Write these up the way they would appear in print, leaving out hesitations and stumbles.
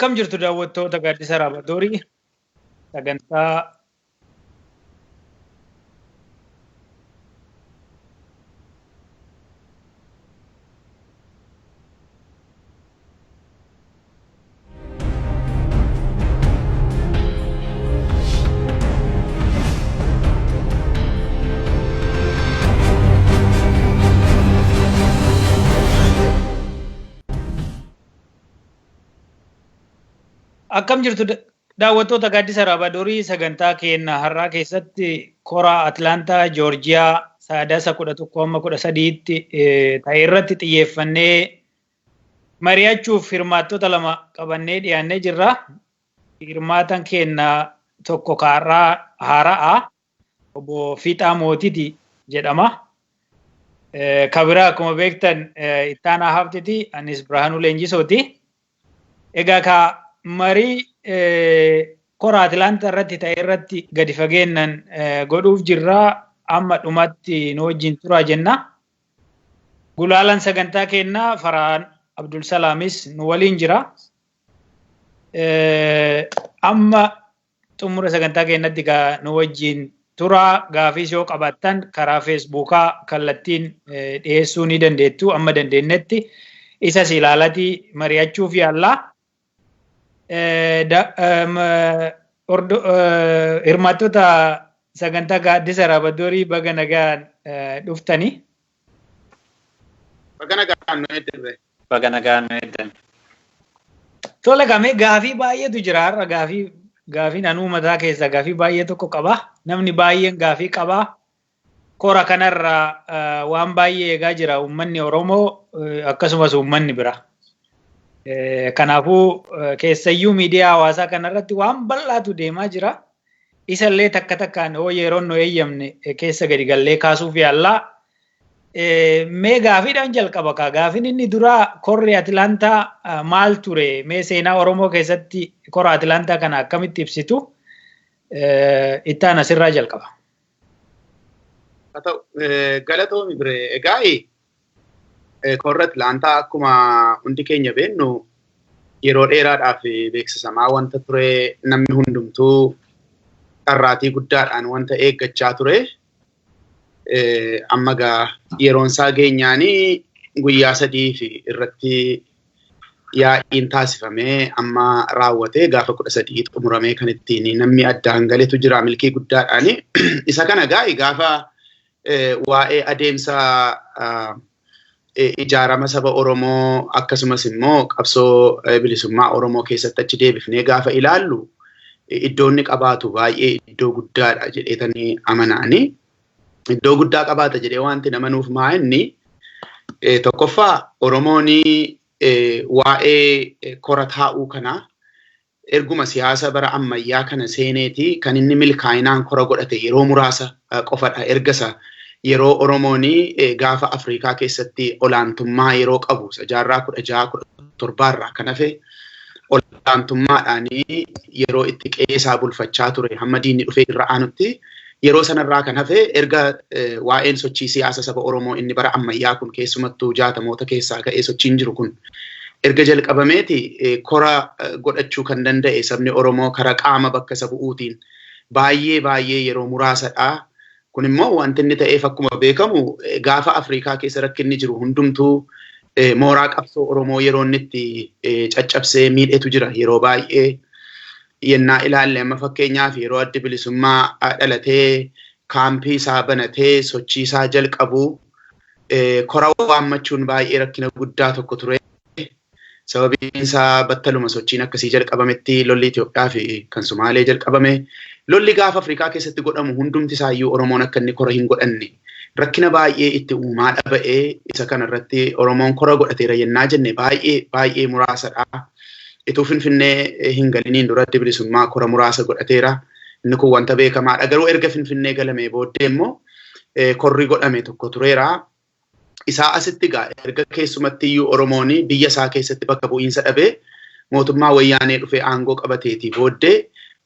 Akkam jirtu daawwattoota gaaddisa Raabatorii sagantaa Akkam jirtu daawwattoota gaaddisa Raabadorii sagantaa keenya har'aa keessatti kora Atlaantaa Joorjiyaa Sadaasa 11 hamma 13tti ta'e irratti xiyyeeffannee mari'achuuf hirmaattota lama qabannee dhiyaannee jirra. Hirmaatan keenya tokko kaarraa haara'a obbo Fiixaa Mootiti jedhama. Kabiraa akkuma beektan Ittaanaa Haftiti, anis Birhaanuu Leenjisooti. Egaa ka marii kora Atlaantaa irratti ta'e irratti gadi fageennan godhuuf jirra. Amma dhumatti nu wajjin turaa jenna. Gulaalaan sagantaa keenyaa Farhaan Abdul Salaamis nu waliin jira. Amma xumura sagantaa keenyatti nu wajjin turaa. Gaafiis yoo qabaattan karaa Feesbuukaa kallattiin dhiyeessuu ni dandeettu, amma dandeenyetti isas ilaalatii mari'achuuf yaallaa. Hirmaattota sagantaa gaaddisa Raabadorii, baga nagaan dhuftanii. Baga nagaan nu eeddan. Baga nagaan nu eeddan. Tola, gamee gaafii baay'eetu jira har'a. Gaafiin anuu mataa keessaa gaafii baay'ee tokko qaba. Namni baay'een gaafii qaba. Kora kanarraa waan baay'ee eegaa jira uummanni Oromoo, akkasumas uummanni bira. Kanaafuu keessayyuu miidiyaa hawaasaa kanarratti waan bal'aatu deemaa jira. Isallee takka takkaan hoo yeroon nu eeyyamne keessa gadi gallee kaasuuf yaallaa. Mee gaafiidhaan jalqaba kaa. Gaafiin inni duraa, korri Atlaantaa maal ture? Mee seenaa Oromoo keessatti kora Atlaantaa kana akkamitti ibsitu? Ittaan asirraa jalqaba. Haa ta'u, galatoomi biree. Egaa korri Atlaantaa akkuma hundi keenya beennu yeroo dheeraadhaaf beeksisamaa wanta ture, namni hundumtuu dharraatii guddaadhaan wanta eeggachaa ture. Amma gaa yeroon isaa geenyaanii guyyaa 3 fi irratti yaa'iin taasifamee amma raawwatee gaafa 13 xumuramee kan ittiin namni addaan galetu jira milkii guddaadhaani. Isa kana gaa gaafa waa'ee adeemsa ijaarama saba Oromoo akkasumas immoo qabsoo bilisummaa Oromoo keessatti achi deebifnee gaafa ilaallu, iddoo inni qabaatu baay'ee iddoo guddaadha jedheetanii amanaani. Iddoo guddaa qabaata jedhee wanti namanuuf maa inni tokkoffaa, Oromoon waa'ee kora taa'uu kana erguma siyaasa bara ammayyaa kana seeneeti kan inni milkaa'inaan kora godhate yeroo muraasa qofadha. Ergasa yeroo Oromoon gaafa Afrikaa keessatti olaantummaa yeroo qabu jaarraa 16, 17rraa kan hafe olaantummaadhaan yeroo itti qe'ee bulfachaa ture hamma diinni dhufee irra aanutti, yeroo sanarraa kan hafe erga waa'een sochii siyaasa saba Oromoo inni bara ammayyaa kun, keessumattuu 60moota keessaa ka'ee sochiin jiru kun erga jalqabameeti, kora godhachuu kan danda'e sabni Oromoo kara qaama bakka isa bu'uutiin baay'ee baay'ee yeroo muraasadha. Kun immoo wanti inni ta'eef, akkuma beekamu, gaafa Afrikaa keessa rakkinni jiru hundumtuu mooraa qabsoo Oromoo yeroo inni itti caccabsee miidhetu jira yeroo baay'ee. Yennaa ilaalle, amma fakkeenyaaf yeroo Addi Bilisummaa dhalatee kaampii isaa banatee sochii isaa jalqabu, kora waammachuun baay'ee rakkina guddaa tokko ture. Sababiin isaa battaluma sochiin akkasii jalqabametti lolli Itoophiyaa fi kan Sumaalee jalqabame. Lolli gaafa Afrikaa keessatti godhamu hundumti isaayyuu Oromoon akka inni kora hin godhanne rakkina baay'ee itti uumaa dhaba'ee, isa kanarratti Oromoon kora godhateera yennaa jenne baay'ee baay'ee muraasadha. Ituu Finfinnee hin galiniin duratti bilisummaa kora muraasa godhateera. Inni kun wanta beekamaadha. Garuu erga Finfinnee galamee booddee immoo korri godhame tokko tureera. Isaa asitti gaa erga keessumatti iyyuu Oromoon biyya isaa keessatti bakka bu'iinsa dhabee mootummaa Wayyaanee dhufee aangoo qabateetii booddee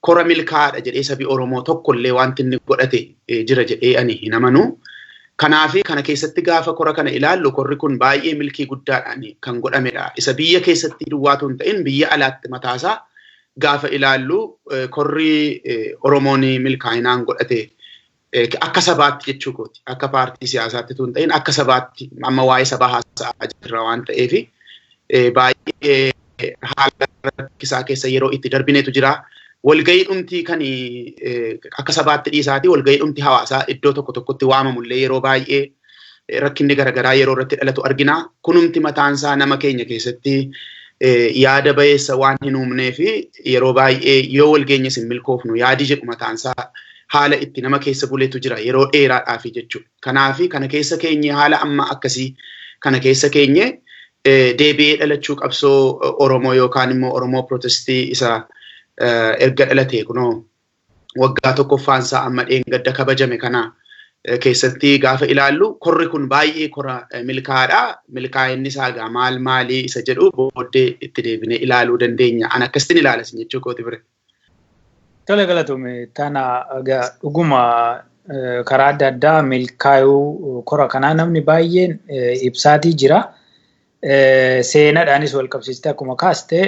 kora milkaa'aadha jedhee sabi Oromoo tokkollee wanti inni godhate jira jedhee ani hin amanu. Kanaafi kana keessatti gaafa kora kana ilaallu korri kun baay'ee milkii guddaadhaan kan godhamedha. Isa biyya keessatti duwwaatu hin ta'in biyya alaatti mataasaa gaafa ilaallu korri Oromoon milkaa'inaan godhate akka sabaatti jechuu kooti. Akka paartii siyaasaatti tun ta'in akka sabaatti amma waa'ee sabaa haasa'aa jirra waan ta'eef baay'ee haala rakkisaa keessa yeroo itti darbineetu jira. Walgahii dhumtii kan akka sabaatti dhiisaati walgahii dhumtii hawaasaa iddoo tokko tokkotti waamamullee yeroo baay'ee rakkinni garaagaraa yeroo irratti dhalatu argina. Kunumti mataansaa nama keenya keessatti yaada bayeessa waan hin uumnee fi yeroo baay'ee yoo walgeenyes hin milkoofnu yaadi jedhu mataansaa haala itti nama keessa buletu jira yeroo dheeraadhaaf jechuudha. Kanaafi kana keessa keenye haala amma akkasii kana keessa keenye deebi'ee dhalachuu qabsoo Oromoo yookaan immoo Oromoo Protestii isa erga dhalate kunoo waggaa tokkoffaansaa amma dheengadda kabajame kana keessatti gaafa ilaallu korri kun baay'ee kora milkaa'aadha. Milkaa'inni isaa egaa maal maalii isa jedhu booddee itti deebinee ilaaluu dandeenya. An akkasitti ilaala isin jechuu kooti bire. Tole galatoome tana egaa dhuguma karaa adda addaa milkaa'uu kora kanaa namni baay'een ibsaatii jira. Seenaadhaanis wal qabsiistee akkuma kaaste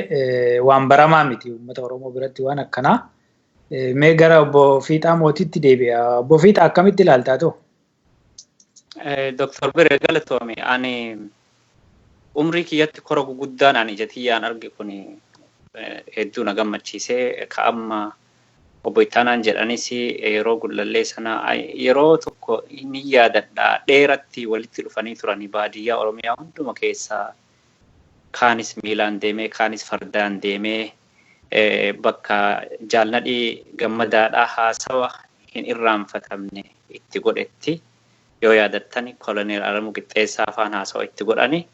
waan baramaa miti uummata Oromoo biratti waan akkanaa. Mee gara obbo Fiixaa Mootiitti deebi'a. Obbo Fiixaa akkamitti ilaaltaa too? Dr. Biree galatoome ani umrii kiyyatti kora guguddaan ani ija tiyyaan arge kun hedduu na gammachiisee ka amma obbo Ittaanaan jedhanis yeroo gullallee sana yeroo tokko ni yaadadha dheeratti walitti dhufanii turanii baadiyyaa Oromiyaa hunduma keessaa kaanis miilaan deemee kaanis fardaan deemee bakka jaalladhii gammadaadhaa haasawa hin irraanfatamne itti godhetti yoo yaadattani koloneel Alamuu Qixxeessaa afaan haasawa itti godhani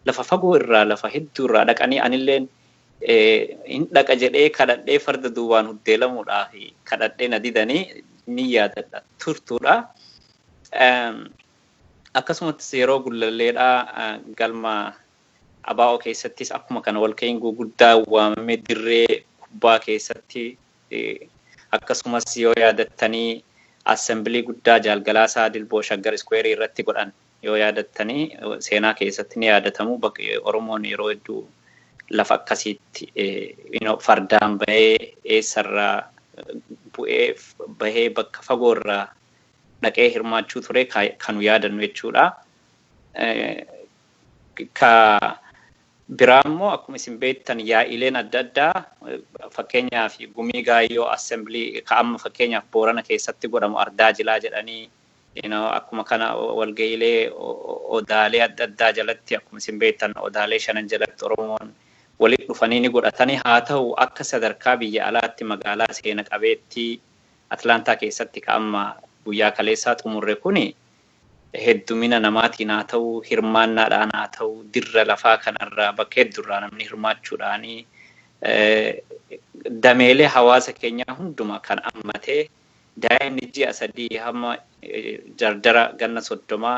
lafa fagoo irraa lafa hedduu irraa dhaqanii anilleen hin dhaqa jedhee kadhadhee farda duubaan huddeelamuudhaaf kadhadhee na didanii ni yaadadha turtuudha. Akkasumas yeroo gullalleedhaa galma ABO keessattis akkuma kana walga'iin guguddaa waamamee dirree kubbaa keessatti akkasumas yoo yaadattanii assembilii guddaa Jaalgalaasaa Dilboo Shaggar Iskweerii irratti godhan yoo yaadattanii seenaa keessatti ni yaadatamu bakka Oromoon yeroo hedduu lafa akkasiitti fardaan bahee eessarraa bu'ee bahee bakka fagoorraa dhaqee hirmaachuu ture kanu yaadannu jechuudha. Ka biraa immoo akkuma isin beektan yaa'ileen adda addaa fakkeenyaaf gumii gaayyoo assembilii ka amma fakkeenyaaf Boorana keessatti godhamu ardaa jilaa jedhanii akkuma kana walga'iilee odaalee adda addaa jalatti akkuma isin beektan odaalee shanan jalatti Oromoon walitti dhufanii ni godhatanii haa ta'u akka sadarkaa biyya alaatti magaalaa seena qabeettii Atlaantaa keessatti ka amma guyyaa kaleessaa xumurre kuni heddumina namaatiin haa ta'u hirmaannaadhaan haa ta'u dirra lafaa kanarraa bakka hedduurraa namni hirmaachuudhaanii dameelee hawaasa keenyaa hunduma kan ammatee daa'imni ji'a 3 hamma jardara ganna 30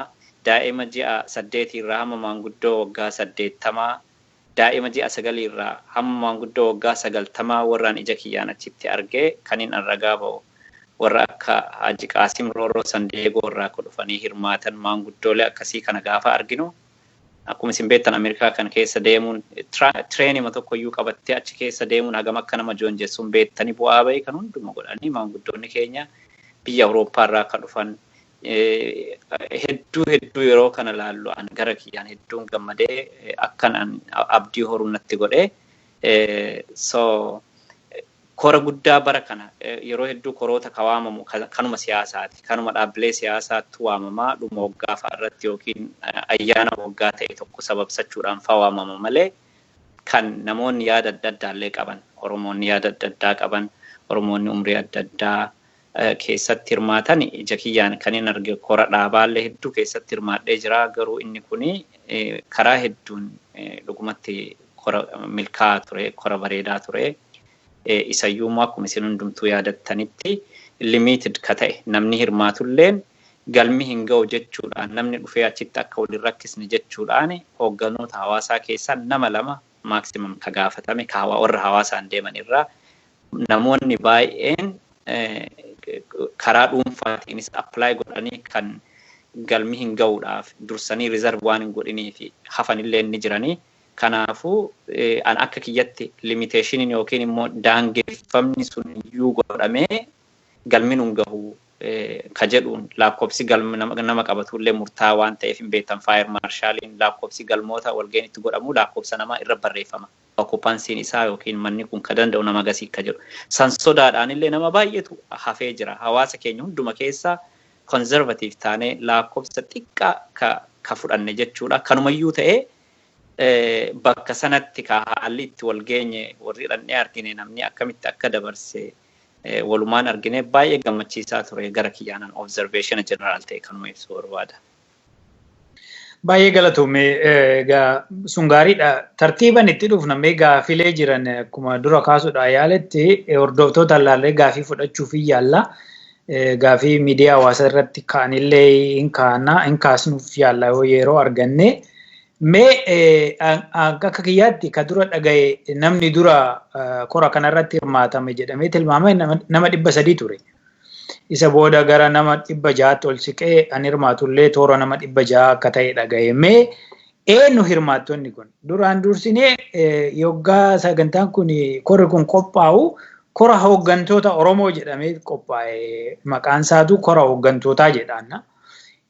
daa'ima ji'a 8 irraa hamma maanguddoo waggaa 80 daa'ima ji'a 9 irraa hamma maanguddoo waggaa 90 warraan ija kiyyaan achitti argee kanin ragaa ba'u warra akka Haji Qaasim Roorroo San Diego irraa dhufanii hirmaatan maanguddoolee akkasii kana gaafa arginu akkuma isin beektan Ameerikaa kan keessa deemuun tireenima tokkoyyuu qabattee achi keessa deemuun hagam akka nama joonjessuun beektanii bu'aa bahii kan hunduma godhanii maanguddoonni keenya biyya Awurooppaa irraa akka dhufan hedduu hedduu yeroo kana laallu an gara kiyyaan hedduun gammadee akkan an abdii horuu natti godhee so kora guddaa bara kana yeroo hedduu koroota ka waamamu kanuma siyaasaati kanuma dhaabbilee siyaasaatti waamamaa dhuma waggaa fa'a irratti yookiin ayyaana waggaa ta'e tokko sababsachuudhaan fa'a waamama malee kan namoonni yaada adda addaallee qaban Oromoonni yaada adda addaa qaban Oromoonni umrii adda addaa keessatti hirmaatan ija kiyyaan kan hin arge kora dhaabaallee hedduu keessatti hirmaadhee jira garuu inni kuni karaa hedduun dhugumatti kora milkaa'aa ture kora bareedaa ture. Isayyuu immoo akkuma isin hundumtuu yaadattanitti limited ka ta'e namni hirmaatulleen galmi hin ga'u jechuudhaan namni dhufee achitti akka waliin rakkisne jechuudhaan hoogganoota hawaasaa keessaa nama lama maaksimam ka gaafatame ka warra hawaasaan deeman irraa namoonni baay'een karaa dhuunfaatiinis apply godhanii kan Galmi hin ga'uudhaaf dursanii reserve waan hin godhinii fi hafanillee ni jiranii. Kanaafuu an akka kiyyatti limitationiin yookiin immoo daangeffamni sun iyyuu godhamee galmi nun gahu ka jedhuun, lakkoofsi galmi nama qabatullee murtaa'aa waan ta'eef, hin beektan, fire marshaliin lakkoofsi galmoota walga'iin itti godhamu lakkoofsa namaa irra barreeffama. Occupancyn isaa yookiin manni kun ka danda'u nama gasii ka jedhu. San sodaadhaan illee nama baay'eetu hafee jira. Hawaasa keenya hunduma keessaa conservative taanee lakkoofsa xiqqaa ka fudhanne jechuudha. Kanumayyuu ta'ee bakka sanatti ka haalli itti wal geenye, warri dhannee argine, namni akkamitti akka dabarse walumaan argine, baay'ee gammachiisaa ture. Gara kiyyaanan observation general ta'e kanuma ibsuu barbaada. Baay'ee galatoome. Egaa sun gaariidha. Tartiiban itti dhufna. Mee gaafilee jiran akkuma dura kaasuudha yaaletti hordoftoota ilaallee gaafii fudhachuuf yaalla. Gaafii miidiyaa hawaasaa irratti ka'anillee hin kaana, hin kaasnuuf yaalla yoo yeroo arganne. Mee akka kiyyaatti ka dura dhagaye, namni dura kora kanarratti hirmaatame jedhamee tilmaamame nama 300 ture. Isa booda gara nama 600tti ol siqee, an hirmaatullee toora nama 600 akka ta'e dhagaye. Mee eenyu hirmaattonni kun? Duraan dursinee yoggaa sagantaan kun, korri kun qophaa'u, kora hooggantoota Oromoo jedhamee qophaa'e, maqaan isaatu kora hooggantootaa jedhaan.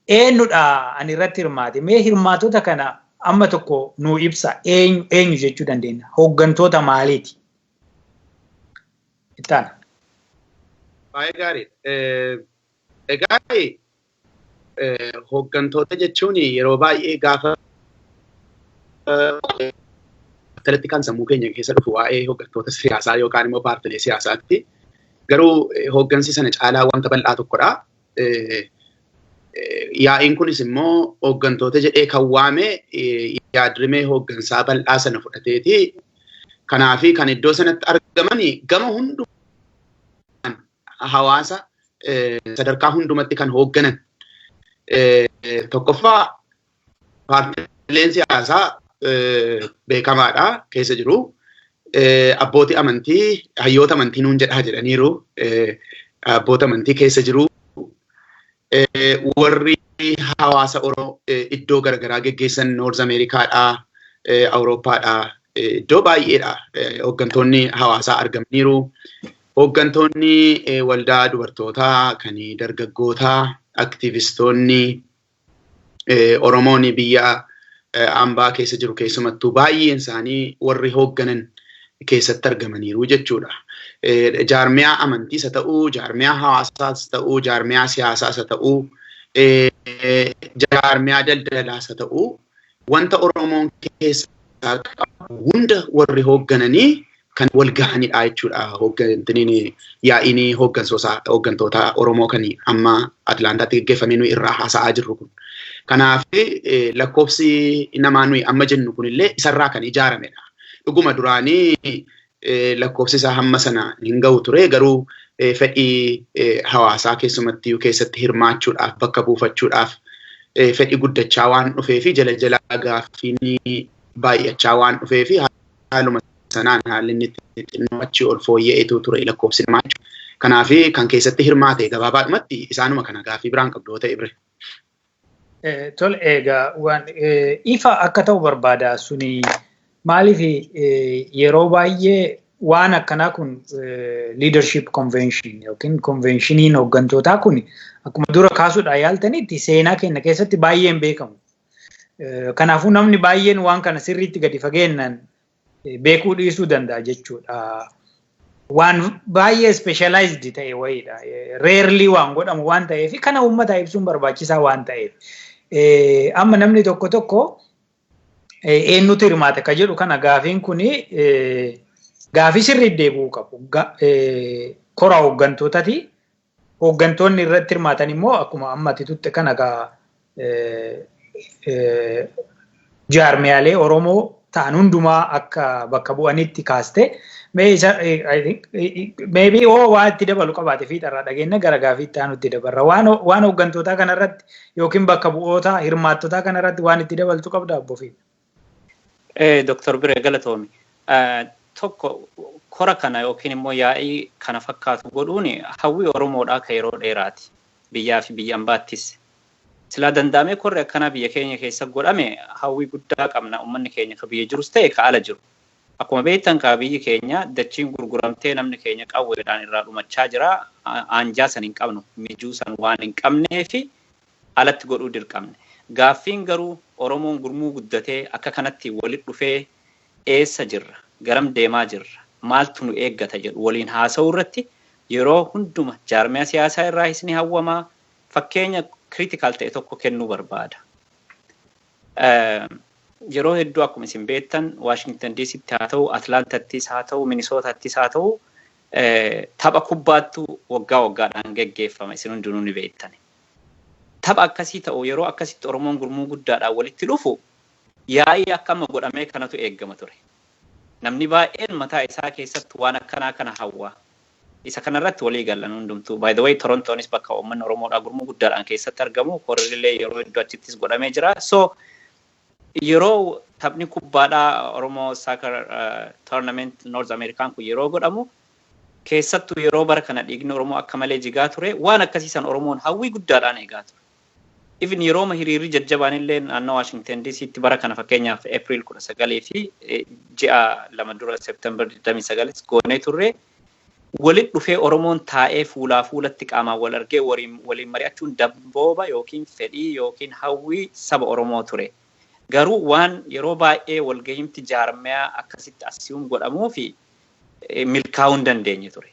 Eenyudha ani irratti hirmaate? Mee hirmaattota kana amma tokko nuu ibsa, eenyu eenyu jechuu dandeenya? Hooggantoota maaliiti? Ittaana. Baay'ee gaariidha. Egaa hooggantoota jechuun yeroo baay'ee gaafa akkanatti kan sammuu keenya keessa dhufu waa'ee hooggantoota siyaasaa yookaan immoo paartilee siyaasaatti. Garuu hooggansi sana caalaa wanta bal'aa tokkodha. Yaa'iin kunis immoo hooggantoota jedhee kan waame yaadrimee hooggansaa bal'aa sana fudhateeti. Kanaafi kan iddoo sanatti argaman gama hundumaan hawaasa sadarkaa hundumatti kan hoogganan. Tokkoffaa, paartileen siyaasaa beekamaadha keessa jiru. Abbootii amantii, hayyoota amantii nuun jedhaa jedhaniiru. Abboota amantii keessa jiru. Warri hawaasa Oromoo iddoo garaagaraa geggeessan North Ameerikaadhaa, Awurooppaadhaa, iddoo baay'eedha. Hooggantoonni hawaasaa argamaniiru. Hooggantoonni waldaa dubartootaa, kan dargaggootaa, aktiivistoonni Oromoon biyya ambaa keessa jiru keessumattuu baay'een isaanii warri hoogganan keessatti argamaniiru jechuudha. Jaarmiyaa amantiis haa ta'uu, jaarmiyaa hawaasaas haa ta'uu, jaarmiyaa siyaasaas haa ta'uu, jaarmiyaa daldalaas haa ta'uu, wanta Oromoon keessaa qabu hunda warri hooggananii kan wal gahanidha jechuudha. Hooggantiin yaa'iin hooggantoota Oromoo kan amma Atlaantaatti geggeeffamee nuyi irraa haasa'aa jirru kun. Kanaaf lakkoofsi namaa nuyi amma jennu kunillee isarraa kan ijaaramedha. Dhuguma duraanii lakkoofsi isaa hamma sana hin ga'u ture, garuu fedhii hawaasaa keessumattuu keessatti hirmaachuudhaaf, bakka buufachuudhaaf fedhii guddachaa waan dhufee fi jala jalaa gaaffiin baay'achaa waan dhufee fi haaluma sanaan haalli inni xinnoo achii ol fooyya'eetu ture lakkoofsi namaa. Kanaaf kan keessatti hirmaate gabaabaadhumatti isaanuma kana. Gaaffii biraan qabdu yoo ta'e bire. Tole, egaa waan ifa akka ta'u barbaada suni. Maaliif, yeroo baay'ee waan akkanaa kun, leadership convention yookiin conventioniin hooggantootaa kun, akkuma dura kaasuudhaan yaaltanitti seenaa keenya keessatti baay'een beekamu. Kanaafuu namni baay'een waan kana sirriitti gadi fageenyaan beekuu dhiisuu danda'a jechuudha. Waan baay'ee specialized ta'e wayiidha. Rarely waan godhamu waan ta'eef, kana uummata ibsuun barbaachisaa waan ta'eef. Amma namni tokko tokko eenyutu hirmaate ka jedhu kana, gaafiin kuni gaafii sirriitti deebi'uu qabu. Kora hooggantootati. Hooggantoonni irratti hirmaatan immoo akkuma amma ati tutte kana gaa jaarmiyaalee Oromoo ta'an hundumaa akka bakka bu'anitti kaaste. Maybe oo waa itti dabalu qabaate fiixarraa dhageenya, gara gaafii itti aanutti dabarra. Waan hooggantootaa kanarratti yookiin bakka bu'oota hirmaattotaa kanarratti waan itti dabaltu qabda, abbo Fiixa? Dooktar Biree, galatoomi. Tokko, kora kana yookiin immoo yaa'ii kana fakkaatu godhuun hawwii Oromoodhaa kan yeroo dheeraati. Biyyaa fi biyya ambaattis. Silaa danda'amee korri akkanaa biyya keenya keessa godhame hawwii guddaa qabna uummanni keenya ka biyya jirus ta'e ka ala jiru. Akkuma beektan ka biyyi keenya dachiin gurguramtee namni keenya qawweedhaan irraa dhumachaa jira. Aanjaa san hin qabnu, mijuu san waan hin qabnee fi alatti godhuu dirqamne. Gaaffiin garuu Oromoon gurmuu guddatee akka kanatti walitti dhufee eessa jirra, garam deemaa jirra, maaltu nu eeggata jedhu waliin haasa'uu irratti yeroo hunduma jaarmiyaa siyaasaa irraa ni hawwamaa fakkeenya critical ta'e tokko kennuu barbaada. Yeroo hedduu akkuma isin beektan Washington DCtti haa ta'u, Atlantattis haa ta'u, Minnesotattis haa ta'u, tapha kubbaattu waggaa waggaadhaan geggeeffama isin hundinuu ni beektan. Tapha akkasii ta'u yeroo akkasitti Oromoon gurmuu guddaadhaan walitti dhufu yaa'ii akka amma godhamee kanatu eeggama ture. Namni baay'een mataa isaa keessatti waan akkanaa kana hawwa. Isa kanarratti walii galan hundumtuu. By the way, Torontoonis bakka uummanni Oromoodhaa gurmuu guddaadhaan keessatti argamu. Korrillee yeroo hedduu achittis godhamee jira. So yeroo taphni kubbaadhaa Oromoo Soccer Tournament North American kun yeroo godhamu, keessattuu yeroo bara kana dhiigni Oromoo akka malee jigaa ture, waan akkasiisan Oromoon hawwii guddaadhaan eegaa ture. Even yeroo hiriirri jajjabaan illee naannoo Washington DCtti bara kana, fakkeenyaaf April 19 fi ji'a 2 dura September 29 goonee turre, walitti dhufee Oromoon taa'ee fuulaa fuulatti qaamaan wal argee waliin mari'achuun dambooba yookiin fedhii yookiin hawwii saba Oromoo ture. Garuu waan yeroo baay'ee walgahiimti jaarmiyaa akkasitti asiyuun godhamuu fi milkaa'uu hin dandeenye ture.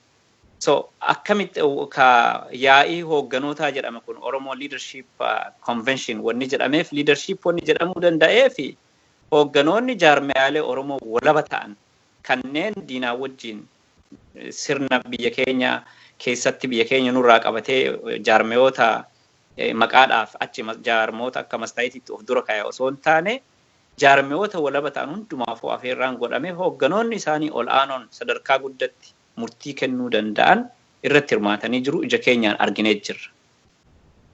So akkamitti ka yaa'ii hoogganootaa jedhama kun Oromoo Leadership Convention wanni jedhameef, leadership wanni jedhamuu danda'ee fi hoogganoonni jaarmiyaalee Oromoo walaba ta'an kanneen diinaa wajjin sirna biyya keenya keessatti biyya keenya nurraa qabatee jaarmiyoota maqaadhaaf achi jaarmoota akka mastaayitiitti of dura kaa'e osoo hin taane, jaarmiyoota walaba ta'an hundumaafuu afeerraan godhame, hoogganoonni isaanii ol aanoon sadarkaa guddatti murtii kennuu danda'an irratti hirmaatanii jiru, ija keenyaan arginee jirra.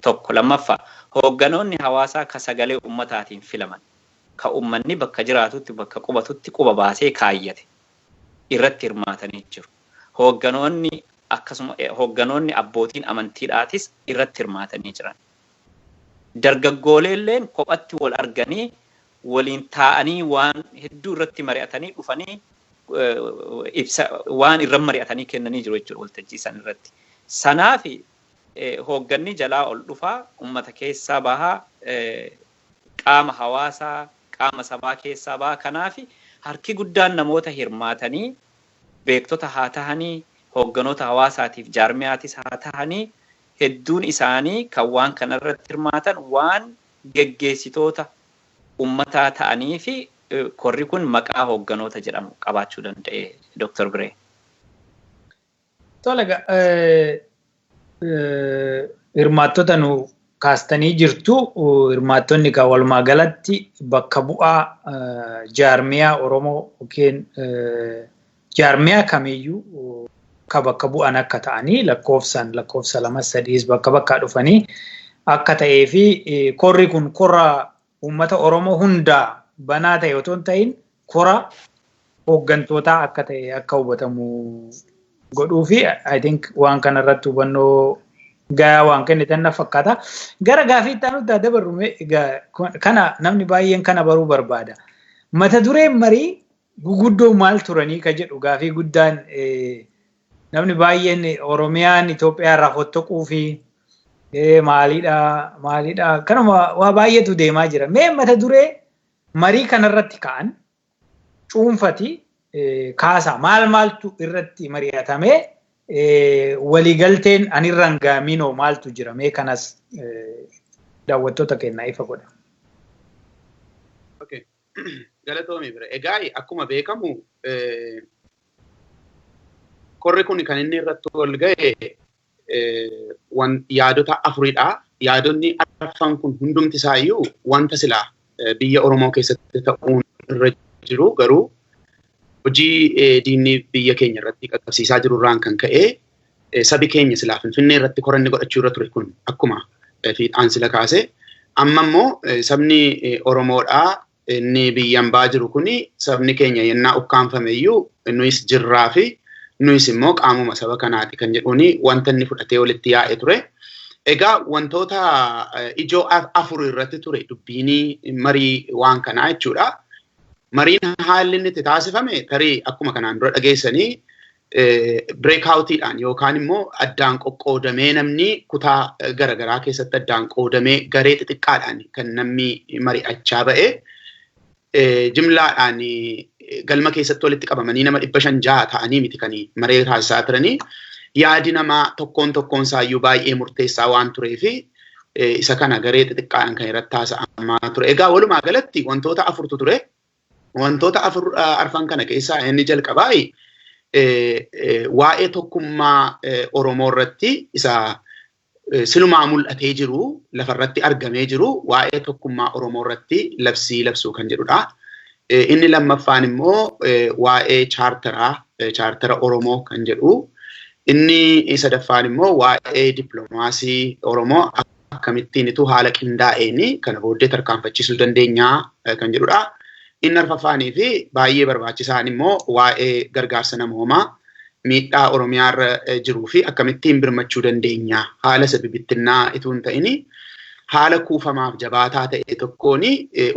Tokko lammaffaa, hoogganoonni hawaasaa ka sagalee ummataatiin filaman, ka ummanni bakka jiraatutti bakka qubatutti quba baasee kaayyate irratti hirmaatanii jiru. Hoogganoonni akkasuma hoogganoonni abbootiin amantiidhaatis irratti hirmaatanii jiran. Dargaggooleelleen kophatti wal arganii waliin taa'anii waan hedduu irratti mari'atanii dhufanii ibsa waan irra mari'atanii kennanii jiru jechuudha waltajjii san irratti. Sanaafi hoogganni jalaa ol dhufaa, uummata keessaa bahaa, qaama hawaasaa, qaama sabaa keessaa bahaa. Kanaafi harki guddaan namoota hirmaatanii beektota haa tahanii, hoogganoota hawaasaatiif jaarmiyaatis haa tahanii, hedduun isaanii kan waan kanarratti hirmaatan waan geggeessitoota ummataa ta'anii fi korri kun maqaa hoogganoota jedhamu qabaachuu danda'e, Dr. Biree. Tole, hirmaattota nu kaastanii jirtu, hirmaattonni kan walumaa galatti bakka bu'aa jaarmiyaa Oromoo yookiin jaarmiyaa kamiyyuu ka bakka bu'an akka ta'anii, lakkoofsaan lakkoofsa lama sadiis bakka bakkaa dhufanii akka ta'ee fi korri kun korra uummata Oromoo hundaa banaa ta'e otoo hin ta'in kora hooggantootaa akka ta'e akka hubatamu godhuu fi I think waan kanarratti hubannoo gahaa waan kennitan na fakkaata. Gara gaafii itti aanutti dabarru, kana namni baay'een kana baruu barbaada. Mata dureen marii guguddoo maal turanii ka jedhu gaafii guddaan. Namni baay'een Oromiyaan Itoophiyaa irraa fottoquu fi maalidha maalidha kanuma waa baay'eetu deemaa jira. Mee mata duree marii kanarratti ka'an cuunfati kaasa, maal maaltu irratti mari'atamee, waliigalteen anirra hin gaaminoo maaltu jira? Mee kanas daawwattoota keenyaa ifa godha. Galatoomii bira. Egaa akkuma beekamu korri kun kan inni irratti wal ga'e yaadota afuridha. Yaadonni arfan kun hundumti isaayyuu wanta silaa biyya Oromoo keessatti ta'uun irra jiru, garuu hojii diinni biyya keenya irratti qaqqabsiisaa jiru irraan kan ka'e sabi keenya silaa Finfinnee irratti koranni godhachuu irra ture kun akkuma fiixaan sila kaase. Amma immoo sabni Oromoodhaa inni biyyan baa jiru kuni sabni keenya yennaa ukkaanfame iyyuu nuyis jirraa fi nuyis immoo qaamuma saba kanaati kan jedhuuni wanta inni fudhatee walitti yaa'e ture. Egaa wantoota ijoo afur irratti ture dubbiin marii waan kanaa jechuudha. Mariin haalli inni itti taasifame tarii akkuma kanaan dura dhageessanii breakoutiidhaan yookaan immoo addaan qoqqoodamee namni kutaa garaagaraa keessatti addaan qoodamee garee xixiqqaadhaan kan namni mari'achaa ba'e jimlaadhaan galma keessatti walitti qabamanii nama 506 ta'anii miti kan maree taasisaa turanii. Yaadi namaa tokkoon tokkoon isaayyuu baay'ee murteessaa waan tureef isa kana garee xixiqqaadhaan kan irratti haasa'amaa ture. Egaa walumaa galatti wantoota afurtu ture. Wantoota arfan kana keessaa inni jalqabaa waa'ee tokkummaa Oromoo irratti isa silumaa mul'atee jiru lafarratti argamee jiru waa'ee tokkummaa Oromoo irratti labsii labsuu kan jedhudha. Inni lammaffaan immoo waa'ee chaartara Oromoo kan jedhu. Inni sadaffaan immoo waa'ee dippiloomaasii Oromoo akkamittiin itu haala qindaa'een kana booddee tarkaanfachiisuu dandeenyaa kan jedhudha. Inni arfaffaanii fi baay'ee barbaachisaan immoo waa'ee gargaarsa namoomaa miidhaa Oromiyaarra jiruu fi akkamittiin birmachuu dandeenya haala isa bibittinnaa itoo hin ta'in haala kuufamaaf jabaataa ta'e tokkoon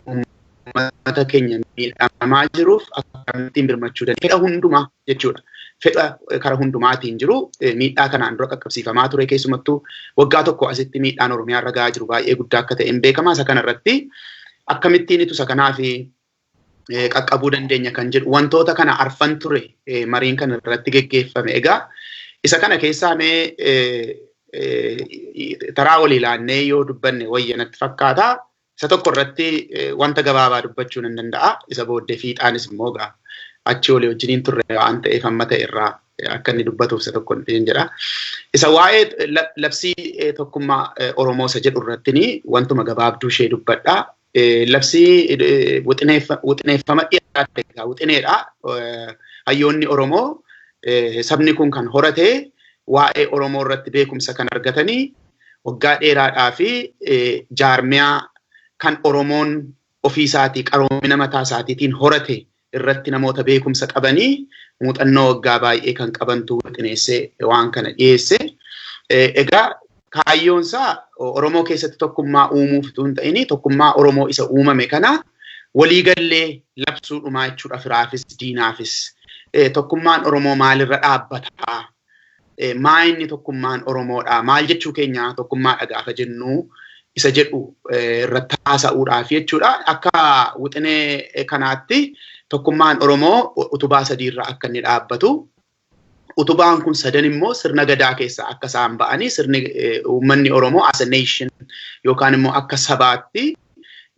uummata keenya miidhamaa jiruuf akkamittiin birmachuu dandeenya. Fedha hundumaa jechuudha. Fedha karaa hundumaatiin jiru miidhaa kanaan dura qaqqabsiifamaa ture keessumattuu waggaa tokko asitti miidhaan Oromiyaarra gahaa jiru baay'ee guddaa akka ta'e hin beekama. Isa kanarratti akkamittiin isa kanaaf qaqqabuu dandeenya kan jedhu wantoota kana arfan ture mariin kana irratti geggeeffame. Egaa isa kana keessaa mee taraa walii ilaannee yoo dubbanne wayya natti fakkaata. Isa tokko irratti wanta gabaabaa dubbachuu nan danda'a. Isa booddee fiixaanis immoo egaa achi olii wajjiniin turre waan ta'eef amma ta'e irraa akka inni dubbatuuf isa tokko hin jedha. Isa waa'ee labsii tokkummaa Oromoo isa jedhu irratti wantuma gabaabduu ishee dubbadha. Labsii wixineeffama dhiyaate egaa wixineedha. Hayyoonni Oromoo sabni kun kan horate waa'ee Oromoo irratti beekumsa kan argatanii waggaa dheeraadhaa fi jaarmiyaa kan Oromoon ofiisaatii qaroomina mataa isaatiitiin horate irratti namoota beekumsa qabanii muuxannoo waggaa baay'ee kan qabantu wixineessee waan kana dhiyeesse. Egaa kaayyoon isaa Oromoo keessatti tokkummaa uumuuf utuu hin ta'in tokkummaa Oromoo isa uumame kana waliigallee labsuudhumaa jechuudha firaafis diinaafis. Tokkummaan Oromoo maalirra dhaabbataa? Maa inni tokkummaan Oromoodha? Maal jechuu keenya tokkummaadha gaafa jennu isa jedhu irratti haasa'uudhaaf jechuudha. Akka wixinee kanaatti tokkummaan Oromoo utubaa sadiirra akka inni dhaabbatu. Utubaan kun sadan immoo sirna gadaa keessaa akka isaan ba'anii sirni uummanni Oromoo as a nation yookaan immoo akka sabaatti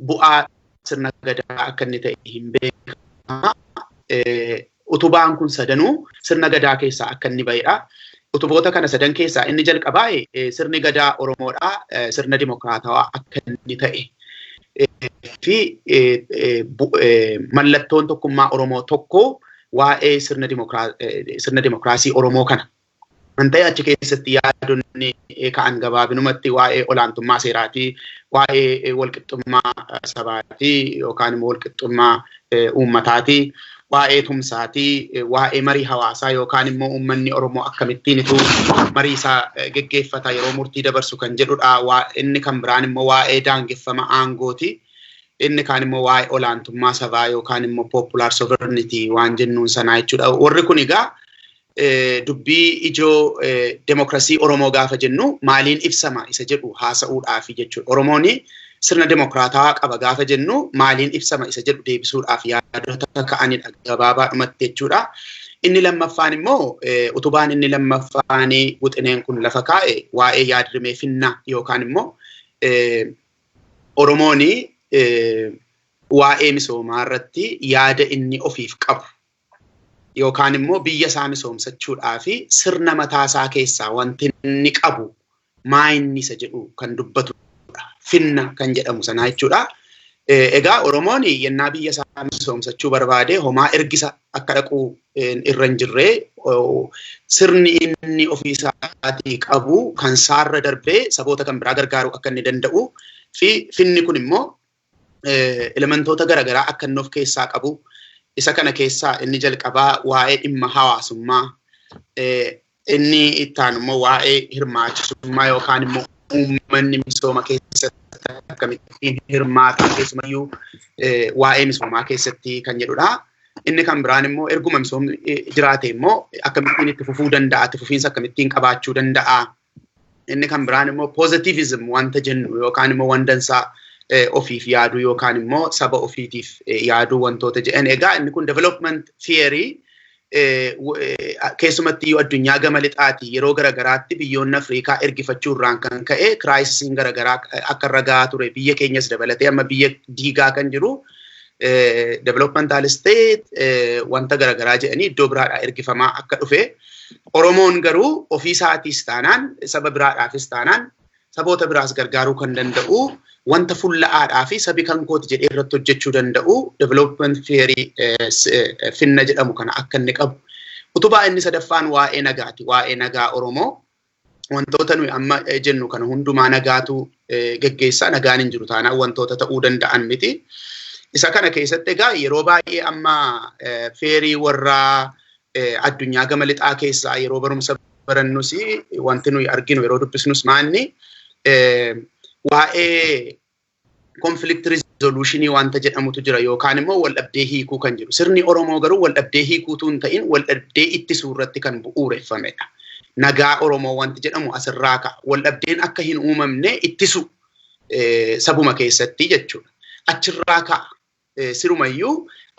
bu'aa sirna gadaa akka inni ta'e hin beekama. Utubaan kun sadanuu sirna gadaa keessaa akka inni ba'edha. Utuboota kana sadan keessaa inni jalqabaa sirni gadaa Oromoodha sirna dimokiraatawaa akka inni ta'e fi mallattoon tokkummaa Oromoo tokko waa'ee sirna dimokiraasii Oromoo kana. Kan ta'e achi keessatti yaadonni ka'an gabaabinumatti waa'ee olaantummaa seeraatii, waa'ee walqixxummaa sabaatii yookaan immoo walqixxummaa uummataatii, waa'ee tumsaatii, waa'ee marii hawaasaa yookaan immoo uummanni Oromoo akkamittiin ituu marii isaa geggeeffata yeroo murtii dabarsu kan jedhudha. Inni kan biraan immoo waa'ee daangeffama aangooti. Inni kaan immoo waa'ee olaantummaa sabaa yookaan immoo popular sovereignty waan jennuun sanaa jechuudha. Warri kun egaa dubbii ijoo demokrasii Oromoo gaafa jennu maaliin ibsama isa jedhu haasa'uudhaafi jechuudha. Oromoon sirna demokraatawaa qaba gaafa jennu maaliin ibsama isa jedhu deebisuudhaaf yaadota ka'anidha gabaabaadhumatti jechuudha. Inni lammaffaan immoo utubaan inni lammaffaan wixineen kun lafa kaa'e waa'ee yaadrimee finnaa yookaan immoo Oromoon waa'ee misoomaa irratti yaada inni ofiif qabu yookaan immoo biyya isaa misoomsachuudhaa fi sirna mataa isaa keessaa wanti inni qabu maa inni isa jedhu kan dubbatudha. Finna kan jedhamu sanaa jechuudha. Egaa Oromoon yennaa biyya isaa misoomsachuu barbaade homaa ergisa akka dhaquu irra hin jirre sirni inni ofii isaatii qabu kan saarra darbee saboota kan biraa gargaaruu akka inni danda'u fi finni kun immoo elementoota garaagaraa akka inni of keessaa qabu. Isa kana keessaa inni jalqabaa waa'ee dhimma hawaasummaa, inni itti aanu immoo waa'ee hirmaachisummaa yookaan immoo Uummanni misooma keessatti akkamittiin hirmaata, keessumayyuu waa'ee misoomaa keessatti kan jedhudha. Inni kan biraan immoo erguma misoomni jiraate immoo akkamittiin itti fufuu danda'a, itti fufiinsa akkamittiin qabaachuu danda'a. Inni kan biraan immoo positivism wanta jennu yookaan immoo waan dansaa ofiif yaaduu yookaan immoo saba ofiitiif yaaduu wantoota jedhan. Egaa inni kun development theory keessumatti iyyuu addunyaa gama lixaati yeroo garagaraatti biyyoonni Afrikaa ergifachuu irraan kan ka'e crisisiin garagaraa akka irra gahaa ture, biyya keenyas dabalatee amma biyya diigaa kan jiru developmental state wanta garagaraa jedhanii iddoo biraadhaa ergifamaa akka dhufe. Oromoon garuu ofii isaatiis taanaan, saba biraadhaafis taanaan, saboota biraas gargaaruu kan danda'u, wanta fulla'aadhaa fi sabi kan kooti jedhee irratti hojjechuu danda'u development theory finna jedhamu kana akka inni qabu. Utubaa inni sadaffaan waa'ee nagaati. Waa'ee nagaa Oromoo. Wantoota nuyi amma jennu kana hundumaa nagaatu geggeessaa, nagaan hin jiru taanaan wantoota ta'uu danda'an miti. Isa kana keessatti egaa yeroo baay'ee amma theory warra addunyaa gama lixaa keessaa yeroo barumsa barannus wanti nuyi arginu, yeroo dubbisnus maanni waa'ee conflict resolutionii wanta jedhamutu jira yookaan immoo waldhabdee hiikuu kan jiru. Sirni Oromoo garuu waldhabdee hiikuutu hin ta'in waldhabdee ittisuu irratti kan bu'uureffamedha. Nagaa Oromoo wanti jedhamu asirraa ka'a. Waldhabdeen akka hin uumamne ittisu sabuma keessatti jechuudha. Achirraa ka'a. Sirumayyuu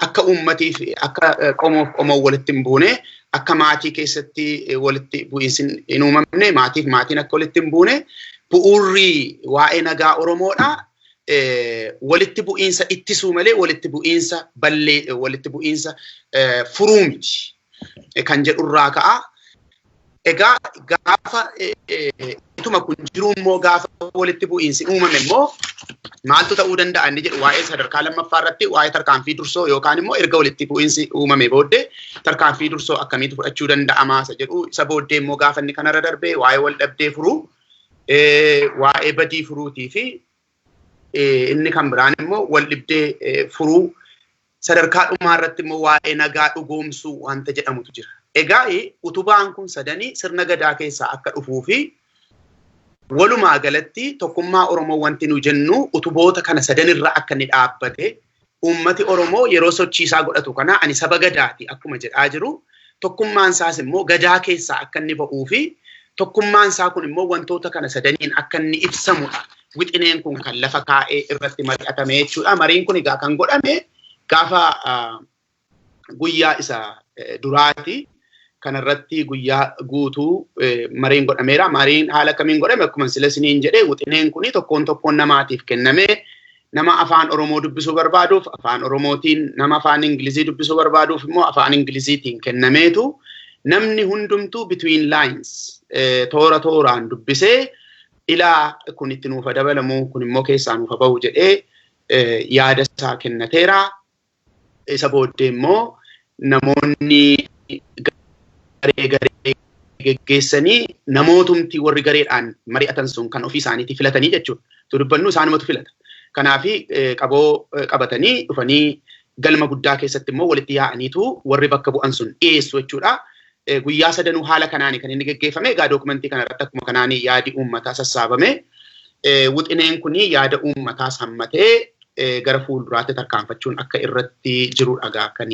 akka uummatiif akka qomoof qomoo walitti hin buune, akka maatii keessatti walitti bu'iinsi hin uumamne, maatiif maatiin akka walitti hin buune, bu'uurri waa'ee nagaa Oromoodha. Walitti bu'iinsa ittisuu malee walitti bu'iinsa ballee walitti bu'iinsa furuu miti kan jedhurraa ka'a. Egaa gaafa ituma kun jiru immoo, gaafa walitti bu'iinsi uumame immoo maaltu ta'uu danda'a inni jedhu, waa'ee sadarkaa lammaffaa irratti waa'ee tarkaanfii dursoo yookaan immoo erga walitti bu'iinsi uumame booddee tarkaanfii dursoo akkamiitu fudhachuu danda'ama isa jedhu. Isa booddee immoo gaafa inni kanarra darbee waa'ee wal dhabdee furuu, waa'ee badii furuutii fi inni kan biraan immoo wal dhibdee furuu, sadarkaa dhumaa irratti immoo waa'ee nagaa dhugoomsuu wanta jedhamutu jira. Egaa utubaan kun sadanii sirna gadaa keessaa akka dhufuu fi walumaa galatti tokkummaa Oromoo wanti nu jennu utuboota kana sadanirra akka inni dhaabbate, uummati Oromoo yeroo sochiisaa godhatu kana ani saba gadaati akkuma jedhaa jiru, tokkummaan isaas immoo gadaa keessaa akka inni ba'uu fi tokkummaan isaa kun immoo wantoota kana sadaniin akka inni ibsamudha. Wixineen kun kan lafa kaa'ee irratti mari'atame jechuudha. Mariin kun egaa kan godhame gaafa guyyaa isa duraati. Kanarratti guyyaa guutuu mariin godhameera. Mariin haala kamiin godhame? Akkuma sila isiniin jedhee, wixineen kun tokkoon tokkoon namaatiif kennamee, nama afaan Oromoo dubbisuu barbaaduuf afaan Oromootiin, nama afaan Ingilizii dubbisuu barbaaduuf immoo afaan Ingiliziitiin kennameetu, namni hundumtuu between lines toora tooraan dubbisee, ilaa kun itti nuufa dabalamu, kun immoo keessaa nuufa bahu jedhee yaada isaa kennateera. Isa booddee immoo namoonni garee garee geggeessanii, namootumti warri gareedhaan mari'atan sun kan ofii isaaniitii filatanii jechuudha. Tu dubbannu isaanumatu filata. Kanaafi qaboo qabatanii dhufanii galma guddaa keessatti immoo walitti yaa'aniitu warri bakka bu'an sun dhiyeessu jechuudha. Guyyaa sadanuu haala kanaani kan inni geggeeffame. Egaa dookumentii kana irratti akkuma kanaani yaadi uummataa sassaabame. Wixineen kun yaada uummataa sammatee gara fuulduraatti tarkaanfachuun akka irratti jirudha egaa kan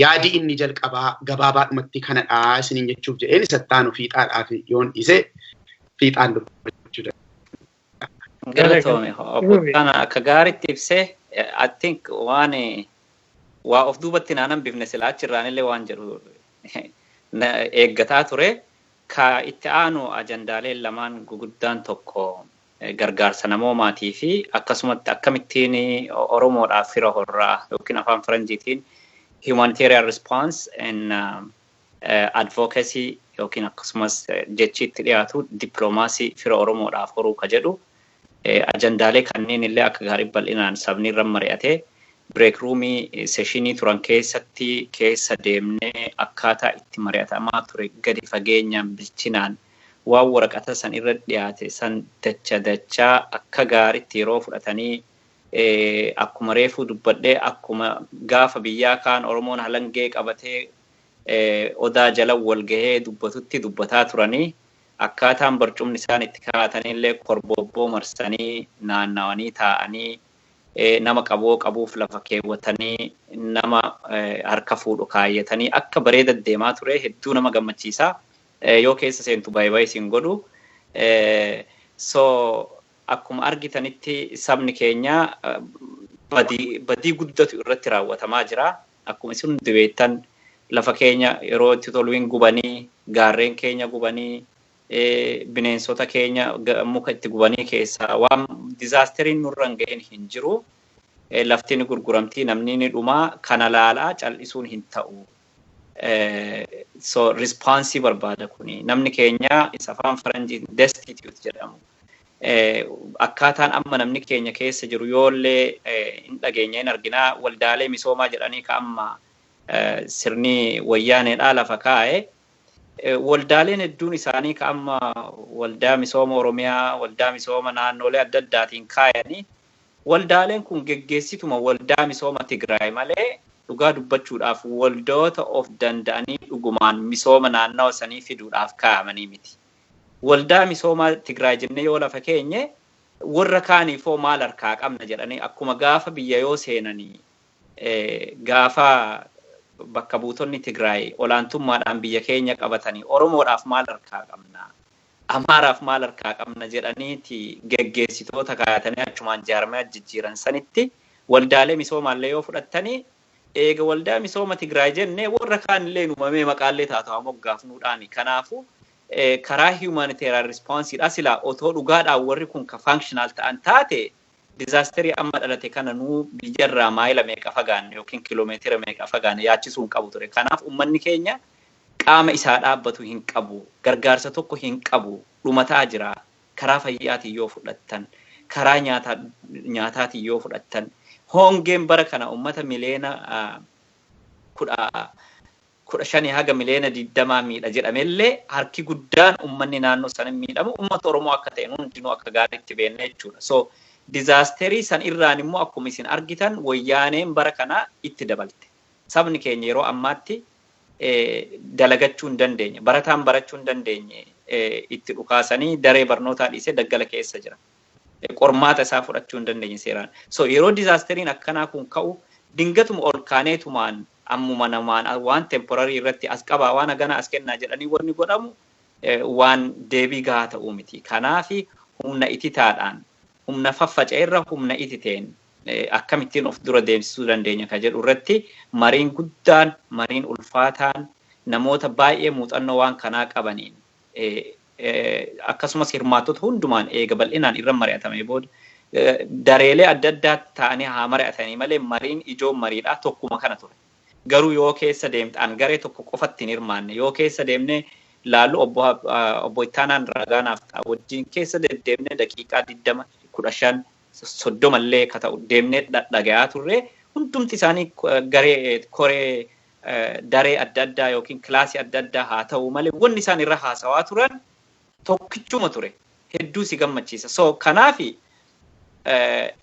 yaadi inni jalqabaa gabaabaadhumatti kanadha isiniin jechuuf jedheen, isatti aanu fiixaadhaaf yoon dhiise fiixaan dubbachuu danda'a. Galatoome, obbo Kana akka gaariitti ibsee. I think waan waa of duubatti naan hambifne, silaa achirraan illee waan jedhu eeggataa ture. Ka itti aanu ajandaaleen lamaan guguddaan tokko gargaarsa namoomaatii fi akkasumatti akkamittiin Oromoodhaaf fira horraa yookiin afaan Faranjiitiin humanitarian response and advocacy yookiin akkasumas jechi itti dhiyaatu dippiloomaasii fira Oromoodhaaf horuu ka jedhu, ajandaalee kanneen illee akka gaarii bal'inaan sabni irra mari'atee, break roomii sessionii turan keessatti keessa deemnee akkaataa itti mari'atamaa ture gadi fageenyaan bilchinaan waan waraqata san irra dhiyaate san dacha dachaa akka gaariitti yeroo fudhatanii, akkuma reefuu dubbadhee, akkuma gaafa biyyaa kaan Oromoon halangee qabatee odaa jala wal gahee dubbatutti dubbataa turanii. Akkaataan barcumni isaan itti kaa'atanillee korbobboo marsanii naannawanii taa'anii nama qaboo qabuuf lafa keewwatanii nama harka fuudhu kaayyatanii akka bareeda deemaa ture, hedduu nama gammachiisa. Yoo keessa seentu baay'ee isin godhu. So akkuma argitanitti sabni keenya badii guddatu irratti raawwatamaa jira. Akkuma isin hundi beektan, lafa keenya yeroo itti tolu hin gubanii, gaarreen keenya gubanii, bineensota keenya muka itti gubanii keessaa waan disaasteriin nurra hin ga'in hin jiru. Lafti ni gurguramtii, namni ni dhumaa, kana laalaa cal'isuun hin ta'u. So response barbaada kuni. Namni keenya isa afaan faranjiin destitute jedhamu. Akkaataan amma namni keenya keessa jiru yoollee hin dhageenya, hin arginaa, waldaalee misoomaa jedhanii ka amma sirni wayyaaneedhaa lafa kaa'e. Waldaaleen hedduun isaanii ka amma Waldaa Misooma Oromiyaa, waldaa misooma naannolee adda addaatiin kaayanii, waldaaleen kun geggeessituma Waldaa Misooma Tigraay malee dhugaa dubbachuudhaaf waldoota of danda'anii dhugumaan misooma naannawa sanii fiduudhaaf kaa'amanii miti. Waldaa Misooma Tigraay jennee yoo lafa keenye, warra kaaniifoo maal harkaa qabna jedhanii, akkuma gaafa biyya yoo seenanii, gaafa bakka buutonni Tigraay olaantummaadhaan biyya keenya qabatanii, Oromoodhaaf maal harkaa qabna, Amaaraaf maal harkaa qabna jedhaniiti geggeessitoota kaayatanii achumaan jaarmee jijjiiran sanitti, waldaalee misoomaallee yoo fudhattanii, eega Waldaa Misooma Tigraay jennee, warra kaanillee uumamee maqaallee taatawaa moggaafnuudhaani. Kanaafuu karaa humanitarian responsiidha silaa otoo dhugaadhaan warri kun ka functional ta'an taate, disaasterii amma dhalate kana nuu biyyarraa maayila meeqa fagaanne yookiin kiloomeetira meeqa fagaanne yaachisuu hin qabu ture. Kanaaf uummanni keenya qaama isaa dhaabbatu hin qabu, gargaarsa tokko hin qabu, dhumataa jira. Karaa fayyaatiin yoo fudhattan, karaa nyaataatiin yoo fudhattan, hongeen bara kana uummata miliyoona 15 haga miliyoona 20 miidha jedhamellee, harki guddaan uummanni naannoo sana miidhamu uummata Oromoo akka ta'e hundinuu akka gaariitti beekna jechuudha. So disaasterii san irraan immoo akkuma isin argitan wayyaaneen bara kana itti dabalte. Sabni keenya yeroo ammaatti dalagachuu hin dandeenye, barataan barachuu hin dandeenye, itti dhukaasanii daree barnootaa dhiisee daggala keessa jira. Qormaata isaa fudhachuu hin dandeenye seeraan. So yeroo disaasteriin akkanaa kun ka'u, dingatuma ol kaaneetumaan ammuma namaan waan temporary irratti as qabaa, waan hagana as kennaa jedhanii wanni godhamu waan deebii gahaa ta'uu miti. Kanaafi humna ititaadhaan, humna faffaca'e irra humna ititeen akkamittiin of dura deemsisuu dandeenya ka jedhu irratti mariin guddaan, mariin ulfaataan, namoota baay'ee muuxannoo waan kanaa qabaniin, akkasumas hirmaattota hundumaan eega bal'inaan irra mari'atamee booda, dareelee adda addaa ta'anii haa mari'atanii malee, mariin ijoon mariidhaa tokkuma kana ture. Garuu yoo keessa deemtaan garee tokko qofatti hin hirmaanne, yoo keessa deemnee laallu, obbo Ittaanaan Ragaanaaf wajjin keessa deddeemnee daqiiqaa 20, 15, 30 illee ka ta'u deemnee dhagayaa turre, hundumti isaanii garee koree daree adda addaa yookiin kilaasii adda addaa haa ta'u malee, wanni isaan irra haasawaa turan tokkichuma ture. Hedduu si gammachiisa. So kanaafi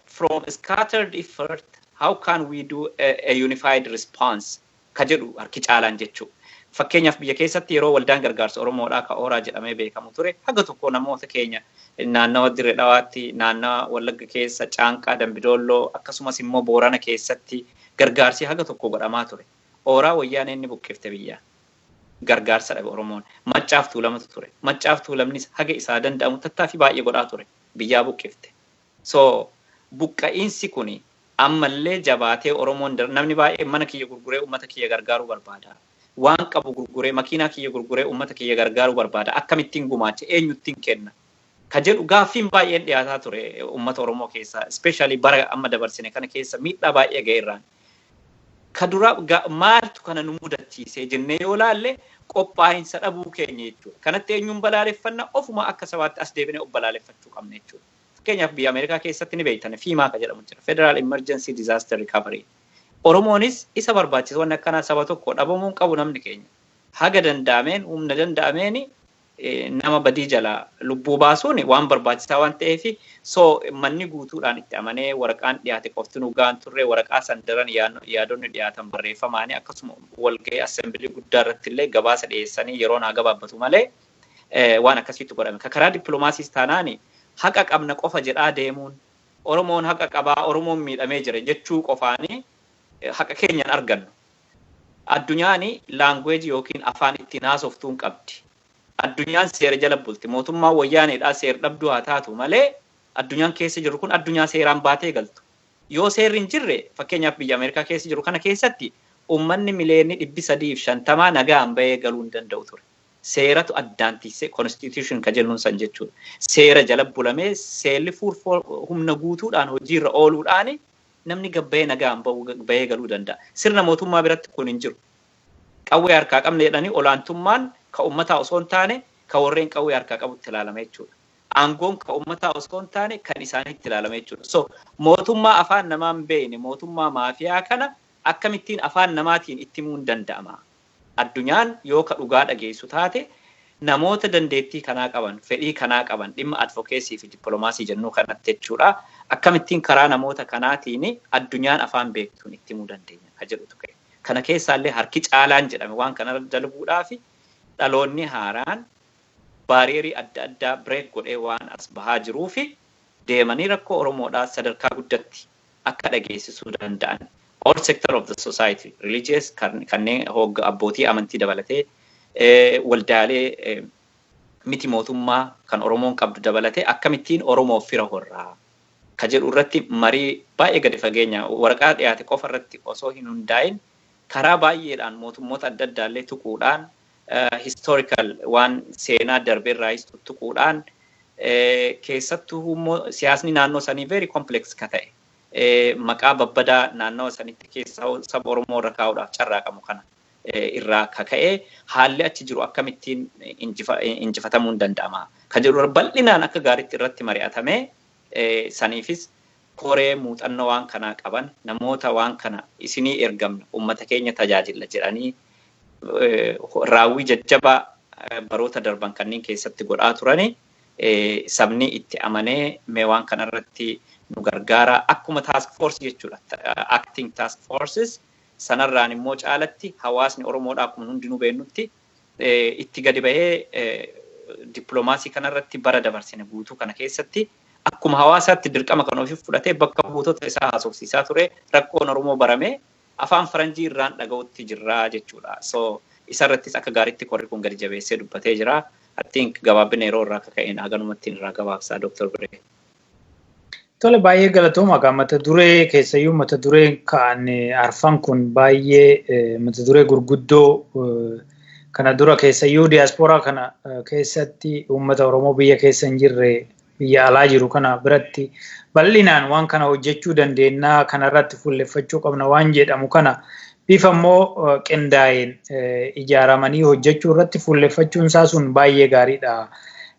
from scattered effort how can we do a unified response ka jedhu harki caalaan jechuudha. Fakkeenyaaf, biyya keessatti yeroo Waldaan Gargaarsa Oromoodhaa ka Ooraa jedhamee beekamu ture, haga tokko namoota keenya naannawa Dirree Dhawaatti, naannawa Wallagga keessa, Caanqaa, Dambidoolloo, akkasumas immoo Boorana keessatti gargaarsi haga tokko godhamaa ture. Ooraa wayyaaneen inni buqqifte biyyaa. Gargaarsa dhabe Oromoon. Maccaaf Tuulamatu ture. Maccaaf Tuulamnis haga isaa danda'amu tattaaffii baay'ee godhaa ture. Biyyaa buqqifte. So buqqa'iinsi kuni ammallee jabaatee, Oromoon namni baay'ee mana kiyya gurguree uummata kiyya gargaaruu barbaada. Waan qabu gurguree, makiinaa kiyya gurguree uummata kiyya gargaaruu barbaada. Akkamittiin gumaacha, eenyuttiin kenna? Ka jedhu gaaffiin baay'een dhiyaataa ture uummata Oromoo keessa. Especially bara amma dabarsine kana keessa miidhaa baay'ee ga'eerraan. Ka dura maaltu kana nu mudachiise jennee yoo laalle, qophaa'insa dhabuu keenya jechuudha. Kanatti eenyuun balaaleffanna? Ofuma akka sabaatti as deebinee of balaaleffachuu qabna jechuudha. Fakkeenyaaf, biyya Ameerikaa keessatti ni beektan, FEMA ka jedhamu jira. Federal Emergency Disaster Recovery. Oromoonis isa barbaachisa, wanni akkanaa saba tokko dhabamuun qabu namni keenya. Haga danda'ameen, humna danda'ameen nama badii jalaa lubbuu baasuun waan barbaachisaa waan ta'eef, so manni guutuudhaan itti amanee waraqaan dhiyaate qofti nu gaan turre, waraqaa san daran yaadonni dhiyaatan barreeffamaanii, akkasuma walgahii assembly guddaa irratti illee gabaasa dhiyeessanii, yeroo naa gabaabbatu malee, Waan akkasiitu godhame. Karaa dippiloomaasiis taanaani haqa qabna qofa jedhaa deemuun Oromoon haqa qabaa, Oromoon miidhamee jira jechuu qofaanii haqa keenyan argannu. Addunyaan language yookiin afaan ittiin haasoftuun qabdi. Addunyaan seera jala bulti. Mootummaan wayyaaneedhaa seera dhabduu haa taatu malee addunyaan keessa jiru kun addunyaa seeraan baatee galtu. Yoo seerri hin jirre, fakkeenyaaf biyya Ameerikaa keessa jiru kana keessatti uummanni miliyoonni 350 nagaan bahee galuu hin danda'u ture. Seeratu addaan tiisee constitution ka jennuun san jechuudha. Seera jala bulamee seerri humna guutuudhaan hojiirra ooluudhaan namni gabbayee nagaan bahee galuu danda'a. Sirna mootummaa biratti kun hin jiru. Qawwee harkaa qabne jedhanii olaantummaan ka uummataa osoo hin taane ka warreen qawwee harkaa qabutti ilaalama jechuudha. Aangoon ka uummataa osoo hin taane kan isaanitti ilaalama jechuudha. So mootummaa afaan namaa hin beekne, mootummaa maafiyaa kana akkamittiin afaan namaatiin itti himuun danda'ama? Addunyaan yoo ka dhugaa dhageessu taate namoota dandeettii kanaa qaban, fedhii kanaa qaban, dhimma advocacy fi dippiloomaasii jennuu kanatti jechuudha. Akkamittiin karaa namoota kanaatiin addunyaan afaan beektuun itti himuu dandeenya ka jedhutu ka'e. Kana keessaallee harki caalaan jedhame waan kana dalaguudhaa fi dhaloonni haaraan barrier adda addaa break godhee waan as bahaa jiruu fi deemanii rakkoo Oromoodhaa sadarkaa guddatti akka dhageessisuu danda'an. All sector of the society, religious, kanneen abbootii amantii dabalatee, waldaalee miti mootummaa kan Oromoon qabdu dabalatee, akkamittiin Oromoof fira horraa ka jedhu irratti marii baay'ee gadi fageenya waraqaa dhiyaate qofa irratti osoo hin hundaa'in karaa baay'eedhaan mootummoota adda addaallee tuquudhaan, historical waan seenaa darbeerraayis tuttuquudhaan, keessattuu immoo siyaasni naannoo sanii very complex ka ta'e maqaa babbadaa naannawa sanitti keessa saba Oromoo irra kaa'uudhaaf carraaqamu kana irraa kaka'ee haalli achi jiru akkamittiin injifatamuun danda'ama ka jedhu bal'inaan akka gaariitti irratti mari'atamee, saniifis koree muuxannoo waan kanaa qaban, namoota waan kana isinii ergamna, uummata keenya tajaajila jedhanii raawwii jajjabaa baroota darban kanneen keessatti godhaa turani sabni itti amanee mee waan kanarratti nu gargaara, akkuma task force jechuudha, acting task forces. Sanarraan immoo caalatti hawaasni Oromoodhaa akkuma hundinuu beeknutti itti gadi bahee dippiloomaasii kanarratti bara dabarsine guutuu kana keessatti akkuma hawaasaatti dirqama kan ofii fudhatee bakka buutota isaa haasofsiisaa ture, rakkoon Oromoo baramee afaan faranjii irraan dhaga'utti jirraa jechuudha. So isarrattis akka gaariitti korri kun gadi jabeessee dubbatee jira. I think gabaabina yeroo irraa akka ka'een haganumatti irraa gabaabsaa, Dr. Biree. Tole, baay'ee galatooma. Egaa mata duree keessayyuu mata dureen ka'an arfan kun baay'ee mata duree gurguddoo kana dura keessayyuu diyaaspooraa kana keessatti uummata Oromoo biyya keessa hin jirre, biyya alaa jiru kana biratti bal'inaan waan kana hojjechuu dandeenyaa, kanarratti fuulleffachuu qabna waan jedhamu kana bifa immoo qindaa'een ijaaramanii hojjechuu irratti fuulleffachuun isaa sun baay'ee gaariidha.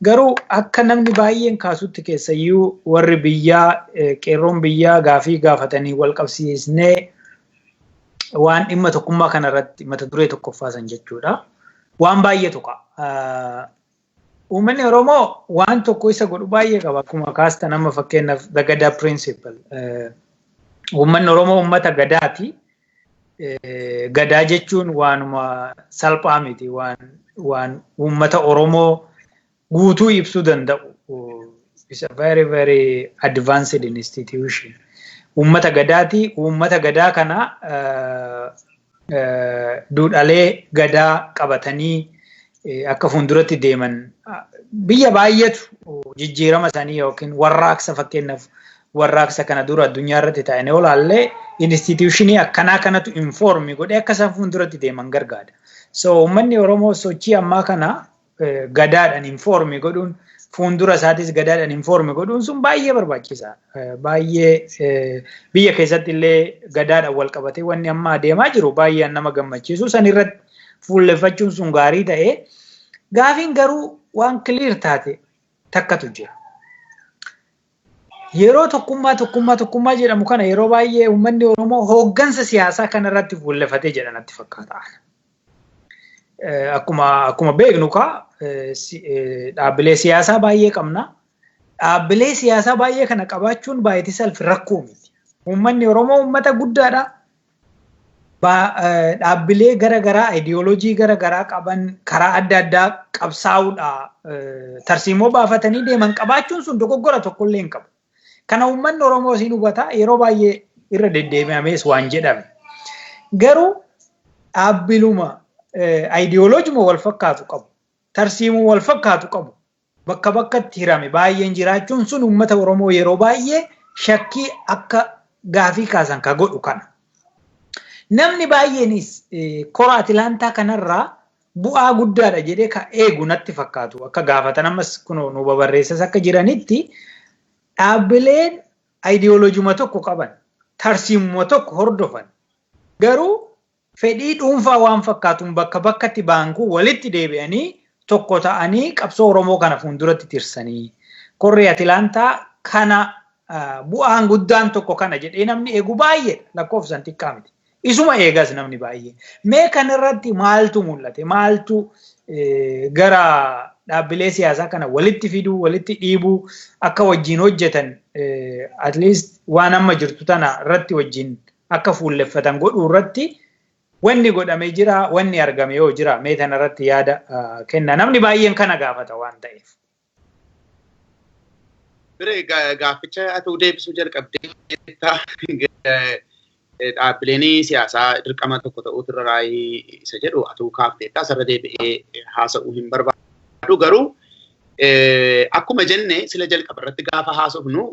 Garuu akka namni baay'een kaasutti, keessayyuu warri biyyaa, qeerroon biyyaa gaafii gaafatanii wal qabsiisnee waan dhimma tokkummaa kanarratti mata duree tokkoffaa san jechuudha. Waan baay'eetu ka'a. Uummanni Oromoo waan tokko isa godhu baay'ee qaba. Akkuma kaasta nama fakkeenyaaf the Gadaa principle. Uummanni Oromoo uummata gadaati. Gadaa jechuun waanuma salphaa miti. Waan uummata Oromoo guutuu ibsuu danda'u. It's a very very advanced institution. Uummata gadaati. Uummata gadaa kana duudhaalee gadaa qabatanii akka fuulduratti deeman biyya baay'eetu jijjiirama isaanii yookiin warraaqsa, fakkeenyaaf warraaqsa kana dura addunyaa irratti ta'anii olaallee, institution akkanaa kanatu inform godhee akka isaan fuulduratti deeman gargaara. So uummanni Oromoo sochii ammaa kana gadaadhaan inform godhuun, fuuldura isaatis gadaadhaan inform godhuun sun baay'ee barbaachisaa. Baay'ee biyya keessatti illee gadaadhaan wal qabatee wanni amma adeemaa jiru baay'ee nama gammachiisu, san irratti fuulleffachuun sun gaarii ta'ee, gaafiin garuu waan clear taate takkatu jira. Yeroo tokkummaa tokkummaa tokkummaa jedhamu kana yeroo baay'ee uummanni Oromoo hooggansa siyaasaa kanarratti fuullefatee jedha natti fakkaata. Akkuma beeknu kaa dhaabbilee siyaasaa baay'ee qabna. Dhaabbilee siyaasaa baay'ee kana qabaachuun baay'ee salphi rakkoo miti. Uummanni Oromoo uummata guddaadha. Dhaabbilee garaagaraa ideoloojii garaagaraa qaban karaa adda addaa qabsaa'uudha tarsiimoo baafatanii deeman qabaachuun sun dogoggora tokkollee hin qabu. Kana uummanni Oromoo siin hubata yeroo baay'ee irra deddeebi'amees waan jedhame. Garuu dhaabbiluma ideoloojuma wal fakkaatu qabu. Tarsiimoo wal fakkaatu qabu. Bakka bakkatti hirame baay'een jiraachuun sun uummata Oromoo yeroo baay'ee shakkii akka gaafii kaasan ka godhu kana. Namni baay'eenis kora Atilaantaa kanarraa bu'aa guddaadha jedhee ka eegu natti fakkaatu. Akka gaafatan ammas kunoo nu babarreessas akka jiranitti dhaabbileen ideoloojuma tokko qaban, tarsiimuma tokko hordofan. Garuu fedhii dhuunfaa waan fakkaatuun bakka bakkatti baankuu walitti deebi'anii tokko ta'anii qabsoo Oromoo kana fuulduratti tirsanii. Korri Atilaantaa kana bu'aan guddaan tokko kana jedhee namni eegu baay'eedha lakkoofsaan xiqqaa miti. Isuma eegas namni baay'ee. Mee kanarratti maaltu mul'ate? Maaltu gara dhaabbilee siyaasaa kana walitti fiduu, walitti dhiibuu akka wajjin hojjetan at least waan amma jirtu tana irratti wajjin akka fuulleffatan godhuu irratti wanni godhamee jira, wanni argame yoo jira mee tanarratti yaada kenna. Namni baay'een kana gaafata waan ta'eef. Bire gaafficha atuu deebisuu jalqabdee dhaabbileen siyaasaa dirqama tokko ta'uutu irra raayii isa jedhu atuu kaafteetta asirra deebi'ee haasa'uu hin barbaadu. Garuu akkuma jenne sila jalqaba irratti gaafa haasofnu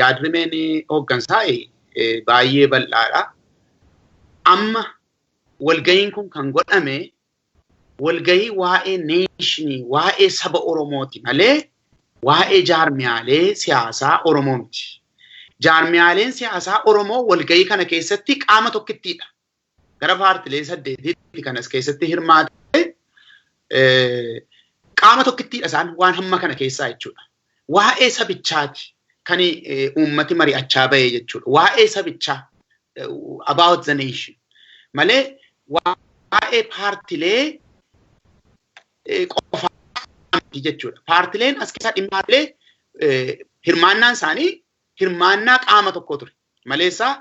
yaadrimeen hooggansaa baay'ee bal'aadha. Amma walgahiin kun kan godhame walgahii waa'ee neeshinii waa'ee saba Oromooti malee waa'ee jaarmiyaalee siyaasaa Oromoo miti. Jaarmiyaaleen siyaasaa Oromoo walgahii kana keessatti qaama tokkittiidha. Gara paartilee 8 kanas keessatti hirmaate qaama tokkittiidha isaan waan hamma kana keessaa jechuudha. Waa'ee sabichaati kan uummati mari'achaa bahee jechuudha. Waa'ee sabichaa about the nation malee waa'ee paartilee qofaa miti jechuudha. Paartileen as keessaa dhimma paartilee hirmaannaan isaanii hirmaannaa qaama tokko ture. Maleessaa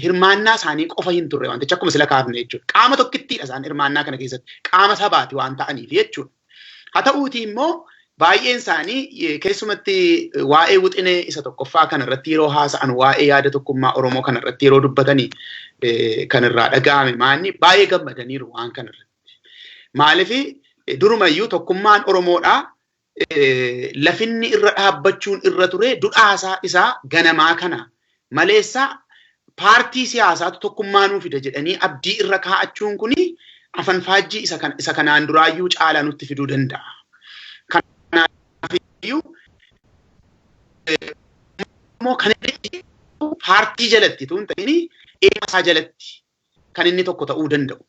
hirmaannaa isaanii qofa hin turre wanticha akkuma sila kaafne jechuudha. Qaama tokkittiidha isaan hirmaannaa kana keessatti. Qaama sabaati waan ta'aniif jechuudha. Haa ta'uutii immoo baay'een isaanii keessumatti waa'ee wixinee isa tokkoffaa kanarratti yeroo haasa'an waa'ee yaada tokkummaa Oromoo kanarratti yeroo dubbatanii kan irraa dhaga'ame maanni baay'ee gammadaniiru waan kanarratti. Maaliif durumayyuu tokkummaan Oromoodhaa lafinni irra dhaabbachuun irra ture dudhaasaa isaa ganamaa kana maleessaa paartii siyaasaatu tokkummaa nuu fida jedhanii abdii irra kaa'achuun kuni afanfaajjii isa kanaan duraayyuu caalaa nutti fiduu danda'a. Kanaafiyyuu immoo kan paartii jalatti tun ta'in eemaa jalatti kan inni tokko ta'uu danda'u.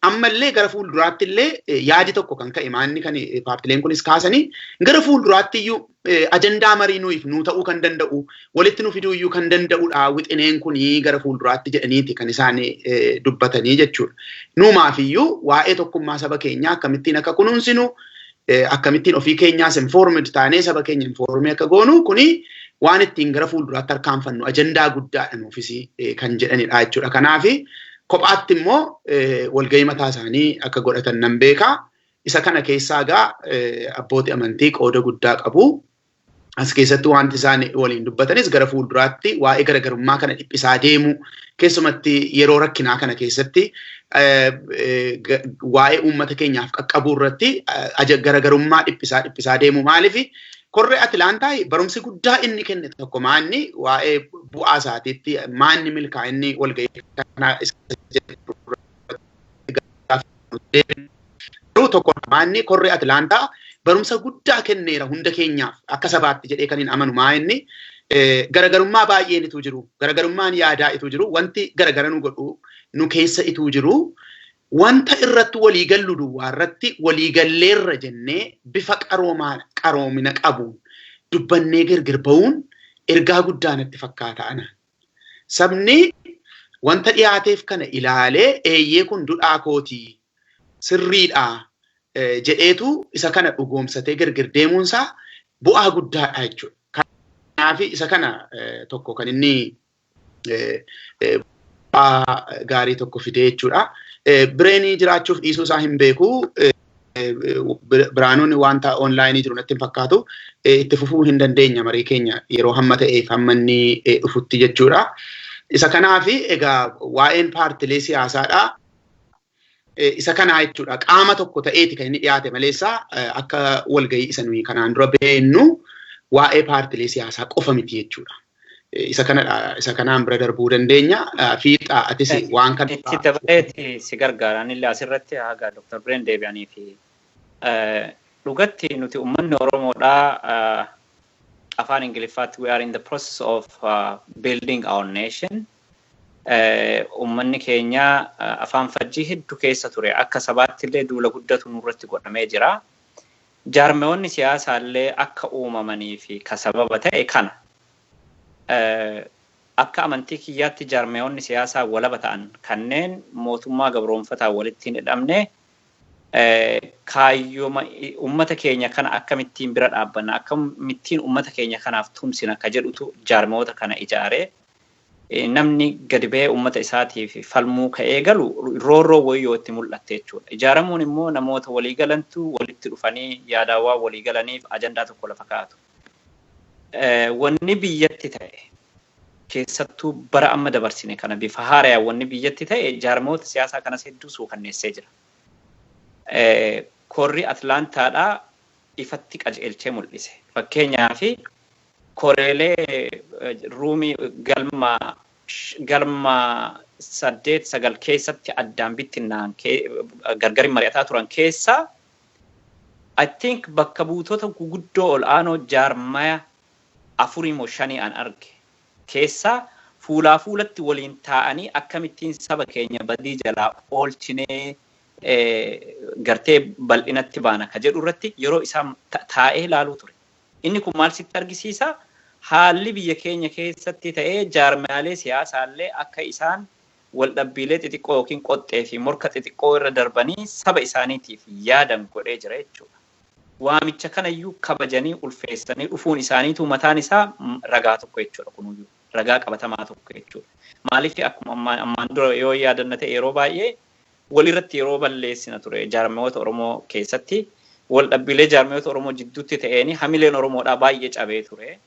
Ammallee gara fuulduraatti illee yaadi tokko kan ka'e maanni kan paartileen kunis kaasanii gara fuulduraatti iyyuu ajandaa marii nuyiif nuu ta'uu kan danda'u walitti nu fiduu iyyuu kan danda'udha wixineen kunii gara fuulduraatti jedhaniiti kan isaan dubbatanii jechuudha. Nuumaaf iyyuu waa'ee tokkummaa saba keenyaa akkamittiin akka kunuunsinu akkamittiin ofii keenyaas informed taanee saba keenya informii akka goonu kuni waan ittiin gara fuulduraatti harkaanfannu ajandaa guddaadha nuufis kan jedhanidha jechuudha. Kanaafi kophaatti immoo walgahii mataa isaanii akka godhatan nan beeka. Isa kana keessaa egaa abbootii amantii qooda guddaa qabu. As keessatti wanti isaan waliin dubbatanis gara fuulduraatti waa'ee garaagarummaa kana dhiphisaa deemu keessumatti yeroo rakkinaa kana keessatti waa'ee uummata keenyaaf qaqqabuu irratti garaagarummaa dhiphisaa deemu maaliif korree Atilaantaa barumsi guddaa inni kenne tokko maanni waa'ee bu'aa isaatiitti maanni milkaa'inni walgahii kanaa isa jedhu tokko maanni korree Atilaantaa barumsa guddaa kenneera hunda keenyaaf akka sabaatti jedhee kan hin amanu maa inni garaagarummaa baay'een ituu jiru garaagarummaan yaadaa ituu jiru wanti garaagara nu godhu nu keessa ituu jiru wanta irratti waliigallu duwwaa irratti waliigalleerra jennee bifa qaroomina qabuun dubbannee gargar ba'uun ergaa guddaa natti fakkaata ana. Sabni wanta dhiyaateef kana ilaalee eeyyee kun dudhaa kootii sirriidha jedheetu isa kana dhugoomsatee gargar deemuunsaa bu'aa guddaadha jechuudha. Kanaaf isa kana tokko kan inni Bu'aa gaarii tokko fidee jechuudha. Bireenii jiraachuuf dhiisuu isaa hin beeku. Biraanuun wanta onlaayinii jiru natti hin fakkaatu. Itti fufuu hin dandeenya marii keenya yeroo hamma ta'eef hamma inni dhufutti jechuudha. Isa kanaaf egaa waa'een paartilee siyaasaadha. Isa kanaa jechuudha. Qaama tokko ta'eeti kan inni dhiyaate maleessa akka walgahii isa nuyi kanaan dura beennu waa'ee paartilee siyaasaa qofa miti jechuudha. Isa kanadha. Isa kanaan bira darbuu dandeenya. Fiixaa atis waan kana. Itti dabaleeti si gargaara. Anillee asirratti haga Dr. Bireen deebi'anii fi dhugatti nuti uummanni Oromoodhaa afaan Ingiliffaatti we are in the process of building our nation. Uummanni keenya afaan fajjii hedduu keessa ture. Akka sabaatti illee duula guddatu nurratti godhamee jira. Jaarmeewwanni siyaasaa illee akka uumamanii fi ka sababa ta'e kana. Akka amantii kiyyaatti jaarmeewwanni siyaasaa walaba ta'an kanneen mootummaa gabroonfataa walitti hin hidhamne kaayyuma uummata keenya kana akkamittiin bira dhaabbanna, akkamittiin uummata keenya kanaaf tumsina ka jedhutu jaarmeewwota kana ijaaree, namni gadi ba'ee uummata isaatiif falmuu ka'ee galu roorroo wayii yoo itti mul'atte jechuudha. Ijaaramuun immoo namoota walii galantu walitti dhufanii yaadaawwan walii galaniif ajandaa tokko lafa kaa'atu. Wanni biyyatti ta'e, keessattuu bara amma dabarsine kana bifa haaraan wanni biyyatti ta'e, jaarmoota siyaasaa kanas hedduu suukanneessee jira. Korri Atlaantaadhaa ifatti qajeelchee mul'ise. Fakkeenyaaf, koreelee ruumii galma saddeet sagal keessatti addaan bittinnaan gargari mari'ataa turan keessaa, I think, bakka buutota guguddoo ol aanoo jaarmaya afurii moo shanii an arge keessaa fuulaa fuulatti waliin taa'anii akkamittiin saba keenya badii jalaa oolchinee gartee bal'inatti baana ka jedhu irratti yeroo isaan taa'ee ilaaluu ture. Inni kun maal sitti argisiisa? Haalli biyya keenya keessatti ta'ee jaarmaalee siyaasaallee akka isaan waldhabbiilee xixiqqoo yookiin qoxxee fi morka xixiqqoo irra darbanii saba isaaniitiif yaadan godhee jira jechuudha. Waamicha kanayyuu kabajanii ulfeessanii dhufuun isaaniitu mataan isaa ragaa tokko jechuudha kunuyyuu. Ragaa qabatamaa tokko jechuudha. Maaliif, akkuma ammaan dura yoo yaadanna ta'e, yeroo baay'ee walirratti yeroo balleessina ture jaarmiyoota Oromoo keessatti, waldhabbiilee jaarmiyoota Oromoo jidduutti ta'een hamileen Oromoodhaa baay'ee cabee ture.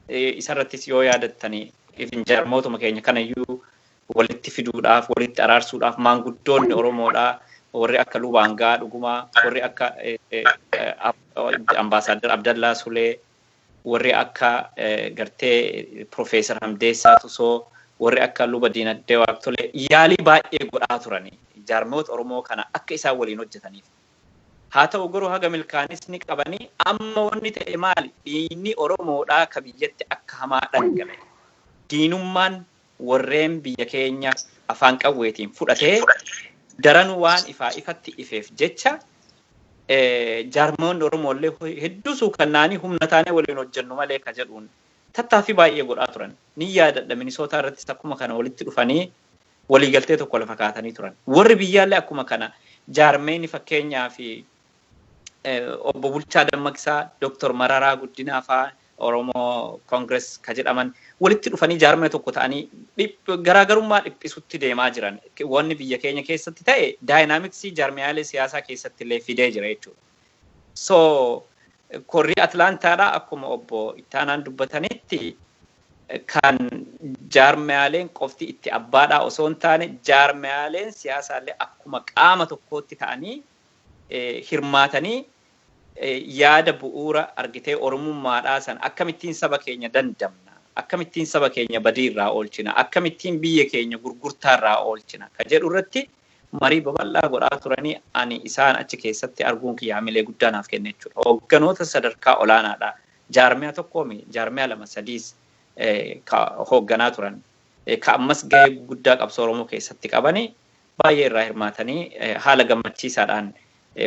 Isarrattis yoo yaadattanii, ifin jaarmootuma keenya kanayyuu walitti fiduudhaaf, walitti araarsuudhaaf maanguddoonni Oromoodhaa warri akka Lubaangaa Dhugumaa, warri akka Ambaasaadar Abdallaa Sulee, warri akka gartee Profeesar Hamdeessaa Tusoo, warri akka Luba Diinagdee Waaqtolee yaalii baay'ee godhaa turanii jaarmoota Oromoo kana akka isaan waliin hojjetaniif. Haa ta'u garuu haga milkaanis ni qabanii. Amma wanni ta'e maali? Dhiigni Oromoodhaa ka biyyatti akka hamaa dhangala'e. Diinummaan warreen biyya keenya afaan qawweetiin fudhatee daran waan ifaa ifatti ifeef jecha, jaarmoonni Oromoollee hedduu suukannaanii humna taanee waliin hojjennu malee ka jedhuun tattaaffii baay'ee godhaa turan. Ni yaadadha, Minisootaa irrattis akkuma kana walitti dhufanii waliigaltee tokko lafa kaatanii turan. Warri biyyaallee akkuma kana jaarmeeni, fakkeenyaa fi obbo Bulchaa Dammaqsaa, Dooktor Mararaa Guddinaa fa'aa, Oromoo Congress ka jedhaman walitti dhufanii jaarmee tokko ta'anii garaagarummaa dhiphisutti deemaa jiran. Wanni biyya keenya keessatti ta'e dynamics jaarmiyaalee siyaasaa keessatti illee fidee jira jechuudha. So korri Atlaantaadhaa akkuma obbo Ittaanaan dubbatanitti kan jaarmiyaaleen qofti itti abbaadhaa osoo hin taane, jaarmiyaaleen siyaasaallee akkuma qaama tokkootti ta'anii hirmaatanii yaada bu'uura argitee oromummaadhaa san akkamittiin saba keenya dandamna, akkamittiin saba keenya badiirraa oolchina, akkamittiin biyya keenya gurgurtaarraa oolchina ka jedhu irratti marii babal'aa godhaa turanii, ani isaan achi keessatti arguun kiyya hamilee guddaa naaf kenne jechuudha. Hoogganoota sadarkaa olaanaadha. Jaarmiyaa tokkoomi, jaarmiyaa lama sadiis ka hoogganaa turan. Ka ammas gahee guddaa qabsoo Oromoo keessatti qabanii baay'ee irraa hirmaatanii haala gammachiisaadhaan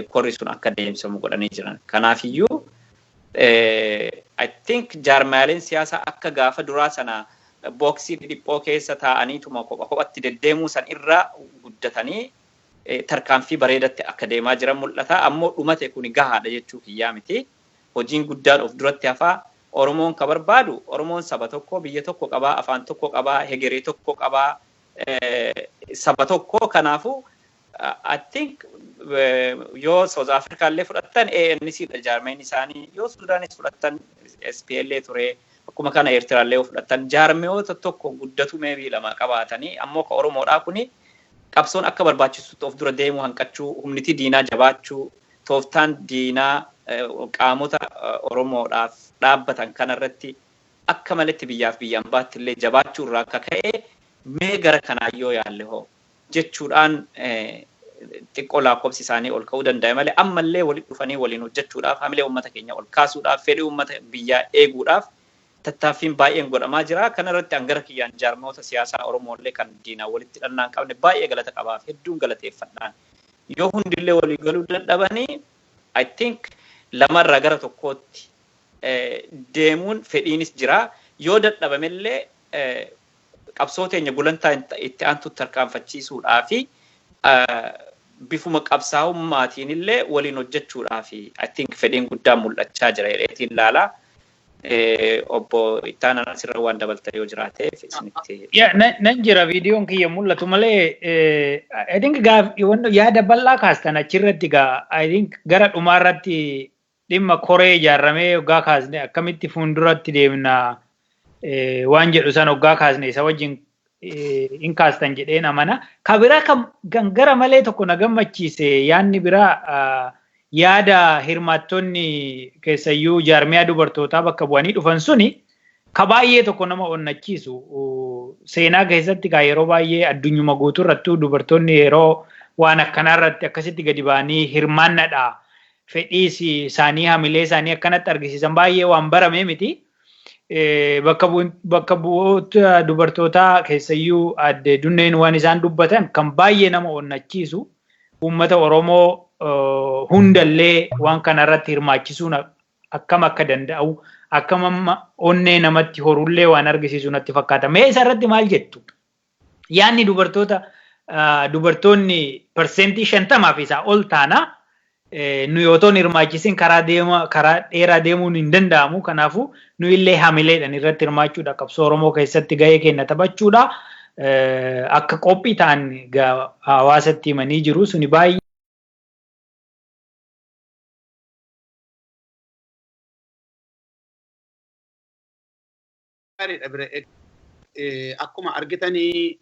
korri sun akka deemsifamu godhanii jiran. Kanaafiyyuu I think jaarmiyaaleen siyaasaa akka gaafa duraa sana booksii dhiphoo keessa taa'aniituma kopha kophatti deddeemuu san irraa guddatanii tarkaanfii bareedatti akka deemaa jiran mul'ata. Ammoo dhumate kuni gahaadha jechuu kiyyaa miti. Hojiin guddaan of duratti hafaa. Oromoon ka barbaadu, Oromoon saba tokko, biyya tokko qabaa, afaan tokko qabaa, hegeree tokko qabaa. Saba tokko kanaafuu I think yoo South Africa illee fudhattan ANC dha jaarmeen isaanii, yoo Sudaanis fudhattan SPLA ture, akkuma kana Eertiraa illee fudhattan jaarmeewota tokko guddatu meebii lama qabaatanii, ammoo ka Oromoodhaa kuni qabsoon akka barbaachisutti of dura deemuu hanqachuu, humniti diinaa jabaachuu, tooftaan diinaa qaamota Oromoodhaaf dhaabbatan kanarratti akka maletti biyyaaf biyyaan baatti illee jabaachuu irraa akka ka'e mee gara kanaa yoo yaalle hoo jechuudhaan xiqqoo lakkoofsi isaanii ol ka'uu danda'e malee ammallee walitti dhufanii waliin hojjechuudhaaf, hamilee uummata keenya ol kaasuudhaaf, fedhii uummata biyyaa eeguudhaaf tattaaffiin baay'een godhamaa jira. Kanarratti an gara kiyyaan jaarmoota siyaasaa Oromoollee kan diinaa walitti hidhannaa hin qabne baay'ee galata qabaaf hedduun galateeffadhaan. Yoo hundillee walii galuu dadhabanii, I think lamarraa gara tokkootti deemuun fedhiinis jira. Yoo dadhabamellee qabsoo teenya gulantaa itti aantutti tarkaanfachiisuudhaa fi bifuma qabsaa'ummaatiin illee waliin hojjechuudhaa fi I think fedhiin guddaan mul'achaa jira jedheetiin ilaalaa. Obbo Ittaanaan asirra waan dabalta yoo jiraateef isinitti. Nan jira, viidiyoon kiyya mul'atu malee. I think yaada bal'aa kaastan achirratti gaa. I think gara dhumaarratti dhimma koree ijaarramee hoggaa kaasne, akkamitti fuulduratti deemna waan jedhu san hoggaa kaasne, isa wajjin in kaastan jedheen amana. Ka biraa kan gara malee tokko na gammachiise, yaadni biraa, yaada hirmaattonni keessayyuu jaarmiyaa dubartootaa bakka bu'anii dhufan suni ka baay'ee tokko nama onnachiisu. Seenaa keessatti kaa yeroo baay'ee addunyuma guutuu irrattuu dubartoonni yeroo waan akkanaa irratti akkasitti gadi ba'anii hirmaannadha. Fedhii isaanii, hamilee isaanii akkanatti argisiisan baay'ee waan barame miti. Bakka bu'oota dubartootaa keessayyuu adde Dunneen waan isaan dubbatan kan baay'ee nama onnachiisu, uummata Oromoo hundallee waan kanarratti hirmaachisuun akkam akka danda'u, akkam amma onnee namatti horullee waan argisiisu natti fakkaata. Mee isa irratti maal jettu? Yaanni dubartoota, dubartoonni 50% fi isaa ol taana, nu yoo ta'u hirmaachisiin karaa deema karaa dheeraa deemuun hin danda'amu. Kanaafuu nu illee hamileedhaan irratti hirmaachuudha. Qabsoo Oromoo keessatti gahee keenya taphachuudha. Akka qophii ta'an hawaasatti himanii jiru. Suni baay'ee Gaariidha bira. Akkuma argitanii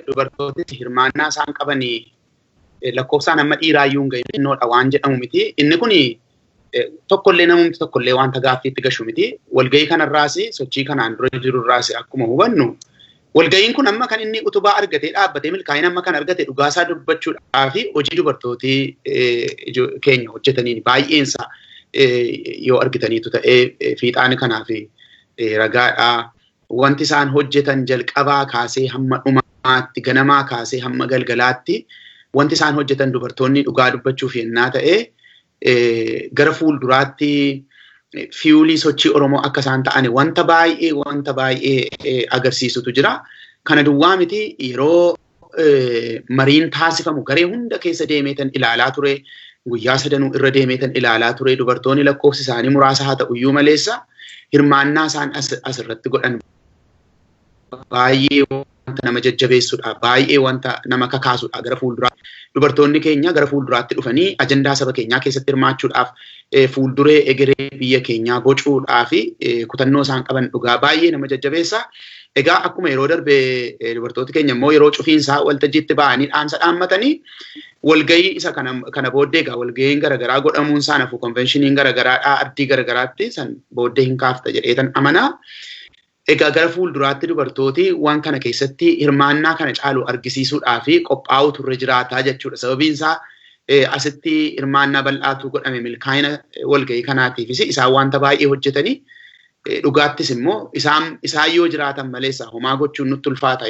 dubartooti hirmaannaa isaan qabanii lakkoofsaan amma dhiiraayyuu hin gahinnoodha waan jedhamu miti. Inni kun tokkollee namumti tokkollee wanta gaaffiitti gashu miti. Walgahii kanarraas, sochii kanaan dura jirurraas akkuma hubannu, walgahiin kun amma kan inni utubaa argatee dhaabbatee milkaa'ina amma kan argate, dhugaasaa dubbachuudhaa fi hojii dubartootii keenya hojjetaniin baay'eensa yoo argitaniitu ta'ee fiixaan kanaaf ragaadha. Wanti isaan hojjetan jalqabaa kaasee hamma dhumaatti, ganamaa kaasee hamma galgalaatti wanti isaan hojjetan, dubartoonni, dhugaa dubbachuuf yennaa ta'e, gara fuulduraatti fuelii sochii Oromoo akka isaan ta'an wanta baay'ee agarsiisutu jira. Kana duwwaa miti, yeroo mariin taasifamu garee hunda keessa deemeetan ilaalaa ture. Guyyaa sadanuu irra deemeetan ilaalaa ture. Dubartoonni lakkoofsi isaanii muraasa haa ta'u iyyuu maleessa, hirmaannaa isaan asirratti godhan baay'ee wanta nama jajjabeessudha. Baay'ee wanta nama kakaasudha gara fuulduraa. Dubartoonni keenya gara fuulduraatti dhufanii ajandaa saba keenyaa keessatti hirmaachuudhaaf, fuulduree egeree biyya keenyaa bocuudhaaf kutannoo isaan qaban dhugaa baay'ee nama jajjabeessa. Egaa akkuma yeroo darbe dubartooti keenya immoo yeroo cufiinsaa waltajjiitti ba'anii dhaamsa dhaammatanii, walgahii isa kana booddee egaa walgahiin garaagaraa godhamuun isaa nafu, conventioniin garaagaraadhaa ardii garaagaraatti san booddee hin kaafta jedheetan amanaa. Egaa gara fuulduraatti dubartooti waan kana keessatti hirmaannaa kana caalu argisiisuudhaa fi qophaa'uu turre jiraataa jechuudha. Sababiin isaa asitti hirmaannaa bal'aatu godhame, milkaa'ina walgahii kanaatiifis isaan wanta baay'ee hojjetanii, dhugaattis immoo isaan yoo jiraatan maleessa homaa gochuun nutti ulfaata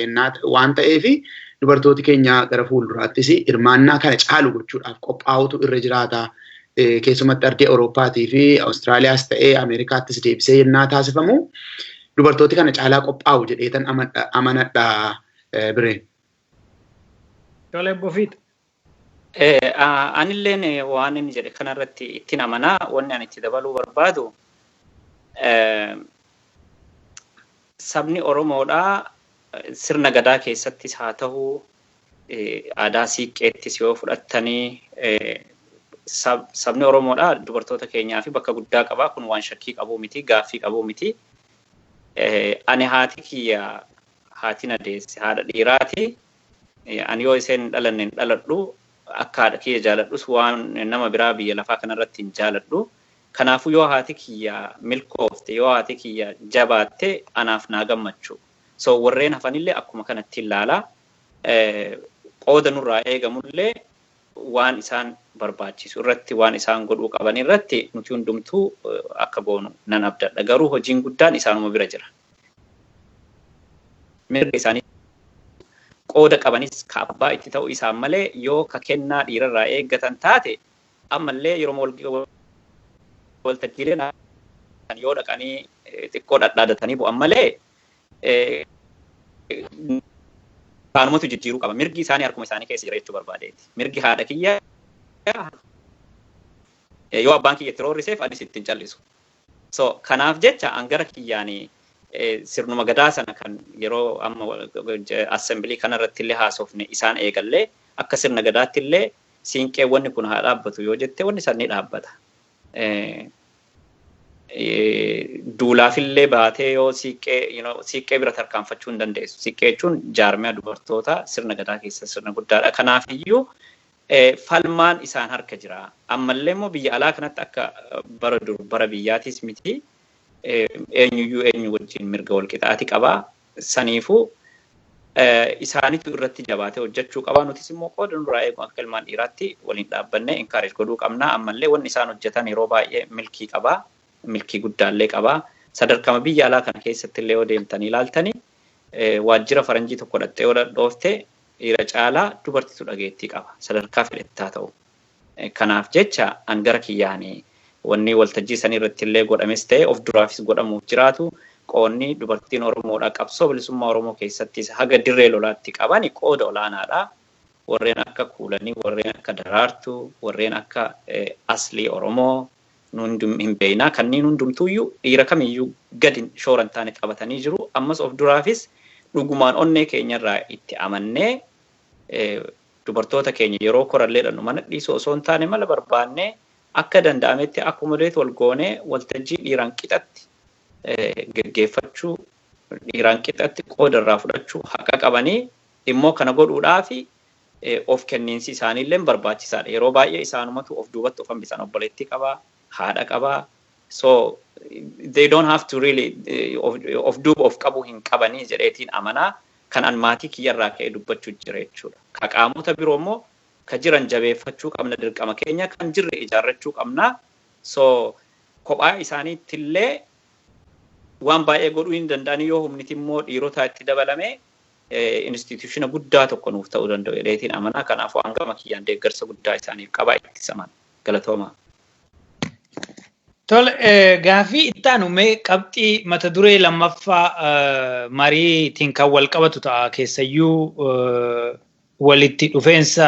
waan ta'eef, dubartooti keenya gara fuulduraattis hirmaannaa kana caalu gochuudhaaf qophaa'utu irra jiraata. Keessumatti ardii Awurooppaatii fi Awustiraaliyaas ta'ee Ameerikaattis deebisee yennaa taasifamu dubartooti kana caalaa qophaa'u jedheetan amanadha biree. Tole, Bofiit. Anilleen waan inni jedhe kanarratti ittiin amanaa. Wanni ani itti dabaluu barbaadu, Sabni Oromoodhaa sirna gadaa keessattis haa ta'u, aadaa siiqqeettis yoo fudhattanii, sabni Oromoodhaa dubartoota keenyaa fi bakka guddaa qaba. Kun waan shakkii qabuu miti, gaaffii qabuu miti. Ani haati kiyya, haati na deesse, haadha dhiiraati. Ani yoo isheen hin dhalanne hin dhaladhu. Akka haadha kiyya jaaladhus waan nama biraa biyya lafaa kanarratti hin jaaladhu. Kanaafuu yoo haati kiyya milkoofte, yoo haati kiyya jabaatte, anaaf naa gammachuu. So warreen hafanillee akkuma kanatti ilaalaa. Qooda nurraa eegamullee waan isaan barbaachisu irratti, waan isaan godhuu qaban irratti nuti hundumtuu akka goonu nan abdadha. Garuu hojiin guddaan isaanuma bira jira. Mirga isaanii, qooda qabanis ka abbaa itti ta'u isaan malee, yoo ka kennaa dhiirarraa eeggatan taate, ammallee yeroo waltajjiileen yoo dhaqanii xiqqoo dhadhaadatanii bu'an malee kaanumatu jijjiiruu qaba. Mirgi isaanii harkuma isaanii keessa jira jechuu barbaadeeti. Mirgi haadha kiyya yoo abbaan kiyya itti roorriseef anis ittiin callisu. So kanaaf jecha an gara kiyyaanii sirnuma gadaa sana kan yeroo amma assembly kanarratti illee haasofne isaan eegallee, akka sirna gadaatti illee siinqee wanni kun haa dhaabbatu yoo jette, wanni san ni dhaabbata. Duulaafillee baatee yoo siiqqee bira tarkaanfachuu hin dandeessu. Siiqqee jechuun jaarmiyaa dubartoota sirna gadaa keessa sirna guddaadha. Kanaafiyyuu falmaan isaan harka jira. Ammallee immoo biyya alaa kanatti akka bara dur bara biyyaatis miti. Eenyuyyuu eenyu wajjin mirga walqixaati qabaa. Saniifuu isaanitu irratti jabaatee hojjechuu qabaa. Nutis immoo qooda nurraa eegu akka ilmaan dhiiraatti waliin dhaabbannee encourage godhuu qabna. Ammallee wanni isaan hojjetan yeroo baay'ee milkii qabaa. Milkii guddaallee qabaa. Sadarkama biyya alaa kana keessatti illee yoo deemtanii ilaaltanii, waajjira faranjii tokko dhattee yoo dhadhoofte, dhiira caalaa dubartitu dhageettii qaba. Sadarkaa fedhettaa ta'u. Kanaaf jecha an gara kiyyaanii wanni waltajjii sanii irratti illee godhames ta'e of duraafis godhamuuf jiraatu, qoonni dubartiin Oromoodha qabsoo bilisummaa Oromoo keessattis haga dirree lolaatti qaban qooda olaanaadha. Warreen akka Kuulanii, warreen akka Daraartuu, warreen akka Aslii Oromoo hin beeknaa. Kanneen hundumtuuyyuu dhiira kamiyyuu gadi shoora hin taane taphatanii jiru. Ammas of duraafis dhugumaan onnee keenyarraa itti amannee dubartoota keenya yeroo korallee dhannu mana dhiisuu osoo hin taane, mala barbaannee akka danda'ametti accommodate wal goonee waltajjii dhiiraan qixatti geggeeffachuu, dhiiraan qixatti qooda irraa fudhachuu haqa qabanii immoo kana godhuudhaafi of kenniinsi isaaniillee barbaachisaadha. Yeroo baay'ee isaanumatu of duubatti of hambisan. Obboleettii qabaa, haadha qabaa. So they don't have to really of duuba of qabuu hin qabanii jedheetiin amanaa, kan an maatii kiyyarraa ka'ee dubbachuu jira jechuudha. Ka qaamota biroo immoo ka jiran jabeeffachuu qabna, dirqama keenya kan jirre ijaarrachuu qabna. So kophaa isaaniittillee waan baay'ee godhuu hin danda'anii, yoo humniti immoo dhiirotaa itti dabalame institution guddaa tokko nuuf ta'uu danda'u jedheetiin amanaa. Kanaafuu hangama kiyyaan deeggarsa guddaa isaaniif qabaa, itti amana. Galatooma. Tole, gaaffii itti aanu mee qabxii mata duree lammaffaa mariitiin kan wal qabatu ta'a. Keessayyuu walitti dhufeensa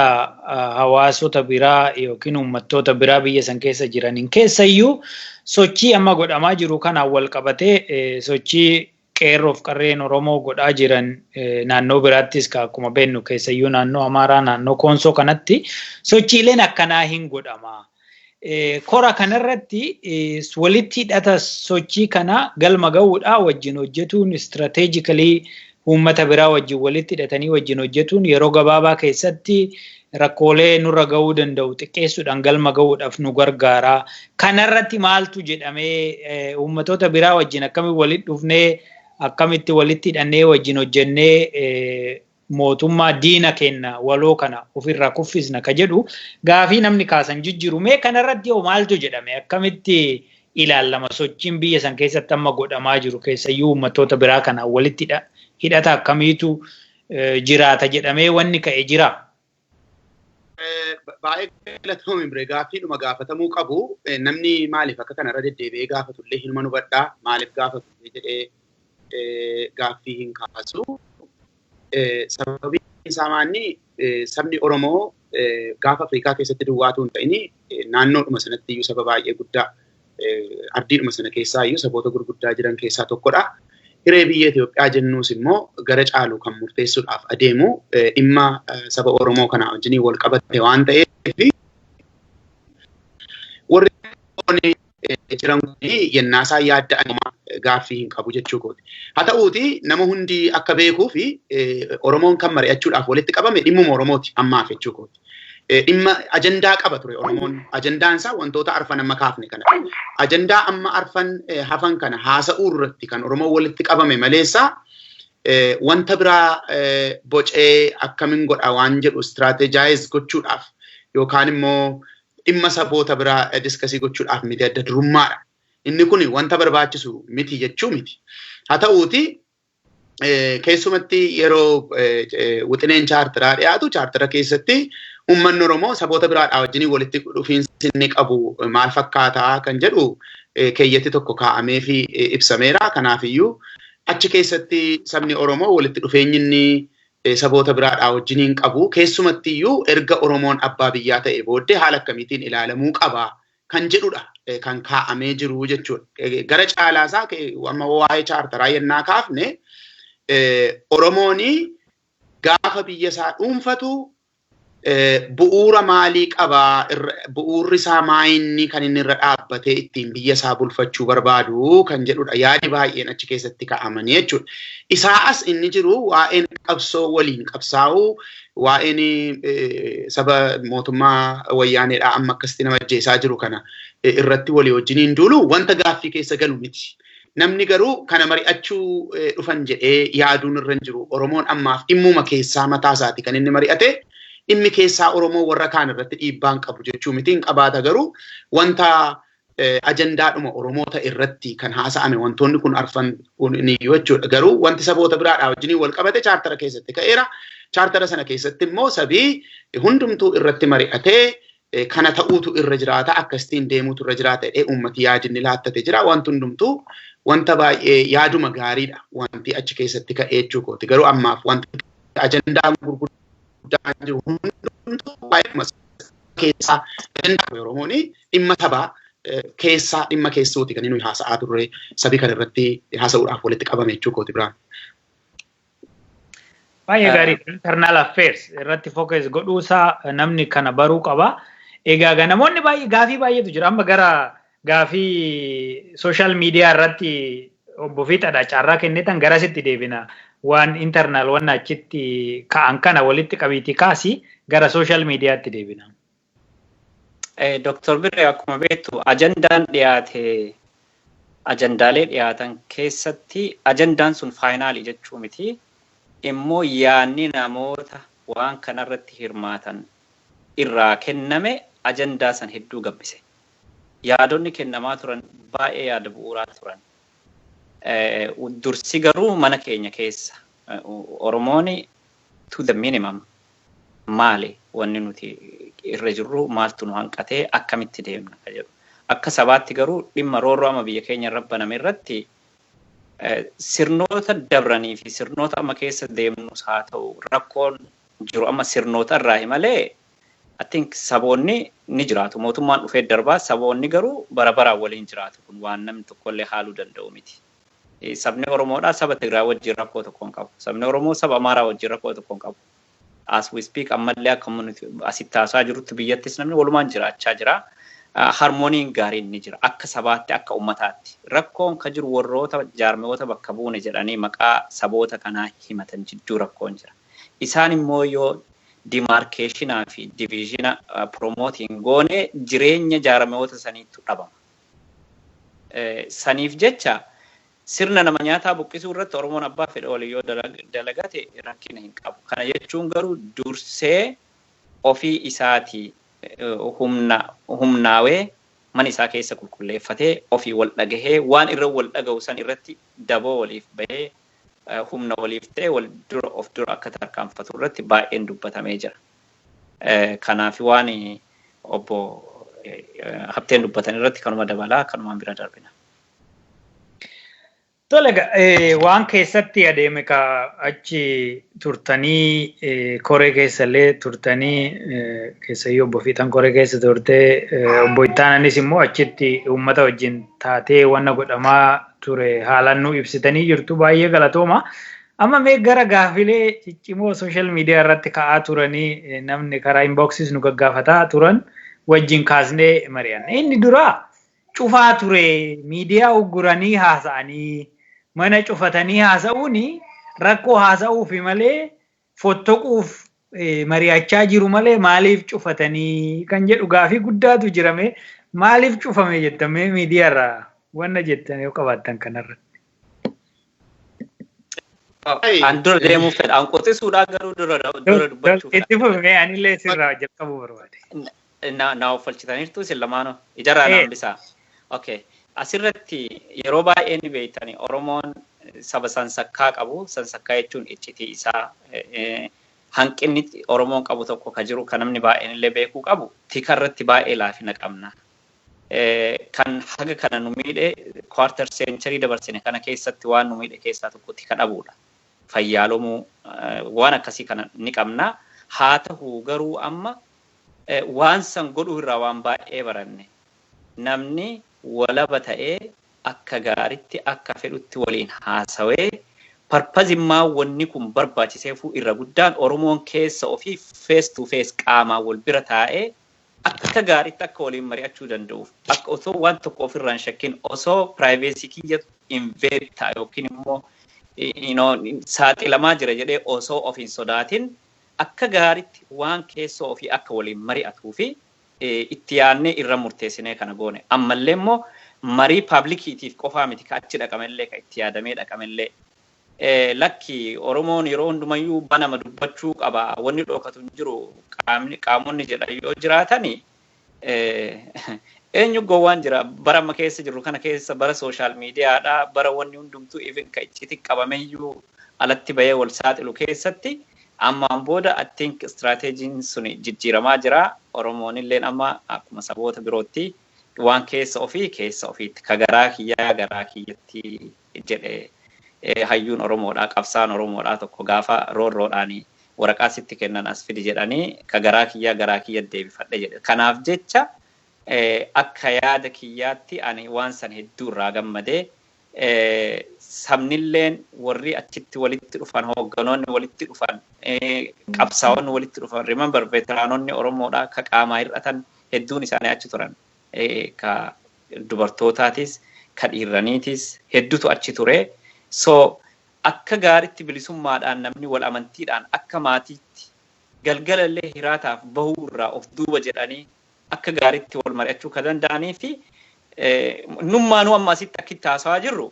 hawaasota biraa yookiin uummattoota biraa biyya san keessa jiraniin, keessayyuu sochii amma godhamaa jiru kanaan wal qabatee, sochii qeerroof qarreen Oromoo godhaa jiran naannoo biraattis akkuma beeknu, keessayyuu naannoo Amaaraa, naannoo Koonsoo kanatti sochiileen akkanaa hin godhama. Kora kanarratti walitti hidhata sochii kana galma gahuudhaa wajjin hojjetuun, strategically uummata biraa wajjin walitti hidhatanii wajjin hojjetuun, yeroo gabaabaa keessatti rakkoolee nurra gahuu danda'u xiqqeessuudhaan galma gahuudhaaf nu gargaara. Kanarratti maaltu jedhamee? Uummatoota biraa wajjin akkamitti walitti dhufnee, akkamitti walitti hidhannee wajjin hojjennee mootummaa diina kenna waloo kana ofirraa kuffisna ka jedhu gaafii namni kaasan jijjiiru. Mee kanarratti hoo maaltu jedhame? Akkamitti ilaallama sochiin biyya san keessatti amma godhamaa jiru? Keessayyuu uummattoota biraa kana walitti hidhata akkamiitu jiraata jedhamee wanni ka'e jira? Baay'ee galatoomi bire. Gaaffiidhuma gaafatamuu qabu. Namni maaliif akka kanarra deddeebi'ee gaafatullee hinuma hubadhaa, maaliif gaafatullee jedhee gaaffii hin kaasu. Sababiin isaa maanni, sabni Oromoo gaafa Afrikaa keessatti duwwaatu hin ta'in, naannoodhuma sanatti iyyuu saba baay'ee guddaa, ardiidhuma sana keessaa iyyuu saboota gurguddaa jiran keessaa tokkodha. Hiree biyya Itoophiyaa jennuus immoo gara caalu kan murteessuudhaaf adeemu dhimma saba Oromoo kana wajjin wal qabate waan ta'eef warri jiran kun yennaa isaa yaadda'an gaaffii hin qabu jechuu kooti. Haa ta'uuti nama hundi akka beekuu fi Oromoon kan mari'achuudhaaf walitti qabame dhimmuma Oromooti ammaaf jechuu kooti. Dhimma ajandaa qaba ture Oromoon. Ajandaan isaa wantoota arfan amma kaafne kana. Ajandaa amma arfan hafan kana haasa'uu irratti kan Oromoon walitti qabame maleessa wanta biraa bocee akkamiin godha waan jedhu istiraateejaayiz gochuudhaaf yookaan immoo dhimma saboota biraa diskasii gochuudhaaf miti adda durummaadha. Inni kun wanta barbaachisu miti jechuu miti. Haa ta'uuti keessumatti yeroo wixineen chaartiraa dhiyaatu chaartira keessatti uummanni Oromoo saboota biraadhaa wajjin walitti dhufiinsi inni qabu maal fakkaataa kan jedhu keeyyatti tokko kaa'amee fi ibsameera. Kanaafiyyuu achi keessatti sabni Oromoo walitti dhufeenyi inni saboota biraadhaa wajjiniin qabu keessumattiyyuu erga Oromoon abbaa biyyaa ta'e booddee haala akkamiitiin ilaalamuu qaba kan jedhudha kan kaa'amee jiru jechuudha. Gara caalaasaa amma waa'ee chaartaraa yennaa kaafne Oromoon gaafa biyya isaa dhuunfatu bu'uura maalii qabaa bu'uurri isaa maayinni kan inni irra dhaabbatee ittiin biyya isaa bulfachuu barbaadu kan jedhudha. Yaadi baay'een achi keessatti kaa'amanii jechuudha. Isaa as inni jiru waa'een qabsoo waliin qabsaa'uu waa'een saba mootummaa wayyaaneedhaa amma akkasitti nama ajjeesaa jiru kana irratti walii wajjiniin duulu wanta gaaffii keessa galu miti. Namni garuu kana mari'achuu dhufan jedhee yaaduun irra hin jiru. Oromoon ammaaf dhimmuma keessaa mataa isaati kan inni mari'ate. Dhimmi keessaa Oromoo warra kaan irratti dhiibbaan qabu jechuu miti hin qabaata garuu wanta ajandaadhuma Oromoota irratti kan haasa'ame wantoonni kun arfan niyyuu jechuudha. Garuu wanti saboota biraadhaa wajjiniin wal qabate chaartara keessatti ka'eera. Chaartara sana keessatti immoo sabii hundumtuu irratti mari'atee kana ta'uutu irra jiraata akkasitiin deemuutu irra jiraata jedhee uummati yaadinni laattate jira. Wanti hundumtuu wanta baay'ee yaaduma gaariidha wanti achi keessatti ka'ee jechuu kooti. Garuu ammaaf wanti ajandaan gurguddaan jiru hundumtuu baay'ee keessaa ajandaa Oromoon dhimma sabaa keessaa dhimma keessooti kan inni haasa'aa turre sabii kana irratti haasa'uudhaaf walitti qabame jechuu kooti biraan. Baay'ee gaarii internal affairs irratti focus godhuusaa namni kana baruu qaba. Egaa namoonni baay'ee gaafii baay'eetu jira. Amma gara gaafii social media irratti obbo Fiixaadha carraa kennitan garasitti deebina. Waan internal waan achitti ka'an kana walitti qabiitii kaasi gara social mediaatti deebina. Dr. Birree akkuma beektu ajandaan dhiyaate ajandaalee dhiyaatan keessatti ajandaan sun faayinaalii jechuu miti. Immoo yaanni namoota waan kanarratti hirmaatan irraa kenname ajandaa san hedduu gabbise. Yaadonni kennamaa turan baay'ee yaada bu'uuraa turan. Dursi garuu mana keenya keessa Oromoon to the minimum maali wanni nuti irra jirru maaltu nu hanqatee akkamitti deemna ka jedhu. Akka sabaatti garuu dhimma roorroo amma biyya keenya irra baname irratti sirnoota dabranii fi sirnoota amma keessa deemnus haa ta'u rakkoon jiru amma sirnoota irraa malee I think saboonni ni jiraatu. Mootummaan dhufee darbaa saboonni garuu bara baraan waliin jiraatu kun waan namni tokkollee haaluu danda'u miti. Sabni Oromoodhaa saba Tigraay wajjin rakkoo tokko hin qabu. Sabni Oromoo saba Amaaraa wajjin rakkoo tokko hin qabu. As we speak ammallee akka nuti asitti haasaa jirutti biyyattis namni walumaan jiraachaa jira. Harmooniin gaariin ni jira. Akka sabaatti akka ummataatti. Rakkoon ka jiru warroota jaarmiyoota bakka buune jedhanii maqaa saboota kanaa himatan jidduu rakkoon jira. Isaan immoo yoo dimaarkeeshinaa fi diviizhina piroomotiin goone jireenya jaarmiyoota saniitu dhabama. Saniif jecha sirna nama nyaataa buqqisuu irratti Oromoon abbaa fedha olii yoo dalagate rakkina hin qabu. Kana jechuun garuu dursee ofii isaatii humnaawee mana isaa keessa qulqulleeffatee ofii wal dhagahee waan irra wal dhagahu san irratti daboo waliif bahee humna waliif ta'e wal dura of dura akka tarkaanfatu irratti baay'een dubbatamee jira. Kanaaf waan obbo Habteen dubbatan irratti kanuma dabalaa kanumaan bira darbina. Tole, waan keessatti adeeme ka achi turtanii, koree keessallee turtanii, keessayyuu obbo Fiixan koree keessa turtee, obbo Ittaananis immoo achitti uummata wajjin taatee wanna godhamaa ture haalaan nu ibsitanii jirtu, baay'ee galatooma. Amma mee gara gaafilee ciccimoo social media irratti ka'aa turanii, namni karaa inboxis nu gaggaafataa turan wajjin kaasnee mari'anna. Inni duraa, cufaa ture, miidiyaa ugguranii haasa'anii, mana cufatanii haasa'uun rakkoo haasa'uufi malee fottoquuf mari'achaa jiru malee maaliif cufatanii kan jedhu gaafii guddaatu jirame. Maaliif cufame jettamee, miidiyaarraa wanna jettan yoo qabaattan kanarratti. An dura deemuu fedha. An qoxisuudhaa garuu dura dubbachuu fedha. Itti fufee, anillee sirraa jalqabuu barbaade. Na uffalchitaniirtu isin lamaanuu. Ijarraa na hambisaa. Okay. Asirratti yeroo baay'ee ni beektani, Oromoon saba sansakkaa qabu. Sansakkaa jechuun iccitii isaa, hanqinni Oromoon qabu tokko ka jiru, kan namni baay'een illee beekuu qabu, tika irratti baay'ee laafina qabna. Kan haga kana nu miidhe, quarter century dabarsine kana keessatti waan nu miidhe keessaa tokko tika dhabuudha. Fayyaalomuu waan akkasii kana ni qabna. Haa ta'u garuu amma waan san godhuu irraa waan baay'ee baranne. Namni walaba ta'ee akka gaaritti akka fedhutti waliin haasawee, purposeimmaa wanni kun barbaachiseefuu irra guddaan Oromoon keessa ofii face to face qaamaan wal bira taa'ee akka gaariitti akka waliin mari'achuu danda'uuf, akka osoo waan tokko ofirraa hin shakkin, osoo privacy kiyya invade ta'a yookiin immoo saaxilamaa jira jedhee osoo of hin sodaatin akka gaariitti waan keessoo ofii akka waliin mari'atuu fi itti yaadnee irra murteessinee kana goone. Ammallee immoo marii publiciitiif qofaa miti ka achi dhaqamellee, ka itti yaadamee dhaqamellee. Lakki, Oromoon yeroo hundumayyuu banama dubbachuu qaba, wanni dhokatu hin jiru qaamni qaamonni jedhan yoo jiraatani, eenyu gowwaan jira? Bara amma keessa jirru kana keessa, bara social mediadha, bara wanni hundumtuu even ka icciti qabameyyuu alatti bahee wal saaxilu keessatti, ammaan booda I think strategyn sun jijjiiramaa jira. Oromoon illeen amma akkuma saboota birootti waan keessa ofii keessa ofiitti, ka garaa kiyyaa garaa kiyyatti jedhe. Hayyuun Oromoodhaa, qabsaan Oromoodhaa tokko gaafa roorroodhaan waraqaa sitti kennan as fidi jedhanii, ka garaa kiyyaa garaa kiyya deebifadhe jedhe. Kanaaf jecha akka yaada kiyyaatti ani waan san hedduu irraa gammadee, sabnilleen warri achitti walitti dhufan, hoogganoonni walitti dhufan, qabsaa'onni walitti dhufan, remember, veteranonni Oromoodhaa ka qaamaa hir'atan hedduun isaanii achi turan, ka dubartootaatis ka dhiirraniitis hedduutu achi ture. So akka gaaritti bilisummaadhaan namni wal amantiidhaan akka maatiitti galgalallee hiraataaf bahuu irraa of duuba jedhanii akka gaariitti wal mari'achuu kan danda'anii fi nummaanuu amma asitti akkitti haasawaa jirru,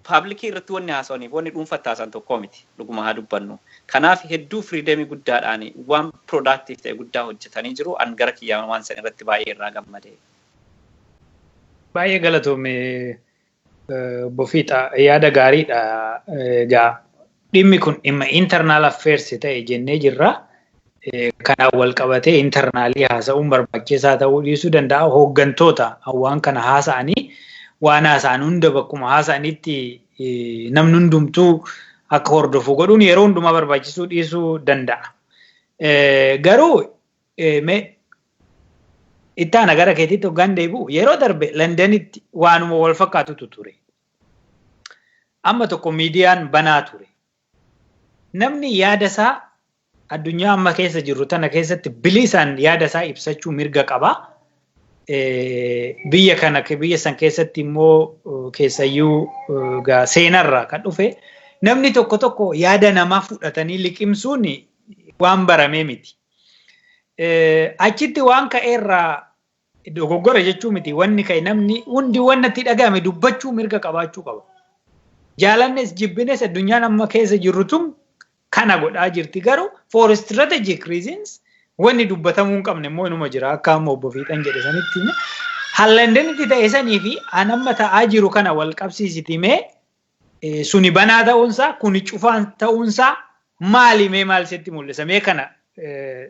publicii irratti wanni haasawaniif wanni dhuunfatti haasawan tokkoo miti, dhuguma haa dubbannu. Kanaaf hedduu freedomii guddaadhaan waan productive ta'e guddaa hojjetanii jiru. An gara kiyyaan waan san irratti baay'ee irraa gammade. Baay'ee galatoome, obbo Fiixa, yaada gaariidha. Egaa dhimmi kun dhimma internal affairs ta'e jennee jirra. Kanaan wal qabatee internally haasa'uun barbaachisaa ta'uu dhiisuu danda'a. Hooggantoota waan kana haasa'anii, waan haasa'an hunda bakkuma haasa'anitti namni hundumtuu akka hordofu godhuun yeroo hundumaa barbaachisuu dhiisuu danda'a. Garuu itti aana gara keetitti hoggaan deebi'u, yeroo darbe Londanitti waanuma wal fakkaatutu ture. Amma tokko miidiyaan banaa ture. Namni yaada isaa addunyaa amma keessa jirru tana keessatti bilisaan yaada isaa ibsachuu mirga qaba. Biyya kana, biyya san keessatti immoo keessayyuu seenarraa kan dhufe, namni tokko tokko yaada namaa fudhatanii liqimsuun waan baramee miti. Achitti waan ka'eerraa dogoggora jechuu miti, wanni ka'e namni hundi wanna itti dhaga'ame dubbachuu mirga qabaachuu qaba. Jaalannes jibbines addunyaan amma keessa jirru tun kana godhaa jirti, garuu for strategic reasons wanni dubbatamuu hin qabne immoo inuma jira, akka amma obbo Fiixan jedhe sanitti. Hallandanitti ta'e sanii fi an amma ta'aa jiru kana wal qabsiisiti mee, suni banaa ta'uunsaa, kuni cufaan ta'uunsaa maali? Mee maal sitti mul'isa? Mee kana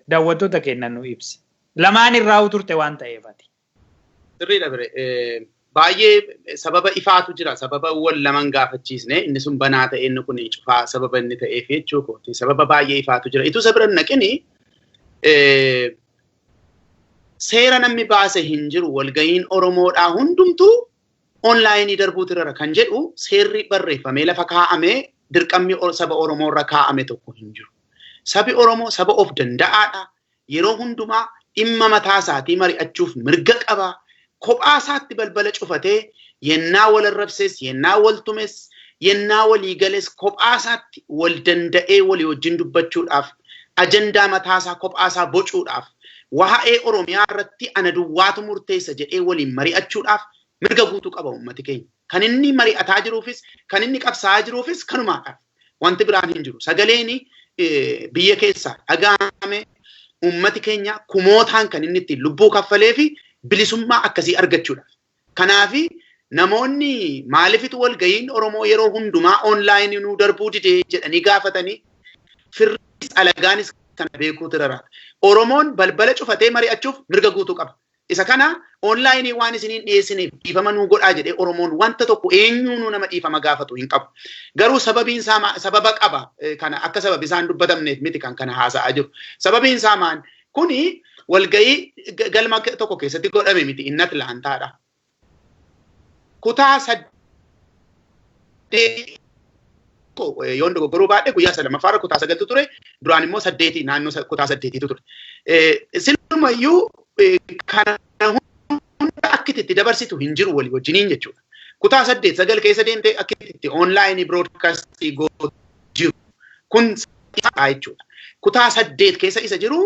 daawwattoota kennan nu ibsi. Lamaan irraa turte waan ta'eef ati. Sirriidha bire. Baay'ee sababa ifaatu jira. Sababa wal laman gaafachiisne inni sun banaa ta'e inni kun cufaa sababa inni ta'eef jechuu kooti. Sababa baay'ee ifaatu jira. Ituu isa bira hin naqini seera namni baase hin jiru walga'iin Oromoodhaa hundumtuu onlaayinii darbuutu irra kan jedhu seerri barreeffamee lafa kaa'amee dirqamni saba Oromoo irra kaa'ame tokko hin jiru. Sabi Oromoo saba of danda'aadha. Yeroo hundumaa dhimma mataa isaatii mari'achuuf mirga qaba. Kophaa isaatti balbala cufatee yennaa wal arrabses, yennaa wal tumes, yennaa walii gales kophaa isaatti wal danda'ee walii wajjin dubbachuudhaaf ajandaa mataa isaa kophaa isaa bocuudhaaf waa'ee Oromiyaa irratti ana duwwaatu murteessa jedhee waliin mari'achuudhaaf mirga guutuu qaba uummati keenya. Kan inni mari'ataa jiruufis, kan inni qabsaa'aa jiruufis kanumaadhaaf. Wanti biraan hin jiru. Sagaleen biyya keessaa dhaga'ame uummati keenya kumootaan kan inni ittiin lubbuu kaffalee fi bilisummaa akkasii argachuudhaaf. Kanaafi namoonni maalifitu walga'iin Oromoo yeroo hundumaa onlaayinii nuu darbuu didee jedhanii gaafatanii firris alagaanis kana beekuutu irra jiraata. Oromoon balbala cufatee mari'achuuf mirga guutuu qaba. Isa kana onlaayinii waan isiniin dhiyeessineef dhiifama nuu godhaa jedhee Oromoon wanta tokko eenyuunuu nama dhiifama gaafatu hin qabu. Garuu sababiin isaa sababa qaba kana akka sababi isaan dubbatamneef miti kan kana haasa'aa jiru. Sababiin isaa maal? Kuni walga'ii galma tokko keessatti godhame miti inni Atlaantaadha. Kutaa 8 yoon dogoggoruu baadhe guyyaa isa lammaffaarra kutaa 9tu ture duraan immoo 8 naannoo kutaa 8tu ture. Silumayyuu kana hunda akka itti dabarsitu hin jiru walii wajjiniin jechuudha. Kutaa 8 9 keessa deemtee akka itti onlaayinii biroodkaastii gootu jiru. Kun jechuudha. Kutaa 8 keessa isa jiru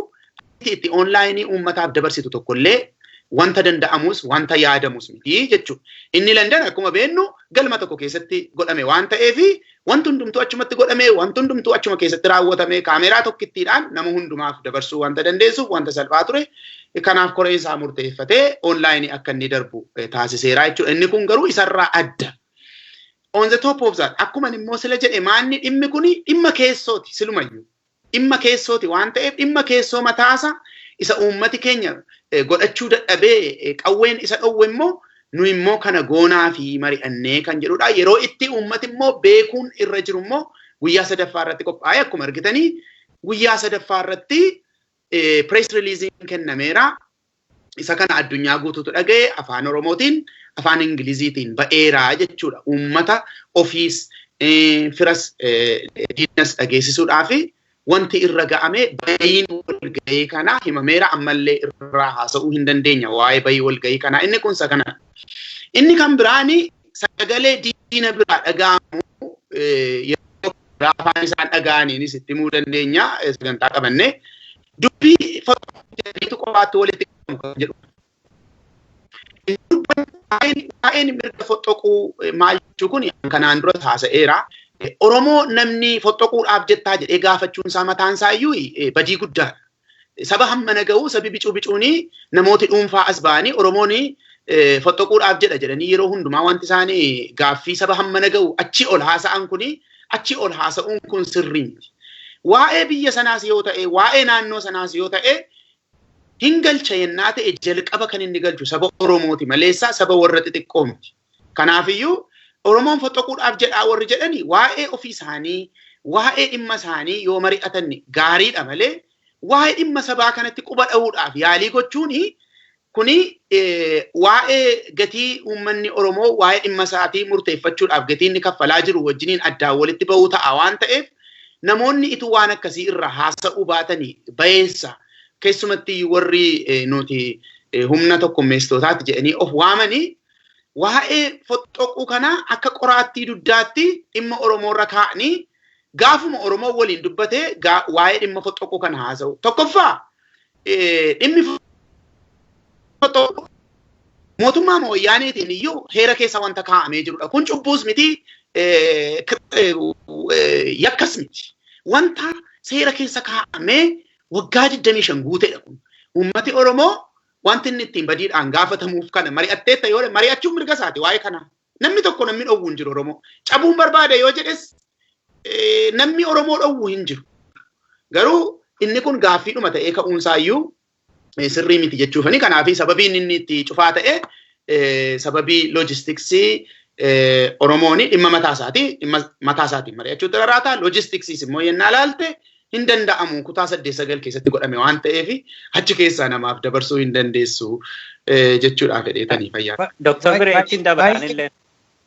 itti onlaayinii uummataaf dabarsitu tokkollee wanta danda'amus wanta yaadamus miti jechuudha. Inni Landan akkuma beennu galma tokko keessatti godhame waan ta'eef wanti hundumtuu achumatti godhame wanti hundumtuu achuma keessatti raawwatame kaameraa tokkittiidhaan nama hundumaaf dabarsuu wanta dandeessuuf wanta salphaa ture. Kanaaf koreen isaa murteeffatee onlaayinii akka inni darbu taasiseera jechuudha. Inni kun garuu isarraa adda. On the top of that akkuma immoo sila jedhe maanni dhimmi kuni dhimma keessooti silumayyuu. Dhimma keessooti waan ta'eef dhimma keessoo mataasa isa uummati keenya godhachuu dadhabee qawween isa dhowwe immoo nu immoo kana goonaa fi mari'annee kan jedhudha. Yeroo itti uummati immoo beekuun irra jiru immoo guyyaa sadaffaa irratti qophaa'e akkuma argitanii guyyaa sadaffaa irratti press releasing kennameera. Isa kana addunyaa guutuutu dhaga'e afaan Oromootiin afaan Ingiliziitiin ba'eera jechuudha. Uummata ofiis firas diinas dhageessisuudhaafi wanti irra ga'ame bayiin walga'ii kanaa himameera ammallee irraa haasa'uu hin dandeenya waa'ee bayii walga'ii kanaa inni kun isa kana. Inni kan biraani sagalee diina biraa dhaga'amu yeroo afaan isaan dhaga'aniinis itti himuu dandeenya sagantaa qabanne dubbii fotoogiraafii qofaatti walitti qabamu kan jedhu. Waa'een mirga foxoquu maal jechuu kun kanaan dura haasa'eera. Oromoo namni foxoquudhaaf jettaa jedhee gaafachuun isaa mataan isaa iyyuu badii guddaadha. Saba hammana ga'uu sabi bicuu bicuunii namooti dhuunfaa as ba'anii Oromoon foxoquudhaaf jedha jedhanii yeroo hundumaa wanti isaanii gaaffii saba hammana ga'u achi ol haasa'an kuni achi ol haasa'uun kun sirrii miti. Waa'ee biyya sanaas yoo ta'e waa'ee naannoo sanaas yoo ta'e hin galcha yennaa ta'e jalqaba kan inni galchu saba Oromooti maleessaa saba warra xixiqqoo miti. Kanaafiyyuu Oromoon foxoquudhaaf jedhaa warri jedhani waa'ee ofii isaanii waa'ee dhimma isaanii yoo mari'atan gaariidha malee waa'ee dhimma sabaa kanatti quba dha'uudhaaf yaalii gochuuni kuni waa'ee gatii uummanni Oromoo waa'ee dhimma isaatii murteeffachuudhaaf gatii inni kaffalaa jiru wajjiniin addaan walitti ba'uu ta'a waan ta'eef namoonni ituu waan akkasii irra haasa'uu baatanii bayeessa keessumatti warri nuti humna tokkummeessitootaati jedhanii of waamanii waa'ee foxoquu kana akka qoraattii duddaatti dhimma Oromoo irra kaa'anii gaafuma Oromoo waliin dubbatee waa'ee dhimma foxoquu kana haasa'u. Tokkoffaa dhimmi foxoquu mootummaa wayyaaniitiin iyyuu heera keessa wanta kaa'amee jirudha. Kun cubbuus miti yakkas miti. Wanta seera keessa kaa'amee waggaa 25 guuteedha kun. Uummati Oromoo wanti inni ittiin badiidhaan gaafatamuuf kana mari'atteetta yoo mari'achuun mirga isaati waa'ee kana. Namni tokko namni dhowwu hin jiru Oromoo. Cabuun barbaade yoo jedhes namni Oromoo dhowwu hin jiru. Garuu inni kun gaaffiidhuma ta'ee ka'uunsaayyuu sirrii miti jechuufani. Kanaaf sababiin inni itti cufaa ta'e Sababii loojistiksii Oromoon dhimma mataa isaatii dhimma mataa isaatiin mari'achuutu rarraata. Loojistiksiis immoo yennaa ilaalte hin danda'amu, kutaa 8-9 keessatti godhame waan ta'eef achi keessaa namaaf dabarsuu hin dandeessu jechuudhaaf fedheetanii fayyaa. Dooktar Biree ittiin dabalanillee.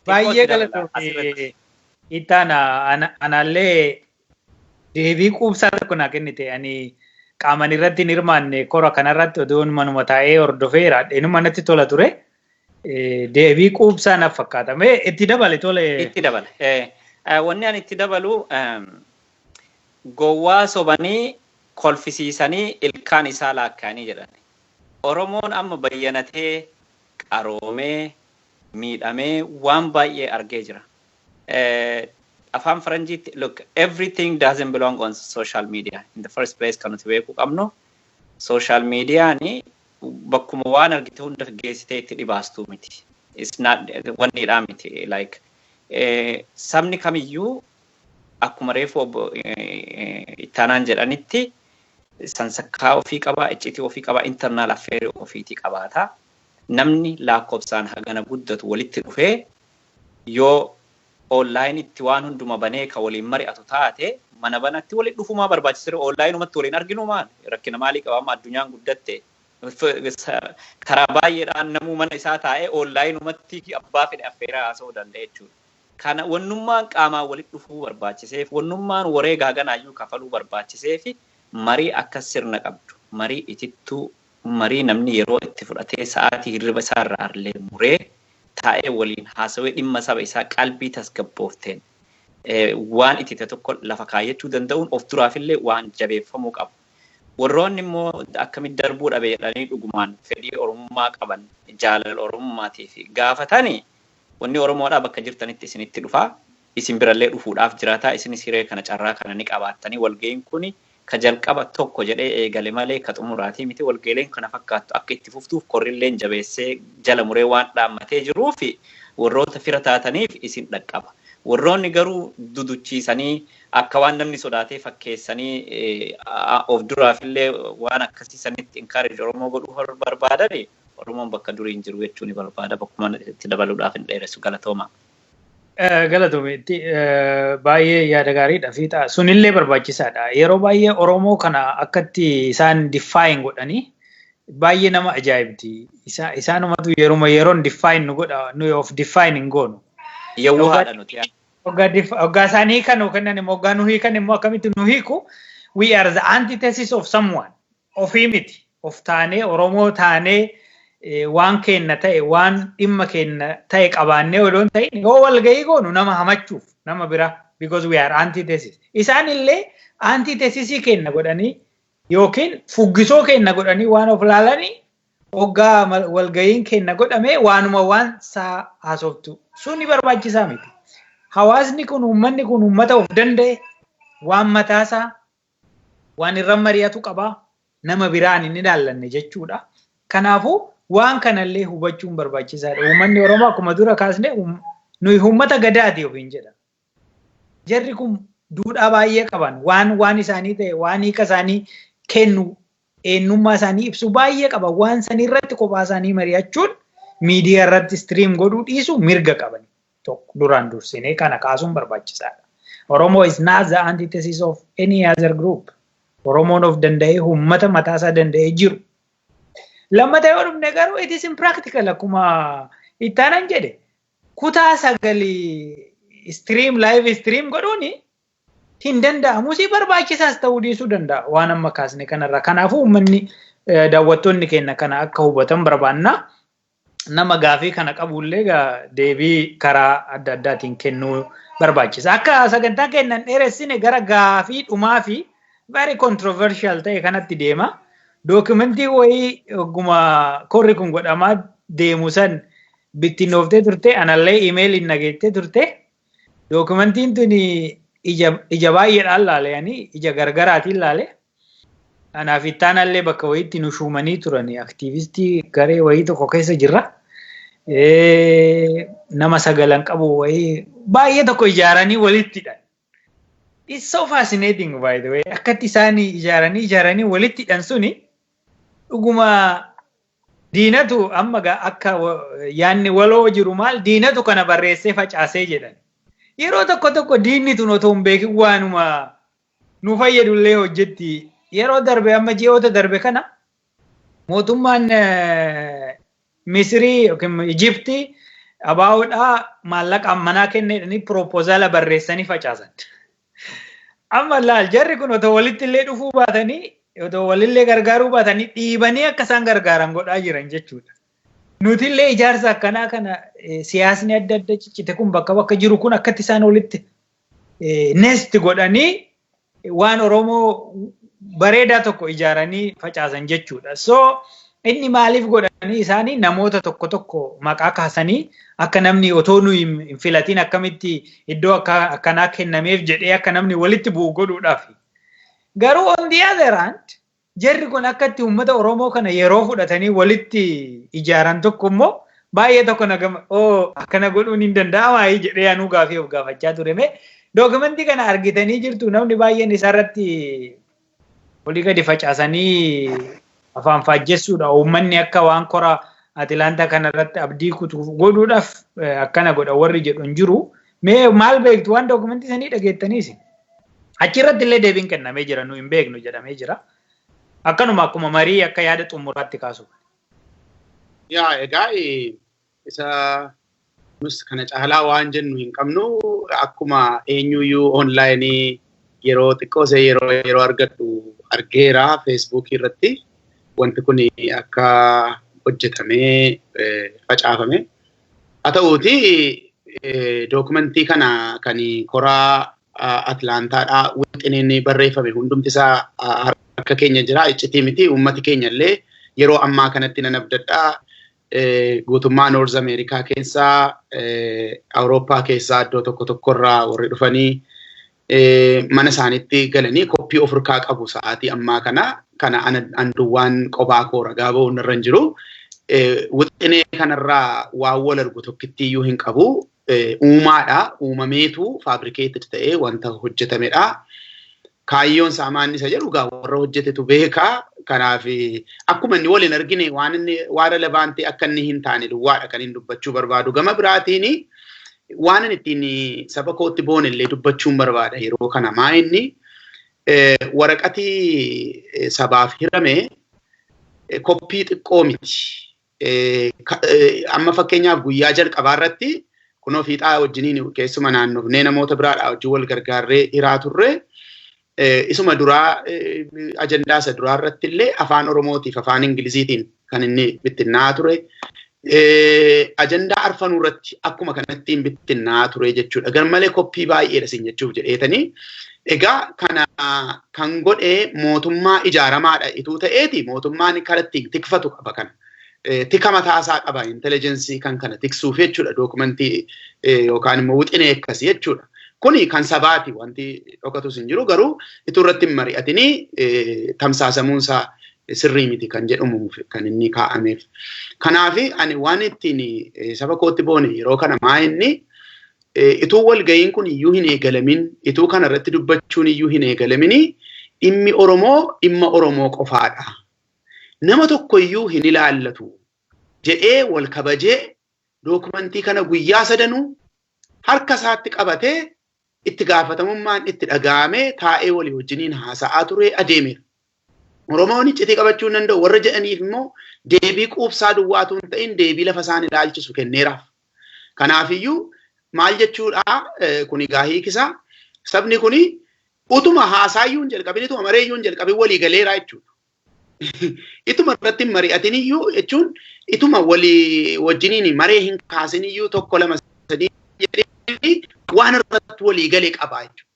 Baay'ee galatoomii Ittaana, anallee deebii quubsaa tokko naa kennite. Ani qaaman irratti hin hirmaanne kora kanarratti, odoon manuma taa'ee hordofeera dheenuma natti tola ture. Deebii quubsaa naaf fakkaata. Mee itti dabale tole. Itti dabale. Wanni ani itti dabalu, gowwaa sobanii kolfisiisanii ilkaan isaa laakkaanii jedhan. Oromoon amma bayyanatee, qaroomee, miidhamee, waan baay'ee argee jira. Afaan Faranjiitti, look, everything doesn't belong on social media. In the first place, kan nuti beekuu qabnu, social mediaani bakkuma waan argite hunda geessitee itti dhibaastuu miti. It's not wanniidhaa miti. Like, sabni kamiyyuu akkuma reefu obbo Ittaanaan jedhanitti sansakkaa ofii qabaa, iccitii ofii qabaa, internal affairii ofiitii qabaata. Namni lakkoofsaan hagana guddatu walitti dhufee yoo online itti waan hunduma banee ka waliin mari'atu taate, mana banatti waliin dhufumaa barbaachisa. Onlineumatti waliin arginu maal rakkina maalii qaba? Addunyaan guddatte, karaa baay'eedhaan namuu mana isaa taa'ee onlineumatti abbaa fedhe affeeraa haasa'uu danda'a jechuudha. Kana wannummaan qaamaan walitti dhufuu barbaachiseef, wannummaan wareegaa haganaayyuu kafaluu barbaachiseef, marii akka sirna qabdu, marii itittuu, marii namni yeroo itti fudhatee sa'aatii hirriba isaarraa illee muree taa'ee waliin haasawee dhimma saba isaa qalbii tasgabboofteen waan itite tokko lafa kaayyachuu danda'uun of duraafillee waan jabeeffamuu qabu. Warroonni immoo akkamitti darbuu dhabe jedhanii dhugumaan fedhii Oromummaa qaban, jaalala Oromummaatiif gaafatanii, wanni Oromoodhaa bakka jirtanitti isinitti dhufaa, isin birallee dhufuudhaaf jiraataa, isinis hiree kana, carraa kana ni qabaattanii. Walga'iin kuni ka jalqaba tokko jedhee eegale malee ka xumuraatii miti. Walga'iileen kana fakkaattu akka itti fuftuuf korrilleen jabeessee jala muree waan dhaammatee jiruu fi warroota fira taataniif isin dhaqqaba. Warroonni garuu duduchiisanii akka waan namni sodaatee fakkeessanii of duraafillee waan akkasii sanitti encourage Oromoo godhuu barbaadani, Oromoon bakka durii hin jiru jechuu ni barbaada. Bakkuma itti dabaluudhaaf hin dheeressu, galatooma. Galatoomi, baay'ee yaada gaariidha fiixa. Sunillee barbaachisaadha. Yeroo baay'ee Oromoo kana akkatti isaan define godhanii baay'ee nama ajaa'ibti. Isaanumatu yeruma yeroon define nu godha, nuyi of define hin goonu. Yawuu haadha nuti. Hoggaa isaanii kan kennan immoo, hoggaa nu hiikan immoo akkamitti nu hiiku? We are the antithesis of someone. Ofii miti. Of taanee, Oromoo taanee, waan kenna ta'e, waan dhimma kenna ta'e qabaannee odoo hin ta'in, yoo walgahii goonu nama hamachuuf nama bira, because we are antithesis. Isaan illee antithesisii kenna godhanii yookiin fuggisoo kenna godhanii waan of laalanii, hoggaa walgahiin kenna godhame waanuma waan saa haasoftu suni barbaachisaa miti. Hawaasni kun, uummanni kun uummata of danda'e, waan mataasaa waan irra mari'atu qabaa, nama biraan hin ilaallanne jechuudha. Kanaafuu waan kanallee hubachuun barbaachisaadha. Uummanni Oromoo akkuma dura kaasne nuyi uummata gadaati ofiin jedha. Jarri kun duudhaa baay'ee qaban, waan waan isaanii ta'e, waan hiika isaanii kennu, eenyummaa isaanii ibsu baay'ee qaban. Waan sanii irratti kophaa isaanii mari'achuun, miidiyaa irratti stream godhuu dhiisu mirga qaban. Tokko duraan dursinee kana kaasuun barbaachisaadha. Oromoo is not the antithesis of any other group. Oromoon of danda'ee uummata mataasaa danda'ee jiru. Lammata yoo dhufne garuu, it is impractical, akkuma ittaanan jedhe, kutaa sagalii stream, live stream godhuuni hin danda'amu, si barbaachisaas ta'uu dhiisuu danda'a waan amma kaasne kanarra. Kanaafuu uummanni, daawwattoonni keenya kana akka hubatan barbaanna. Nama gaafii kana qabullee deebii karaa adda addaatiin kennuu barbaachisa. Akka sagantaa kennan dheeressine gara gaafii dhumaa fi very controversial ta'e kanatti deema. Dookimentii wayii ogguma korri kun godhamaa deemu san bittinnooftee turte, anallee imeeliin nageettee turte. Dookimentiin tuni ija baay'eedhaan laale, ani ija gargaraatiin laale. Anaaf ittaanallee bakka wayiitti nu shuumanii turani, aktiivistii garee wayii tokko keessa jirra. Nama sagalan qabu wayii baay'ee tokko ijaaranii walitti hidhan. It's so fascinating, by the way. Akkatti isaan ijaaranii ijaaranii walitti hidhan suni dhuguma Diinatu amma akka yaanni waloo jiru maal diinatu kana barreessee facaasee jedhan. Yeroo tokko tokko diinni tun otoo hin beekin waanuma nu fayyadullee hojjetti. Yeroo darbe amma ji'oota darbe kana mootummaan Misrii yookiin Ijiptii ABOdhaa maallaqa ammanaa kenneedhanii piroopozaala barreessanii facaasan. Amma laal jarri kun otoo walitti illee dhufuu baatanii otoo walillee gargaaruu baatanii dhiibanii akka isaan gargaaran godhaa jiran jechuudha. Nuti illee ijaarsa akkanaa kana siyaasni adda adda ciccite kun bakka bakka jiru kun akkatti isaan walitti nest godhanii waan Oromoo bareedaa tokko ijaaranii facaasan jechuudha. So inni maaliif godhanii isaanii namoota tokko tokko maqaa kaasanii akka namni otoo nu hin filatin akkamitti iddoo akkanaa kennameef jedhee akka namni walitti bu'u godhuudhaaf. Garuu on the other hand jarri kun akkatti uummata Oromoo kana yeroo fudhatanii walitti ijaaran tokko immoo baay'ee tokko nagama oo akkana godhuun hin danda'amaa jedhee anuu gaafii of gaafachaa ture mee dookumentii kana argitanii jirtu namni baay'een isaarratti olii gadi facaasanii afaan faajjessuudha. Uummanni akka waan kora Atilaantaa kanarratti abdii kutuuf godhuudhaaf akkana godha warri jedhu hin jiru. Mee maal beektu waan dookumentii sanii dhageettaniis? Achirratti illee deebiin kennamee jira nu hin beeknu jedhamee jira. Akkanuma akkuma marii akka yaada xumuraatti kaasu. Yaa egaa isa nus kana caalaa waan jennu hin qabnu akkuma eenyuyyuu onlaayinii yeroo xiqqoosee yeroo argadhu argeera feesbuukii irratti wanti kun akka hojjetamee facaafame. Haa ta'uuti dookumentii kana kan koraa Atlaantaadhaa wixineen barreeffame hundumti isaa harka keenya jira. Iccitii miti uummati keenya illee yeroo ammaa kanatti nan abdadhaa. Guutummaa Noorz Ameerikaa keessaa, Awurooppaa keessaa iddoo tokko tokkorraa warri dhufanii mana isaaniitti galanii koppii of harkaa qabu sa'aatii ammaa kana kana an duwwaan qophaa koo ragaa ba'uun irra hin jiru. Wixinee kanarraa waan wal argu tokkitti iyyuu hin qabu. Uumaadha. Uumameetu faabrikeeted ta'ee wanta hojjetamedha. Kaayyoon isaa maal isa jedhu gaa warra hojjetetu beekaa. Kanaaf akkuma inni waliin argine waan inni waan relevaantii akka inni hin taane duwwaadha kan inni dubbachuu barbaadu. Gama biraatiin waan inni ittiin saba kootti boone illee dubbachuun barbaada yeroo kana maa inni waraqatii sabaaf hirame koppii xiqqoo miti. Amma fakkeenyaaf guyyaa jalqabaa irratti kunoo fiixaa wajjiniin keessuma naannofnee namoota biraadhaa wajjin wal gargaarree hiraa turre. Isuma duraa ajandaa isa duraa irratti illee afaan Oromootiif afaan Ingiliziitiin kan inni bittinnaa ture. Ajandaa arfanuu irratti akkuma kanatti bittinnaa ture jechuudha. Garmalee koppii baay'eedha isin jechuuf jedheetanii. Egaa kana kan godhee mootummaa ijaaramaadha ituu ta'eeti mootummaan karatti tikfatu qaba kana. Tika mataasaa qaba intelligensii kan kana tiksuuf jechuudha dookumentii yookaan immoo wixinee akkasii jechuudha. Kuni kan sabaati wanti dhokatus hin jiru garuu ituu irratti hin mari'atinii tamsaasamuunsaa sirrii miti kan jedhamu kan inni kaa'ameef. Kanaaf ani waan ittiin saba kootti boone yeroo kana maa inni ituu walga'iin kun iyyuu hin eegalamin ituu kana irratti dubbachuun iyyuu hin eegalamin dhimmi Oromoo dhimma Oromoo qofaadha. Nama tokko iyyuu hin ilaallatu jedhee wal kabajee dookumentii kana guyyaa sadanuu harka isaatti qabatee itti gaafatamummaan itti dhaga'amee taa'ee walii wajjiniin haasa'aa ture adeemeera. Oromoon iccitii qabachuu hin danda'u warra jedhaniif immoo deebii quubsaa duwwaatu hin ta'in deebii lafa isaan ilaalchisu kenneeraaf. Kanaafiyyuu maal jechuudha kuni egaa hiikisaa sabni kuni utuma haasaayyuu hin jalqabin utuma mareeyyuu hin jalqabin walii galeeraa jechuudha. Ituma irratti hin mari'atin iyyuu jechuun ituma walii wajjiniin maree hin kaasin iyyuu tokko lama sadii jedhee waan irratti walii galee qabaa jechuudha.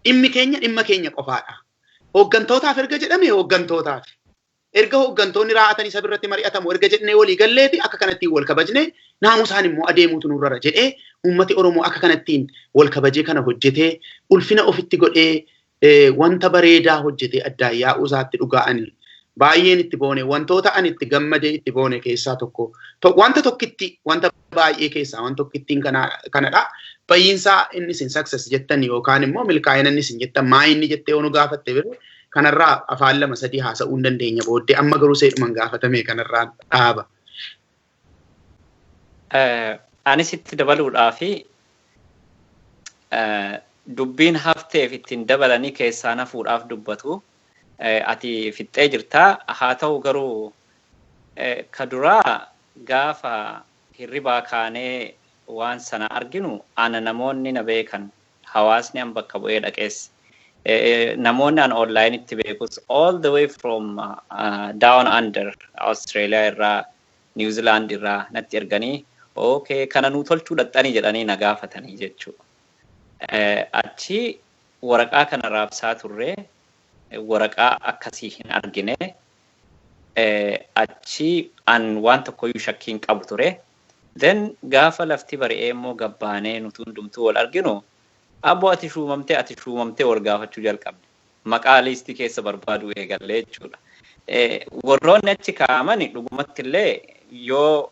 Dhimmi keenya dhimma keenya qofaadha. Hooggantootaaf erga jedhame hooggantootaaf. Erga hooggantoonni raa'atanii saba irratti mari'atamu erga jedhnee walii galleeti akka kanattiin wal kabajne naamusaan immoo adeemuutu nurrara jedhee uummati Oromoo akka kanattiin wal kabajee kana hojjetee ulfina ofitti godhee wanta bareedaa hojjetee addaan yaa'uu isaatti dhugaa'anii baay'een itti boone wantoota ani itti gammadee itti boone keessaa tokko wanta tokkitti wanta baay'ee keessaa wanta tokkittiin kanadha. Bayyiinsaa inni isin success jettan yookaan immoo milkaa'ina inni isin jettan maa inni jettee onu gaafatte bira Kanarraa afaan lama sadii haasa'uu hin dandeenya booddee, amma garuu seedhuman gaafatame kanarraa dhaaba. Anis itti dabaluudhaafi, dubbiin hafteef ittiin dabalanii keessaan hafuudhaaf dubbatu ati fixxee jirtaa. Haa ta'u garuu, ka duraa gaafa hirribaa kaanee waan sana arginu, ana namoonni na beekan, hawaasni an bakka bu'ee dhaqees, namoonni an online itti beekus, all the way from down under, Australia irraa, New Zealand irraa natti erganii, "Okay, kana nuu tolchuu dhaqxanii?" jedhanii na gaafatanii jechuudha. Achi waraqaa kana raabsaa turre, waraqaa akkasii hin argine. Achi an waan tokkoyyuu shakkiin qabu ture. Then gaafa lafti bari'ee immoo gabbaanee nuti hundumtuu wal arginu, "Abboo, ati shuumamtee, ati shuumamtee?" wal gaafachuu jalqabne. Maqaa liistii keessa barbaaduu eegallee jechuudha. Warroonni achi kaa'aman dhugumatti illee yoo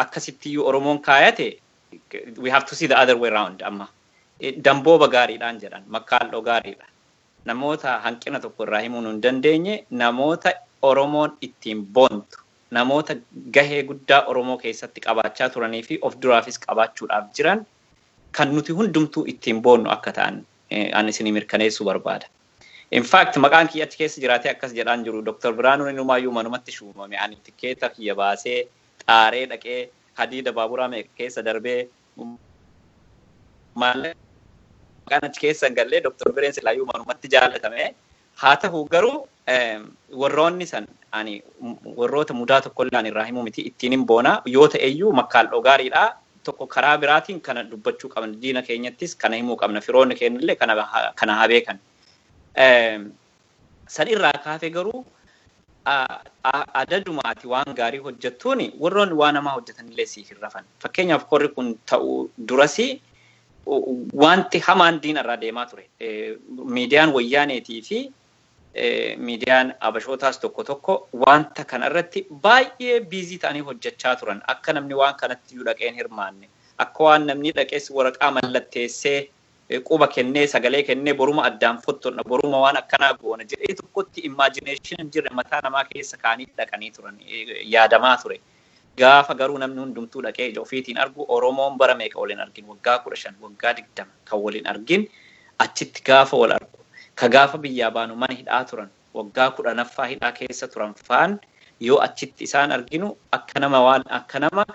akkasittiyyuu Oromoon kaayate, we have to see the other way round amma. Dambooba gaariidhaan jedhan, makkaaldhoo gaariidha. Namoota hanqina tokko irraa himuu hin dandeenye, namoota Oromoon ittiin boontu, namoota gahee guddaa Oromoo keessatti qabaachaa turanii fi of duraafis qabaachuudhaaf jiran, kan nuti hundumtuu ittiin boonnu akka ta'an ani isinii mirkaneessuu barbaada. In fact, maqaan kiyya achi keessa jiraatee akkas jedhaan jiru. Dr. Biraanuun inumaayyuu manumatti shuumame. Ani tikeeta kiyya baasee xaaree dhaqee, hadiida baaburaa meeqa keessa darbee, maqaan achi keessa hin gallee. Dr. Bireen silaayyuu manumatti jaallatame. Haa ta'u garuu, warroonni san ani warroota mudaa tokkollee ani irraa himuu miti, ittiin hin boona. Yoo ta'eyyuu makkaaldhoo gaariidha. Tokko karaa biraatiin kana dubbachuu qabna, diina keenyattis kana himuu qabna, firoonni keenyallee kana haa beekan. San irraa kaafee garuu, adaduma ati waan gaarii hojjettuuni warroonni waan namaa hojjetanillee siif hin rafan. Fakkeenyaaf, korri kun ta'uu durasi wanti hamaan diina irraa deemaa ture. Miidiyaan wayyaaneetii fi miidiyaan abashootaas tokko tokko wanta kana irratti baay'ee busy ta'anii hojjechaa turan. Akka namni waan kanatti iyyuu dhaqeen hirmaanne. Akka waan namni dhaqees waraqaa mallatteessee, quba kennee, sagalee kennee, boruma addaan fottonna, boruma waan akkanaa goona jedhee tokkotti imagination hin jirre mataa namaa keessa kaanii dhaqanii turan, yaadamaa ture. Gaafa garuu namni hundumtuu dhaqee ija ofiitiin argu, Oromoon bara meeqa waliin argin, waggaa 15, waggaa 20 kan waliin argin achitti gaafa wal argu, ka gaafa biyyaa baanu mana hidhaa turan, waggaa 10ffaa hidhaa keessa turan faan yoo achitti isaan arginu, akka nama waan akka nama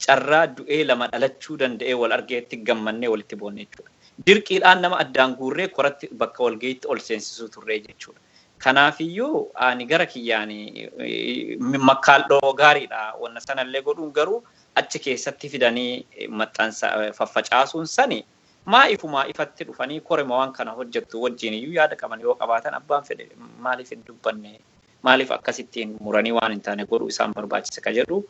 carraa du'ee lama dhalachuu danda'ee wal argeetti gammannee walitti boonne jechuudha. Dirqiidhaan nama addaan guurree koratti bakka walga'iitti ol seensisuu turree jechuudha. Kanaafiyyuu ani gara kiyyaan makkaaldhoo gaariidha. Wanna sanallee godhuun garuu achi keessatti fidanii maxxansa faffacaasuun sani maa ifumaa ifatti dhufanii korema waan kana hojjettu wajjin iyyuu yaada qaban yoo qabaatan, abbaan fedhe maaliif hin dubbanne, maaliif akkasittiin muranii waan hin taane godhuu isaan barbaachisa ka jedhu.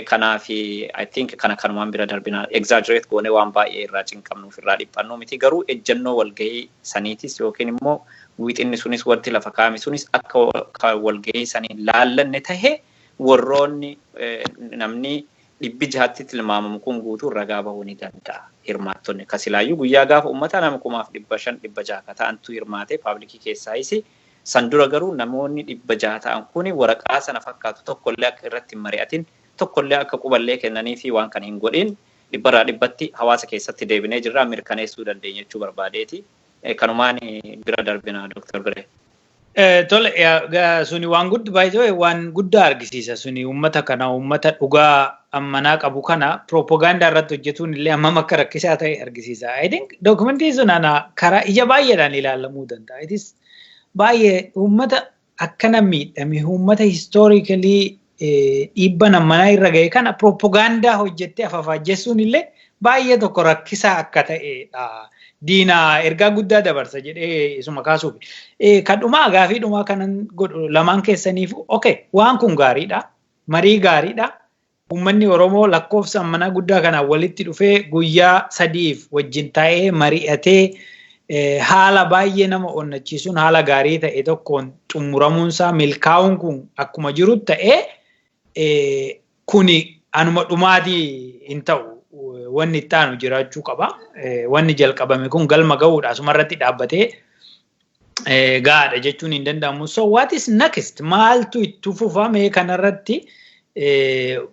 Kanaaf I think kana kanumaan bira darbina. Exaggerate goonee waan baay'ee irraa cinqabnuuf irraa dhiphannu miti, garuu ejjennoo walgahii saniitis yookiin immoo wixinni sunis, wanti lafa kaa'ame sunis akka walgahii sanii laallanne tahe, warroonni namni 600tti tilmaamamu kun guutuu ragaa bahuu ni danda'a. Hirmaattonni kasilaayyuu guyyaa gaafa uummataa nama 1500, 600 ka ta'antu hirmaate public keessaayis. San dura garuu namoonni 600 ta'an kuni waraqaa sana fakkaatu tokkollee akka irratti hin mari'atin, tokkollee akka quballee kennanii fi waan kana hin godhin, dhibbarraa dhibbatti hawaasa keessatti deebinee jirra, mirkaneessuu dandeenya jechuu barbaadeeti. Kanumaan bira darbina, Dr. Biree. Tole, suni waan guddaa baay'ee waan guddaa argisiisa. Suni uummata kana, uummata dhugaa ammanaa qabu kana, piroopagaandaa irratti hojjetuun illee hammam akka rakkisaa ta'e argisiisa. I think dookumentiin sun ana karaa ija baay'eedhaan ilaalamuu danda'a. It is baay'ee uummata akkana miidhame, uummata historically dhiibban ammanaa irra ga'e kana piroopagaandaa hojjettee afafaajjessuun illee baay'ee tokko rakkisaa akka ta'edha. Diina ergaa guddaa dabarsa jedhee isuma kaasuuf. Kan dhumaa, gaafii dhumaa kanan godhu lamaan keessaniif, okay, waan kun gaariidha. Marii gaariidha. Uummanni Oromoo lakkoofsa ammanaa guddaa kanaan walitti dhufee guyyaa 3f wajjin taa'ee mari'atee, haala baay'ee nama onnachiisuun, haala gaarii ta'e tokkoon xumuramuunsaa, milkaa'uun kun akkuma jiru ta'ee, kuni anuma dhumaatii hin ta'u. Wanni itti aanu jiraachuu qaba. Wanni jalqabame kun galma gahuudha. Asumarratti dhaabbatee Gaadha jechuun hin danda'amu. So what is next? Maaltu itti fufame kanarratti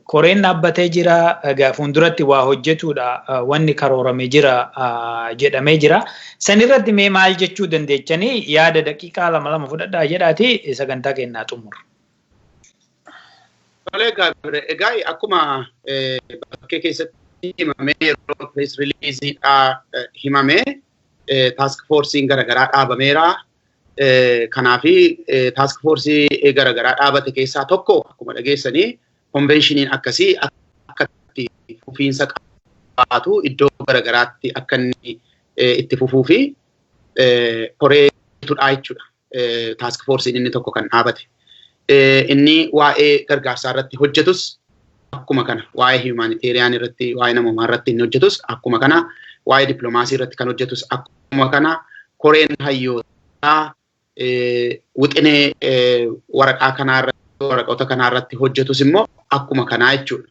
koreen dhaabbatee jira, fuulduratti waa hojjetuudha wanni karoorame jira jedhamee jira. Sanirratti mee maal jechuu dandeechanii yaada daqiiqaa lama lama fudhadhaa jedhaati sagantaa kennaa xumura. Egaa akkuma bakkee keessatti himamee yeroo press release-iidhaa himamee task force-iin garaagaraa dhaabameera. Kanaafi task force-ii garaagaraa dhaabate keessaa tokko akkuma dhageessanii convention-iin akkasii akka itti fufiinsa qabaatu iddoo garaagaraatti akka inni itti fufuu fi koreetudha jechuudha. Task force-iin inni tokko kan dhaabate. Inni waa'ee gargaarsaa irratti hojjetus akkuma kana, waa'ee humanitarian irratti, waa'ee namoomaa irratti inni hojjetus akkuma kana, waa'ee dippiloomaasii irratti kan hojjetus akkuma kana, koreen hayyootaa wixinee waraqaa kanaa irratti, waraqoota kanaa irratti hojjetus immoo akkuma kanaa jechuudha.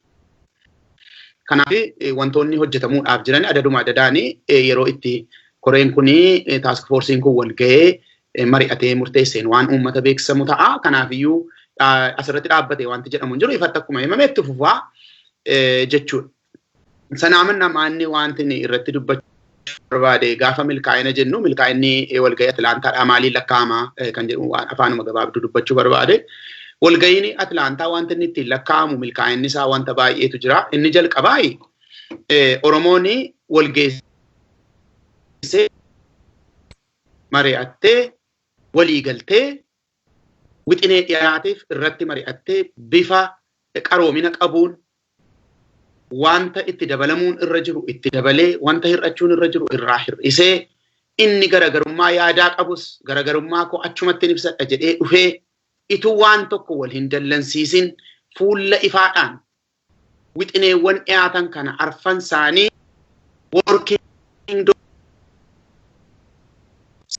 Kanaaf wantoonni hojjetamuudhaaf jiran adaduma adadaanii yeroo itti koreen kunii task force-iin kun wal ga'ee mari'atee murteesseen waan uummata beeksisamu ta'a. Kanaafiyyuu asirratti dhaabbate wanti jedhamu hin jiru, ifatti akkuma himame itti fufaa jechuudha. Sanaa namoonni wanti irratti dubbachuu barbaade, gaafa milkaa'ina jennu milkaa'inni walga'ii Atilaantaadhaa maaliin lakkaa'ama kan jedhu waan afaanuma gabaabduu dubbachuu barbaade. Walga'iin Atilaantaa wanti inni ittiin lakkaa'amu milkaa'inni isaa wanta baay'eetu jira. Inni jalqabaa Oromoon walgeessee mari'attee walii galtee wixinee dhiyaateef irratti mari'attee bifa qaroomina qabuun wanta itti dabalamuun irra jiru itti dabalee, wanta hir'achuun irra jiru irraa hir'isee, inni garaagarummaa yaadaa qabus garaagarummaa koo achumatti ibsadha jedhee dhufee ituu waan tokko wal hin dallansiisin fuula ifaadhaan wixineewwan dhiyaatan kana arfan isaanii working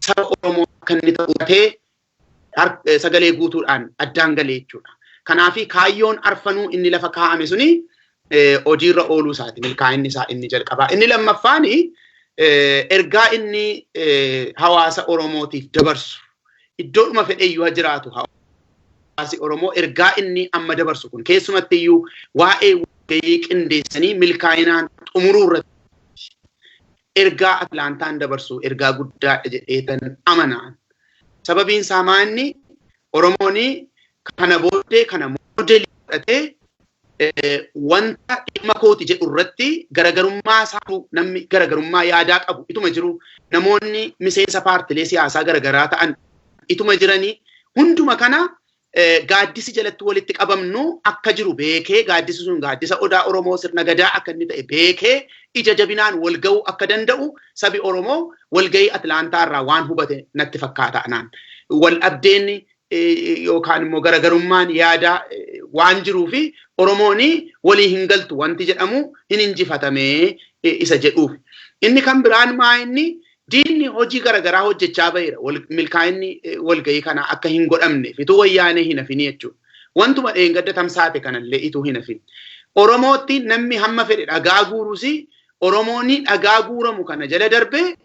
saba Oromoo akka inni ta'u sagalee guutuudhaan addaan galee jechuudha. Kanaafi kaayyoon arfanuu inni lafa kaa'ame suni hojiirra ooluu isaati milkaa'inni isaa inni jalqabaa. Inni lammaffaan ergaa inni hawaasa Oromootiif dabarsu, iddoodhuma fedheyyuu haa jiraatu hawaasi Oromoo, ergaa inni amma dabarsu kun keessumatti iyyuu waa'ee walgahii qindeessanii milkaa'inaan xumuruu irratti ergaa Atlaantaan dabarsu ergaa guddaadha jedheetan amanaan. Sababiin isaa maanni Oromoon kana booddee kana moodelii godhatee wanta dhimma kooti jedhu irratti garagarummaa isaa, namni garagarummaa yaadaa qabu ituma jiru, namoonni miseensa paartilee siyaasaa garagaraa ta'an ituma jiranii, hunduma kana gaaddisi jalatti walitti qabamnu akka jiru beekee, gaaddisi sun gaaddisa odaa Oromoo sirna gadaa akka inni ta'e beekee ija jabinaan wal ga'uu akka danda'u sabi Oromoo walga'ii Atlaantaa irraa waan hubate natti fakkaata anaan. Wal dhabdeen yookaan immoo garagarummaan yaadaa waan jiruu fi Oromoon walii hin galtu wanti jedhamu hin injifatamee isa jedhuuf. Inni kan biraan maa inni diinni hojii garaagaraa hojjechaa baheera. Milkaa'inni walga'ii kana akka hin godhamne ituu wayyaanee hin hafin jechuudha. Wantuma dheengadda tamsaate kanallee ituu hin hafin. Oromootti namni hamma fedhe dhagaa guuruus Oromoon dhagaa guuramu kana jala darbee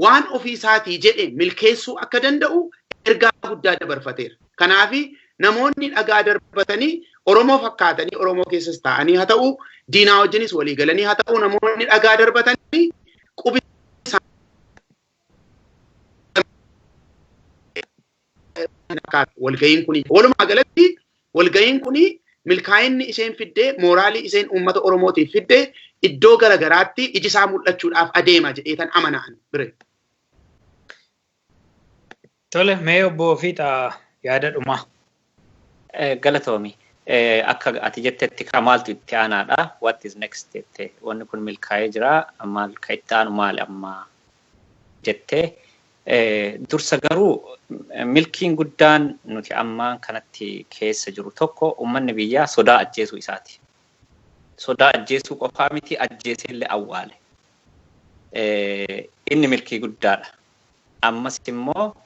waan ofii isaatii jedhe milkeessuu akka danda'u ergaa guddaa dabarfateera. Kanaafi namoonni dhagaa darbatanii Oromoo fakkaatanii Oromoo keessas taa'anii haa ta'u, diinaa wajjinis walii galanii haa ta'u, namoonni dhagaa darbatanii qubi walga'iin kuni walumaa galatti walga'iin kuni milkaa'inni isheen fiddee, mooraalii isheen uummata Oromootiif fiddee iddoo garagaraatti iji isaa mul'achuudhaaf adeema jedheetan amanaan bire. Tole, mee obbo Fiixaa yaada dhumaa. Galatoomi. Akka ati jettetti ka maaltu itti aanaadha. What is next jette, wanni kun milkaa'ee jira, maal ka itti aanu maali amma jettee. Dursa garuu milkiin guddaan nuti ammaan kanatti keessa jiru tokko uummanni biyyaa sodaa ajjeesuu isaati. Sodaa ajjeesuu qofaa miti, ajjeesee illee awwaale. Inni milkii guddaadha. Ammas immoo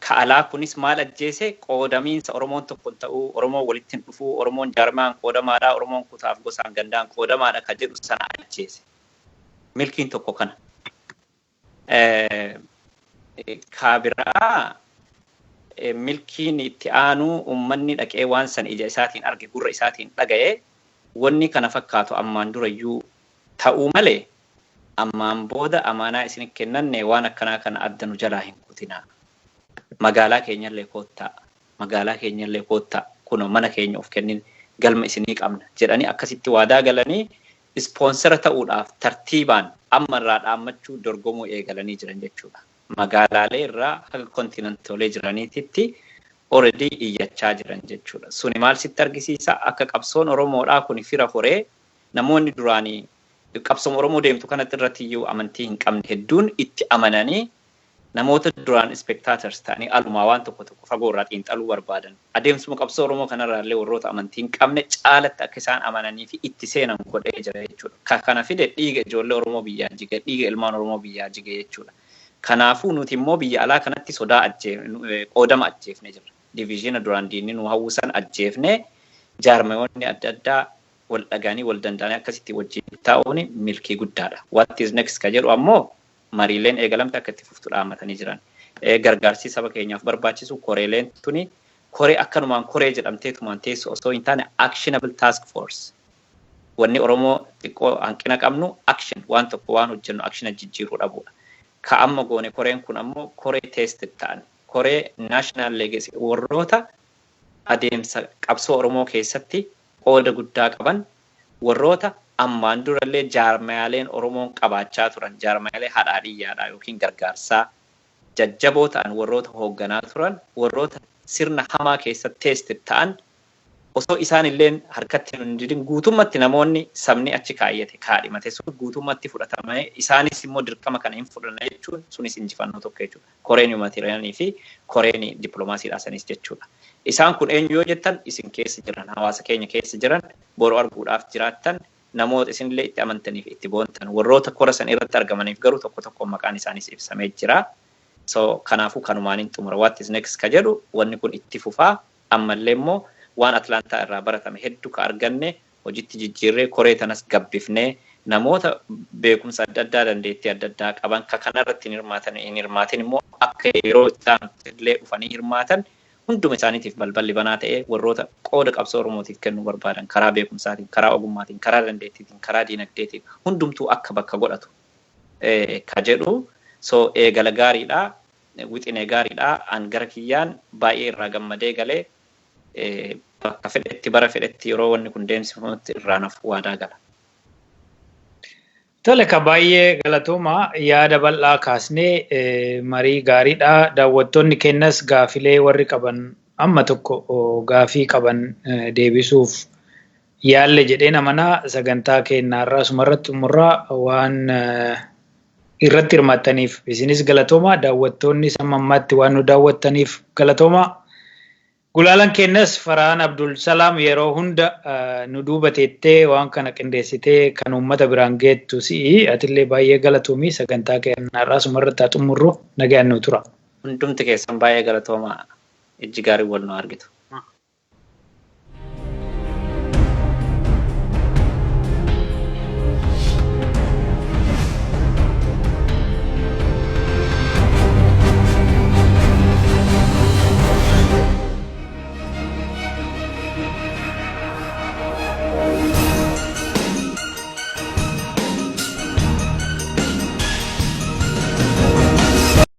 ka alaa kunis maal ajjeese? Qoodamiinsa Oromoon tokko hin ta'uu, Oromoon walitti hin dhufuu, Oromoon jaarmaan qoodamaadha, Oromoon kutaaf gosaan gandaan qoodamaadha ka jedhu sana ajjeese. Milkiin tokko kana. Kaabiraa milkiin itti aanu uummanni dhaqee waan san ija isaatiin arge, gurra isaatiin dhaga'e, wanni kana fakkaatu ammaan durayyuu ta'uu malee ammaan booda amaanaa isin kennanne waan akkanaa kana adda nu jalaa hin kutinaa. Magaalaa keenyallee koottaa, magaalaa keenyallee koottaa, kunoo mana keenya of kennin, galma isinii qabna jedhanii akkasitti waadaa galanii ispoonsera ta'uudhaaf tartiibaan amma irraa dhaammachuu dorgomuu eegalanii jiran jechuudha. Magaalaalee irraa haga kontinentoolee jiraniititti already iyyachaa jiran jechuudha. Suni maal sitti argisiisa? Akka qabsoon Oromoodhaa kun fira horee, namoonni duraanii qabsoon Oromoo deemtu kanatti irratti iyyuu amantii hin qabne hedduun itti amananii, namoota duraan spectators ta'anii alumaa waan tokko tokko fagoo irraa xiinxaluu barbaadan, adeemsuma qabsoo Oromoo kanarraa illee warroota amantii hin qabne caalatti akka isaan amananii fi itti seenan godhee jira jechuudha. Kana fide dhiiga ijoollee Oromoo biyyaa jige, dhiiga ilmaan Oromoo biyyaa jige jechuudha. Kanaafuu nuti immoo biyya alaa kanatti sodaa ajjeefne, qoodama ajjeefne jirra. Division duraan diinni nu hawwisan ajjeefne, jaarmayoonni adda addaa wal dhagaanii wal danda'anii akkasitti wajjin taa'uun milkii guddaadha. What is next ka jedhu ammoo mariileen eegalamte akka itti fuftu dhaammatanii jiran. Gargaarsi saba keenyaaf barbaachisu, koreeleen tuni koree akkanumaan koree jedhamteetumaan teessu osoo hin taane actionable task force. Wanni Oromoo xiqqoo hanqina qabnu action, waan tokko waan hojjennu actiona jijjiiruu dhabuudha. Ka amma goone koreen kun ammoo koree tested ta'an, koree national legacy, warroota adeemsa qabsoo Oromoo keessatti qooda guddaa qaban, warroota ammaan durallee jaarmayaaleen Oromoon qabaachaa turan, jaarmayaalee hadhaadhiyyaadhaa yookiin gargaarsaa jajjaboo ta'an, warroota hoogganaa turan, warroota sirna hamaa keessatti tested ta'an, osoo isaan illeen harkatti hin didin guutummatti namoonni sabni achi kaayyate kaadhimate sun guutummatti fudhatamee, isaanis immoo dirqama kana hin fudhanna jechuun sunis injifannoo tokko jechuudha. Koreen humanitarianii fi koreen dippiloomaasiidhaa sanis jechuudha. Isaan kun eenyu yoo jettan, isin keessa jiran, hawaasa keenya keessa jiran, boru arguudhaaf jiraattan, namoota isinillee itti amantaniif itti boontan, warroota kora san irratti argamaniif garuu tokko tokko maqaan isaanis ibsamee jira. So kanaafuu kanumaan xumura. What is next ka jedhu, wanni kun itti fufaa, ammallee immoo waan Atlaantaa irraa baratame hedduu ka arganne hojiitti jijjiirree, koree tanas gabbifnee, namoota beekumsa adda addaa, dandeettii adda addaa qaban ka kanarratti hin hirmaatan hin hirmaatin immoo akka yeroo isaan illee dhufanii hirmaatan hunduma isaaniitiif balballi banaa ta'ee, warroota qooda qabsoo Oromootiif kennuu barbaadan karaa beekumsaatiin, karaa ogummaatiin, karaa dandeettiitiin, karaa diinagdeetiin hundumtuu akka bakka godhatu ka jedhu. So eegala gaariidha, wixinee gaariidha. An gara kiyyaan baay'ee irraa gammadee galee, bakka fedhetti, bara fedhetti, yeroo wanni kun deemsifamutti irraa naaf waadaa gala. Tole, ka baay'ee galatooma, yaada bal'aa kaasnee marii gaariidha. Daawwattoonni kennas gaafilee warri qaban amma tokko gaafii qaban deebisuuf yaalle jedhee amanaa. Sagantaa keenyaarraa asumarratti xumurraa. Waan irratti hirmaattaniif isinis galatooma, daawwattoonni sama ammaatti waan nu daawwattaniif galatooma. Gulaalan keenyas Farhaan Abdul Salaam, yeroo hunda nu duuba teettee waan kana qindeessitee kan uummata biraan geettu si'i, atillee baay'ee galatoomii. Sagantaa keenyarraa asumarratti haa xumurru, nagaan nu tura. Hundumti keessan baay'ee galatooma, ijji gaarii wal nu argitu.